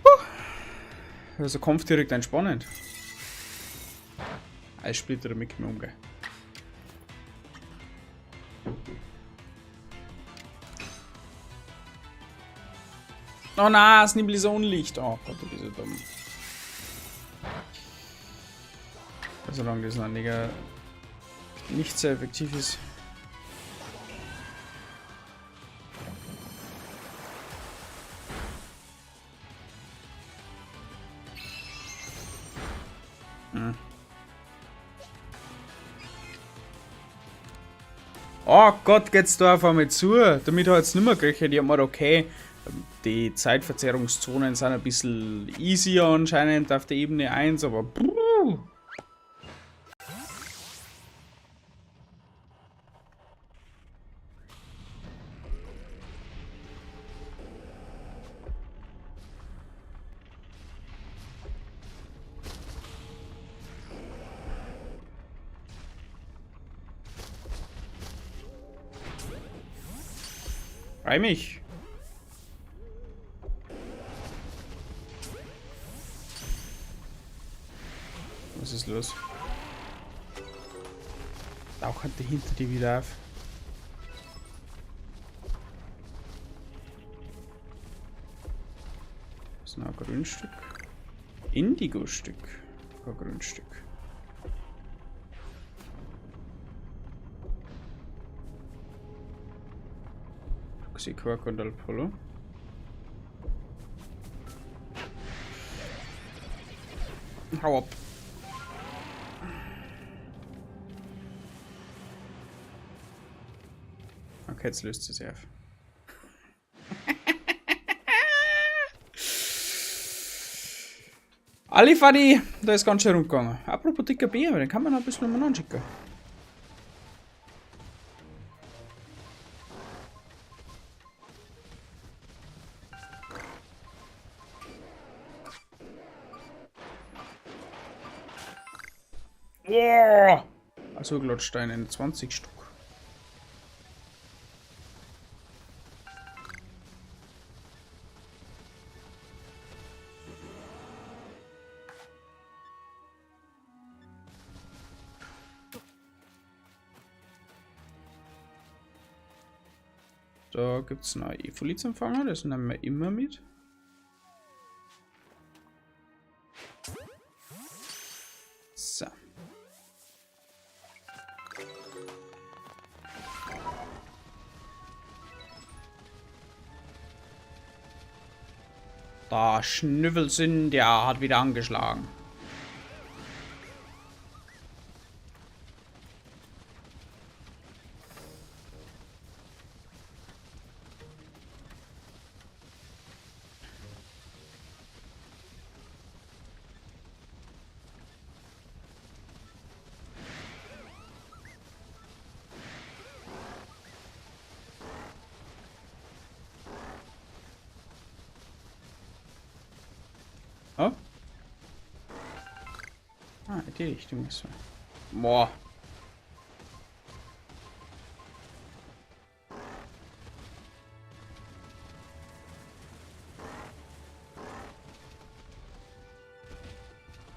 Puh. Also Kampf direkt entspannend. Eissplitter, damit kann ich umgehen. Oh nein, es nimmt so Unlicht. Oh Gott, du bist ja dumm. Solange das Anleger nicht sehr effektiv ist. Hm. Oh Gott, geht's da auf einmal zu. Damit hat's nicht mehr gerechnet. Ich hab mir gedacht, okay, die Zeitverzerrungszonen sind ein bisschen easier anscheinend auf der Ebene 1, aber puh. Freu mich. Was ist los? Tauchen die hinter die wieder auf. Das ist noch ein Grünstück. Indigo-Stück. Kein Grünstück. Toxiquak und Alpollo. Hau ab. Okay, jetzt löst sie sich auf. Ali Fadi, da ist ganz schön rumgegangen. Apropos dicker Bär, den kann man noch ein bisschen umeinander schicken. Boah! Also Glottsteine, 20 Stück. Da gibt es einen Evolizempfänger, das nehmen wir immer mit. So. Da Schnüffelsinn, der hat wieder angeschlagen. Oh. Ah, in die Richtung müssen wir. Boah.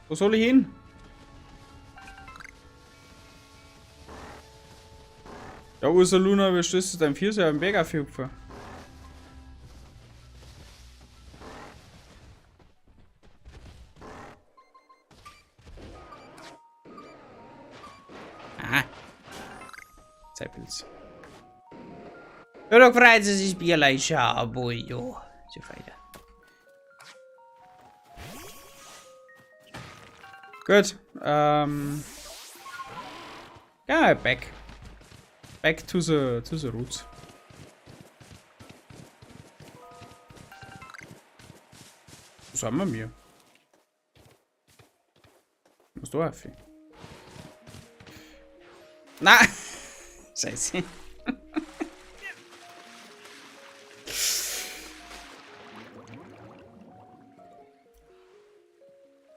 Wo soll ich hin? Ja, Ursaluna, wie stößt du dein Vierser am Berg aufhüpfen? Aha. Zeitpilz. Ja, da freut sie sich Bierlein, schau, jo. So weiter. Gut. Ja, back. Back to the roots. Was haben wir mir? Was da auf? Na! Scheiße.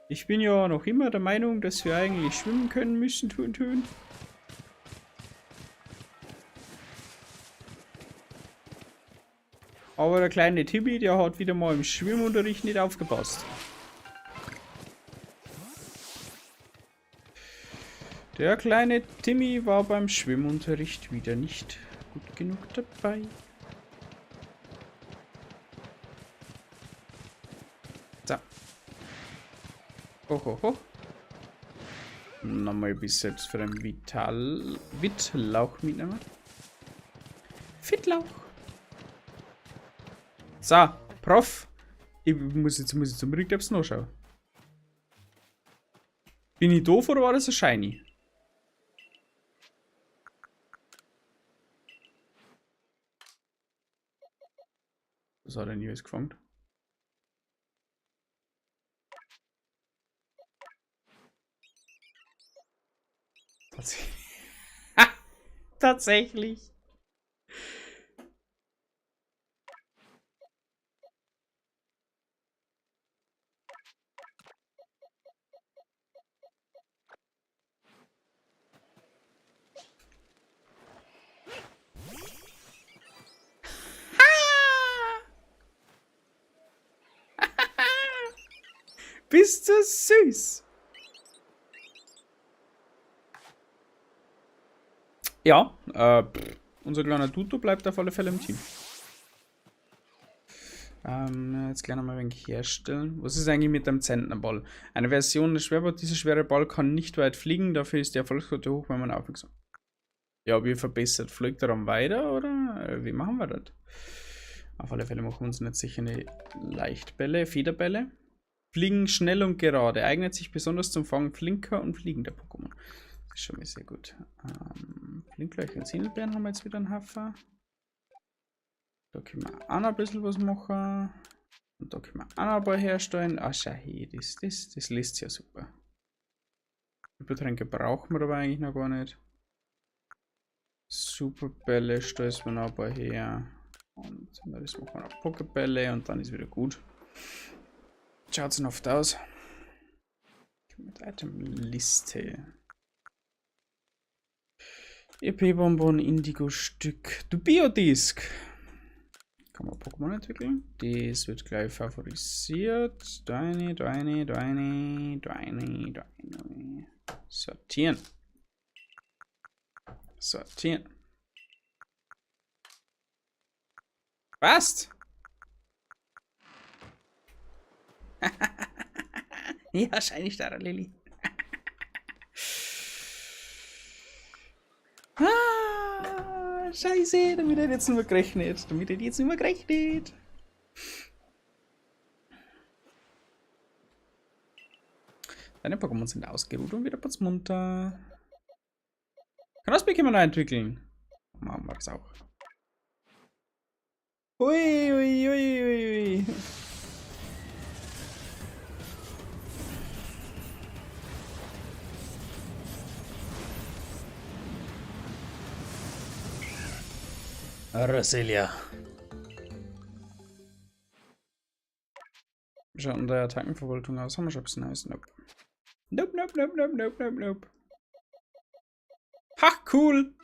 Ich bin ja noch immer der Meinung, dass wir eigentlich schwimmen können müssen, tun, tun. Aber der kleine Tibi, der hat wieder mal im Schwimmunterricht nicht aufgepasst. Der kleine Timmy war beim Schwimmunterricht wieder nicht gut genug dabei. So. Hoch, hoch, hoch. Nochmal bis selbst für einen Wittlauch mitnehmen. Fittlauch. So, Prof. Ich muss jetzt unbedingt etwas nachschauen. Bin ich doof oder war das ein Shiny? Was hat er denn jeweils gefangen? Tatsächlich. Tatsächlich. Bist du süß? Ja, unser kleiner Tutu bleibt auf alle Fälle im Team. Jetzt gleich nochmal ein wenig herstellen. Was ist eigentlich mit dem Zentnerball? Eine Version des Schwerballs. Dieser schwere Ball kann nicht weit fliegen, dafür ist die Erfolgsquote hoch, wenn man aufmerksam. Ja, wie verbessert? Fliegt er dann weiter oder wie machen wir das? Auf alle Fälle machen wir uns nicht sicher eine Leichtbälle, Federbälle. Fliegen schnell und gerade. Eignet sich besonders zum Fangen flinker und fliegender Pokémon. Das ist schon mal sehr gut. Flinkgleich und Sinelbeeren haben wir jetzt wieder einen Haufen. Da können wir auch noch ein bisschen was machen. Und da können wir auch noch ein paar herstellen. Ach, schau hier, das liest sich ja super. Übertränke brauchen wir aber eigentlich noch gar nicht. Superbälle stößen wir noch ein paar her. Und das machen wir noch Pokébälle und dann ist wieder gut. Schaut's noch oft aus. Mit Itemliste. E P-Bonbon, Indigo-Stück, du Biodisk. Kann man Pokémon entwickeln? Das wird gleich favorisiert. Deine, deine, deine, deine, deine. Sortieren. Sortieren. Passt! Ja, Shiny Starrer Lilly. Ah, scheiße, damit hätte ich jetzt nicht mehr gerechnet. Damit hätte ich jetzt nicht mehr gerechnet. Deine Pokémon sind ausgeruht und wieder putzmunter. Kann das Pokémon noch entwickeln? Machen wir das auch. Ui, ui, ui, ui, ui. Roselia. Wie schaut denn der Attackenverwaltung aus? Haben wir schon was Neues? Nope. Nope, nope, nope, nope, nope, nope, nope. Ha, cool!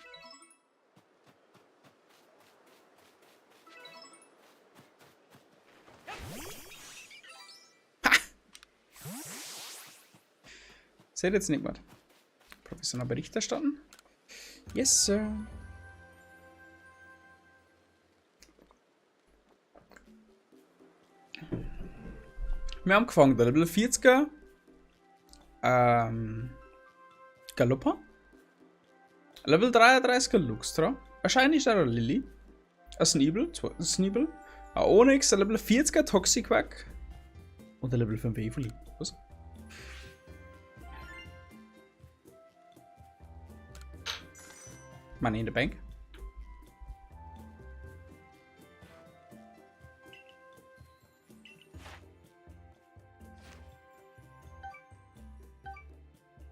Ha! Seht jetzt nicht mehr. Professioneller Bericht erstatten? Yes, Sir. Wir haben angefangen, der Level 40er. Galoppa. Level 33er Luxtra. Wahrscheinlich der Lilly. Ein Sneebel, zwei Sneebel. Ein Onix, ein Level 40er Toxicroak. Und ein Level 5 Evoli. Was? Money in the Bank.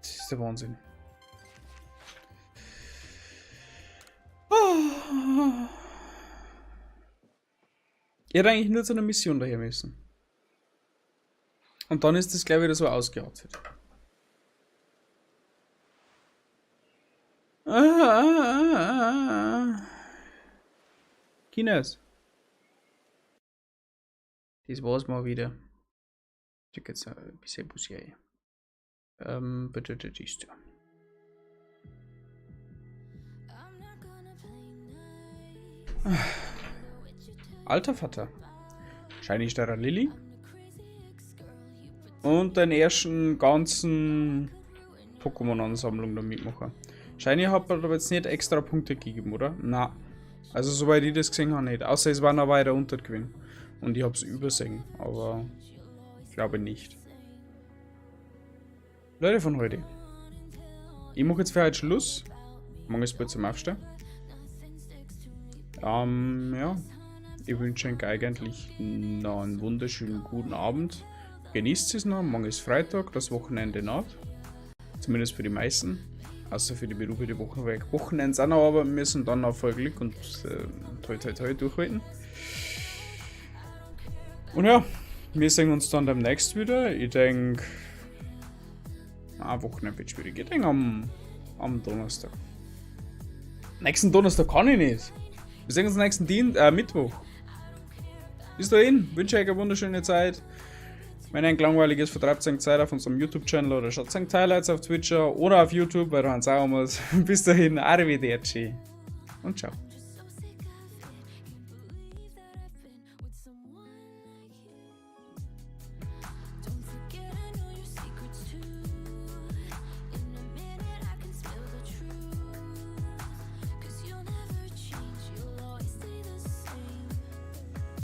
Das ist der Wahnsinn. Oh. Ich hätte eigentlich nur zu einer Mission daher müssen. Und dann ist das gleich wieder so ausgeartet. Kinders. Das war's mal wieder. Ich check jetzt ein bisschen Bus hier. Bitte, das ist ja. Alter Vater. Shiny Star Lilly. Und den ersten ganzen Pokémon-Ansammlung da mitmachen. Shiny hat aber jetzt nicht extra Punkte gegeben, oder? Na. Also soweit ich das gesehen habe, nicht. Außer es war noch weiter unter gewesen. Und ich hab's übersehen, aber ich glaube nicht. Leute von heute. Ich mach jetzt für heute Schluss. Morgen ist bald zum Aufstehen. Ja. Ich wünsche euch eigentlich noch einen wunderschönen guten Abend. Genießt es noch. Morgen ist Freitag, das Wochenende naht. Zumindest für die meisten. Außer für die Berufe, die Wochenends auch noch arbeiten müssen, dann noch voll Glück und toi toi toi durchhalten. Und ja, wir sehen uns dann demnächst wieder. Ich denk, Wochenende wird schwierig. Ich denk am Donnerstag. Nächsten Donnerstag kann ich nicht. Wir sehen uns nächsten Mittwoch. Bis dahin, wünsche euch eine wunderschöne Zeit. Wenn ein langweilig ist, vertreibt euch Zeit auf unserem YouTube-Channel oder schaut euch Highlights auf Twitch oder auf YouTube, weil da haben sie auch mal. Bis dahin, arrivederci und ciao.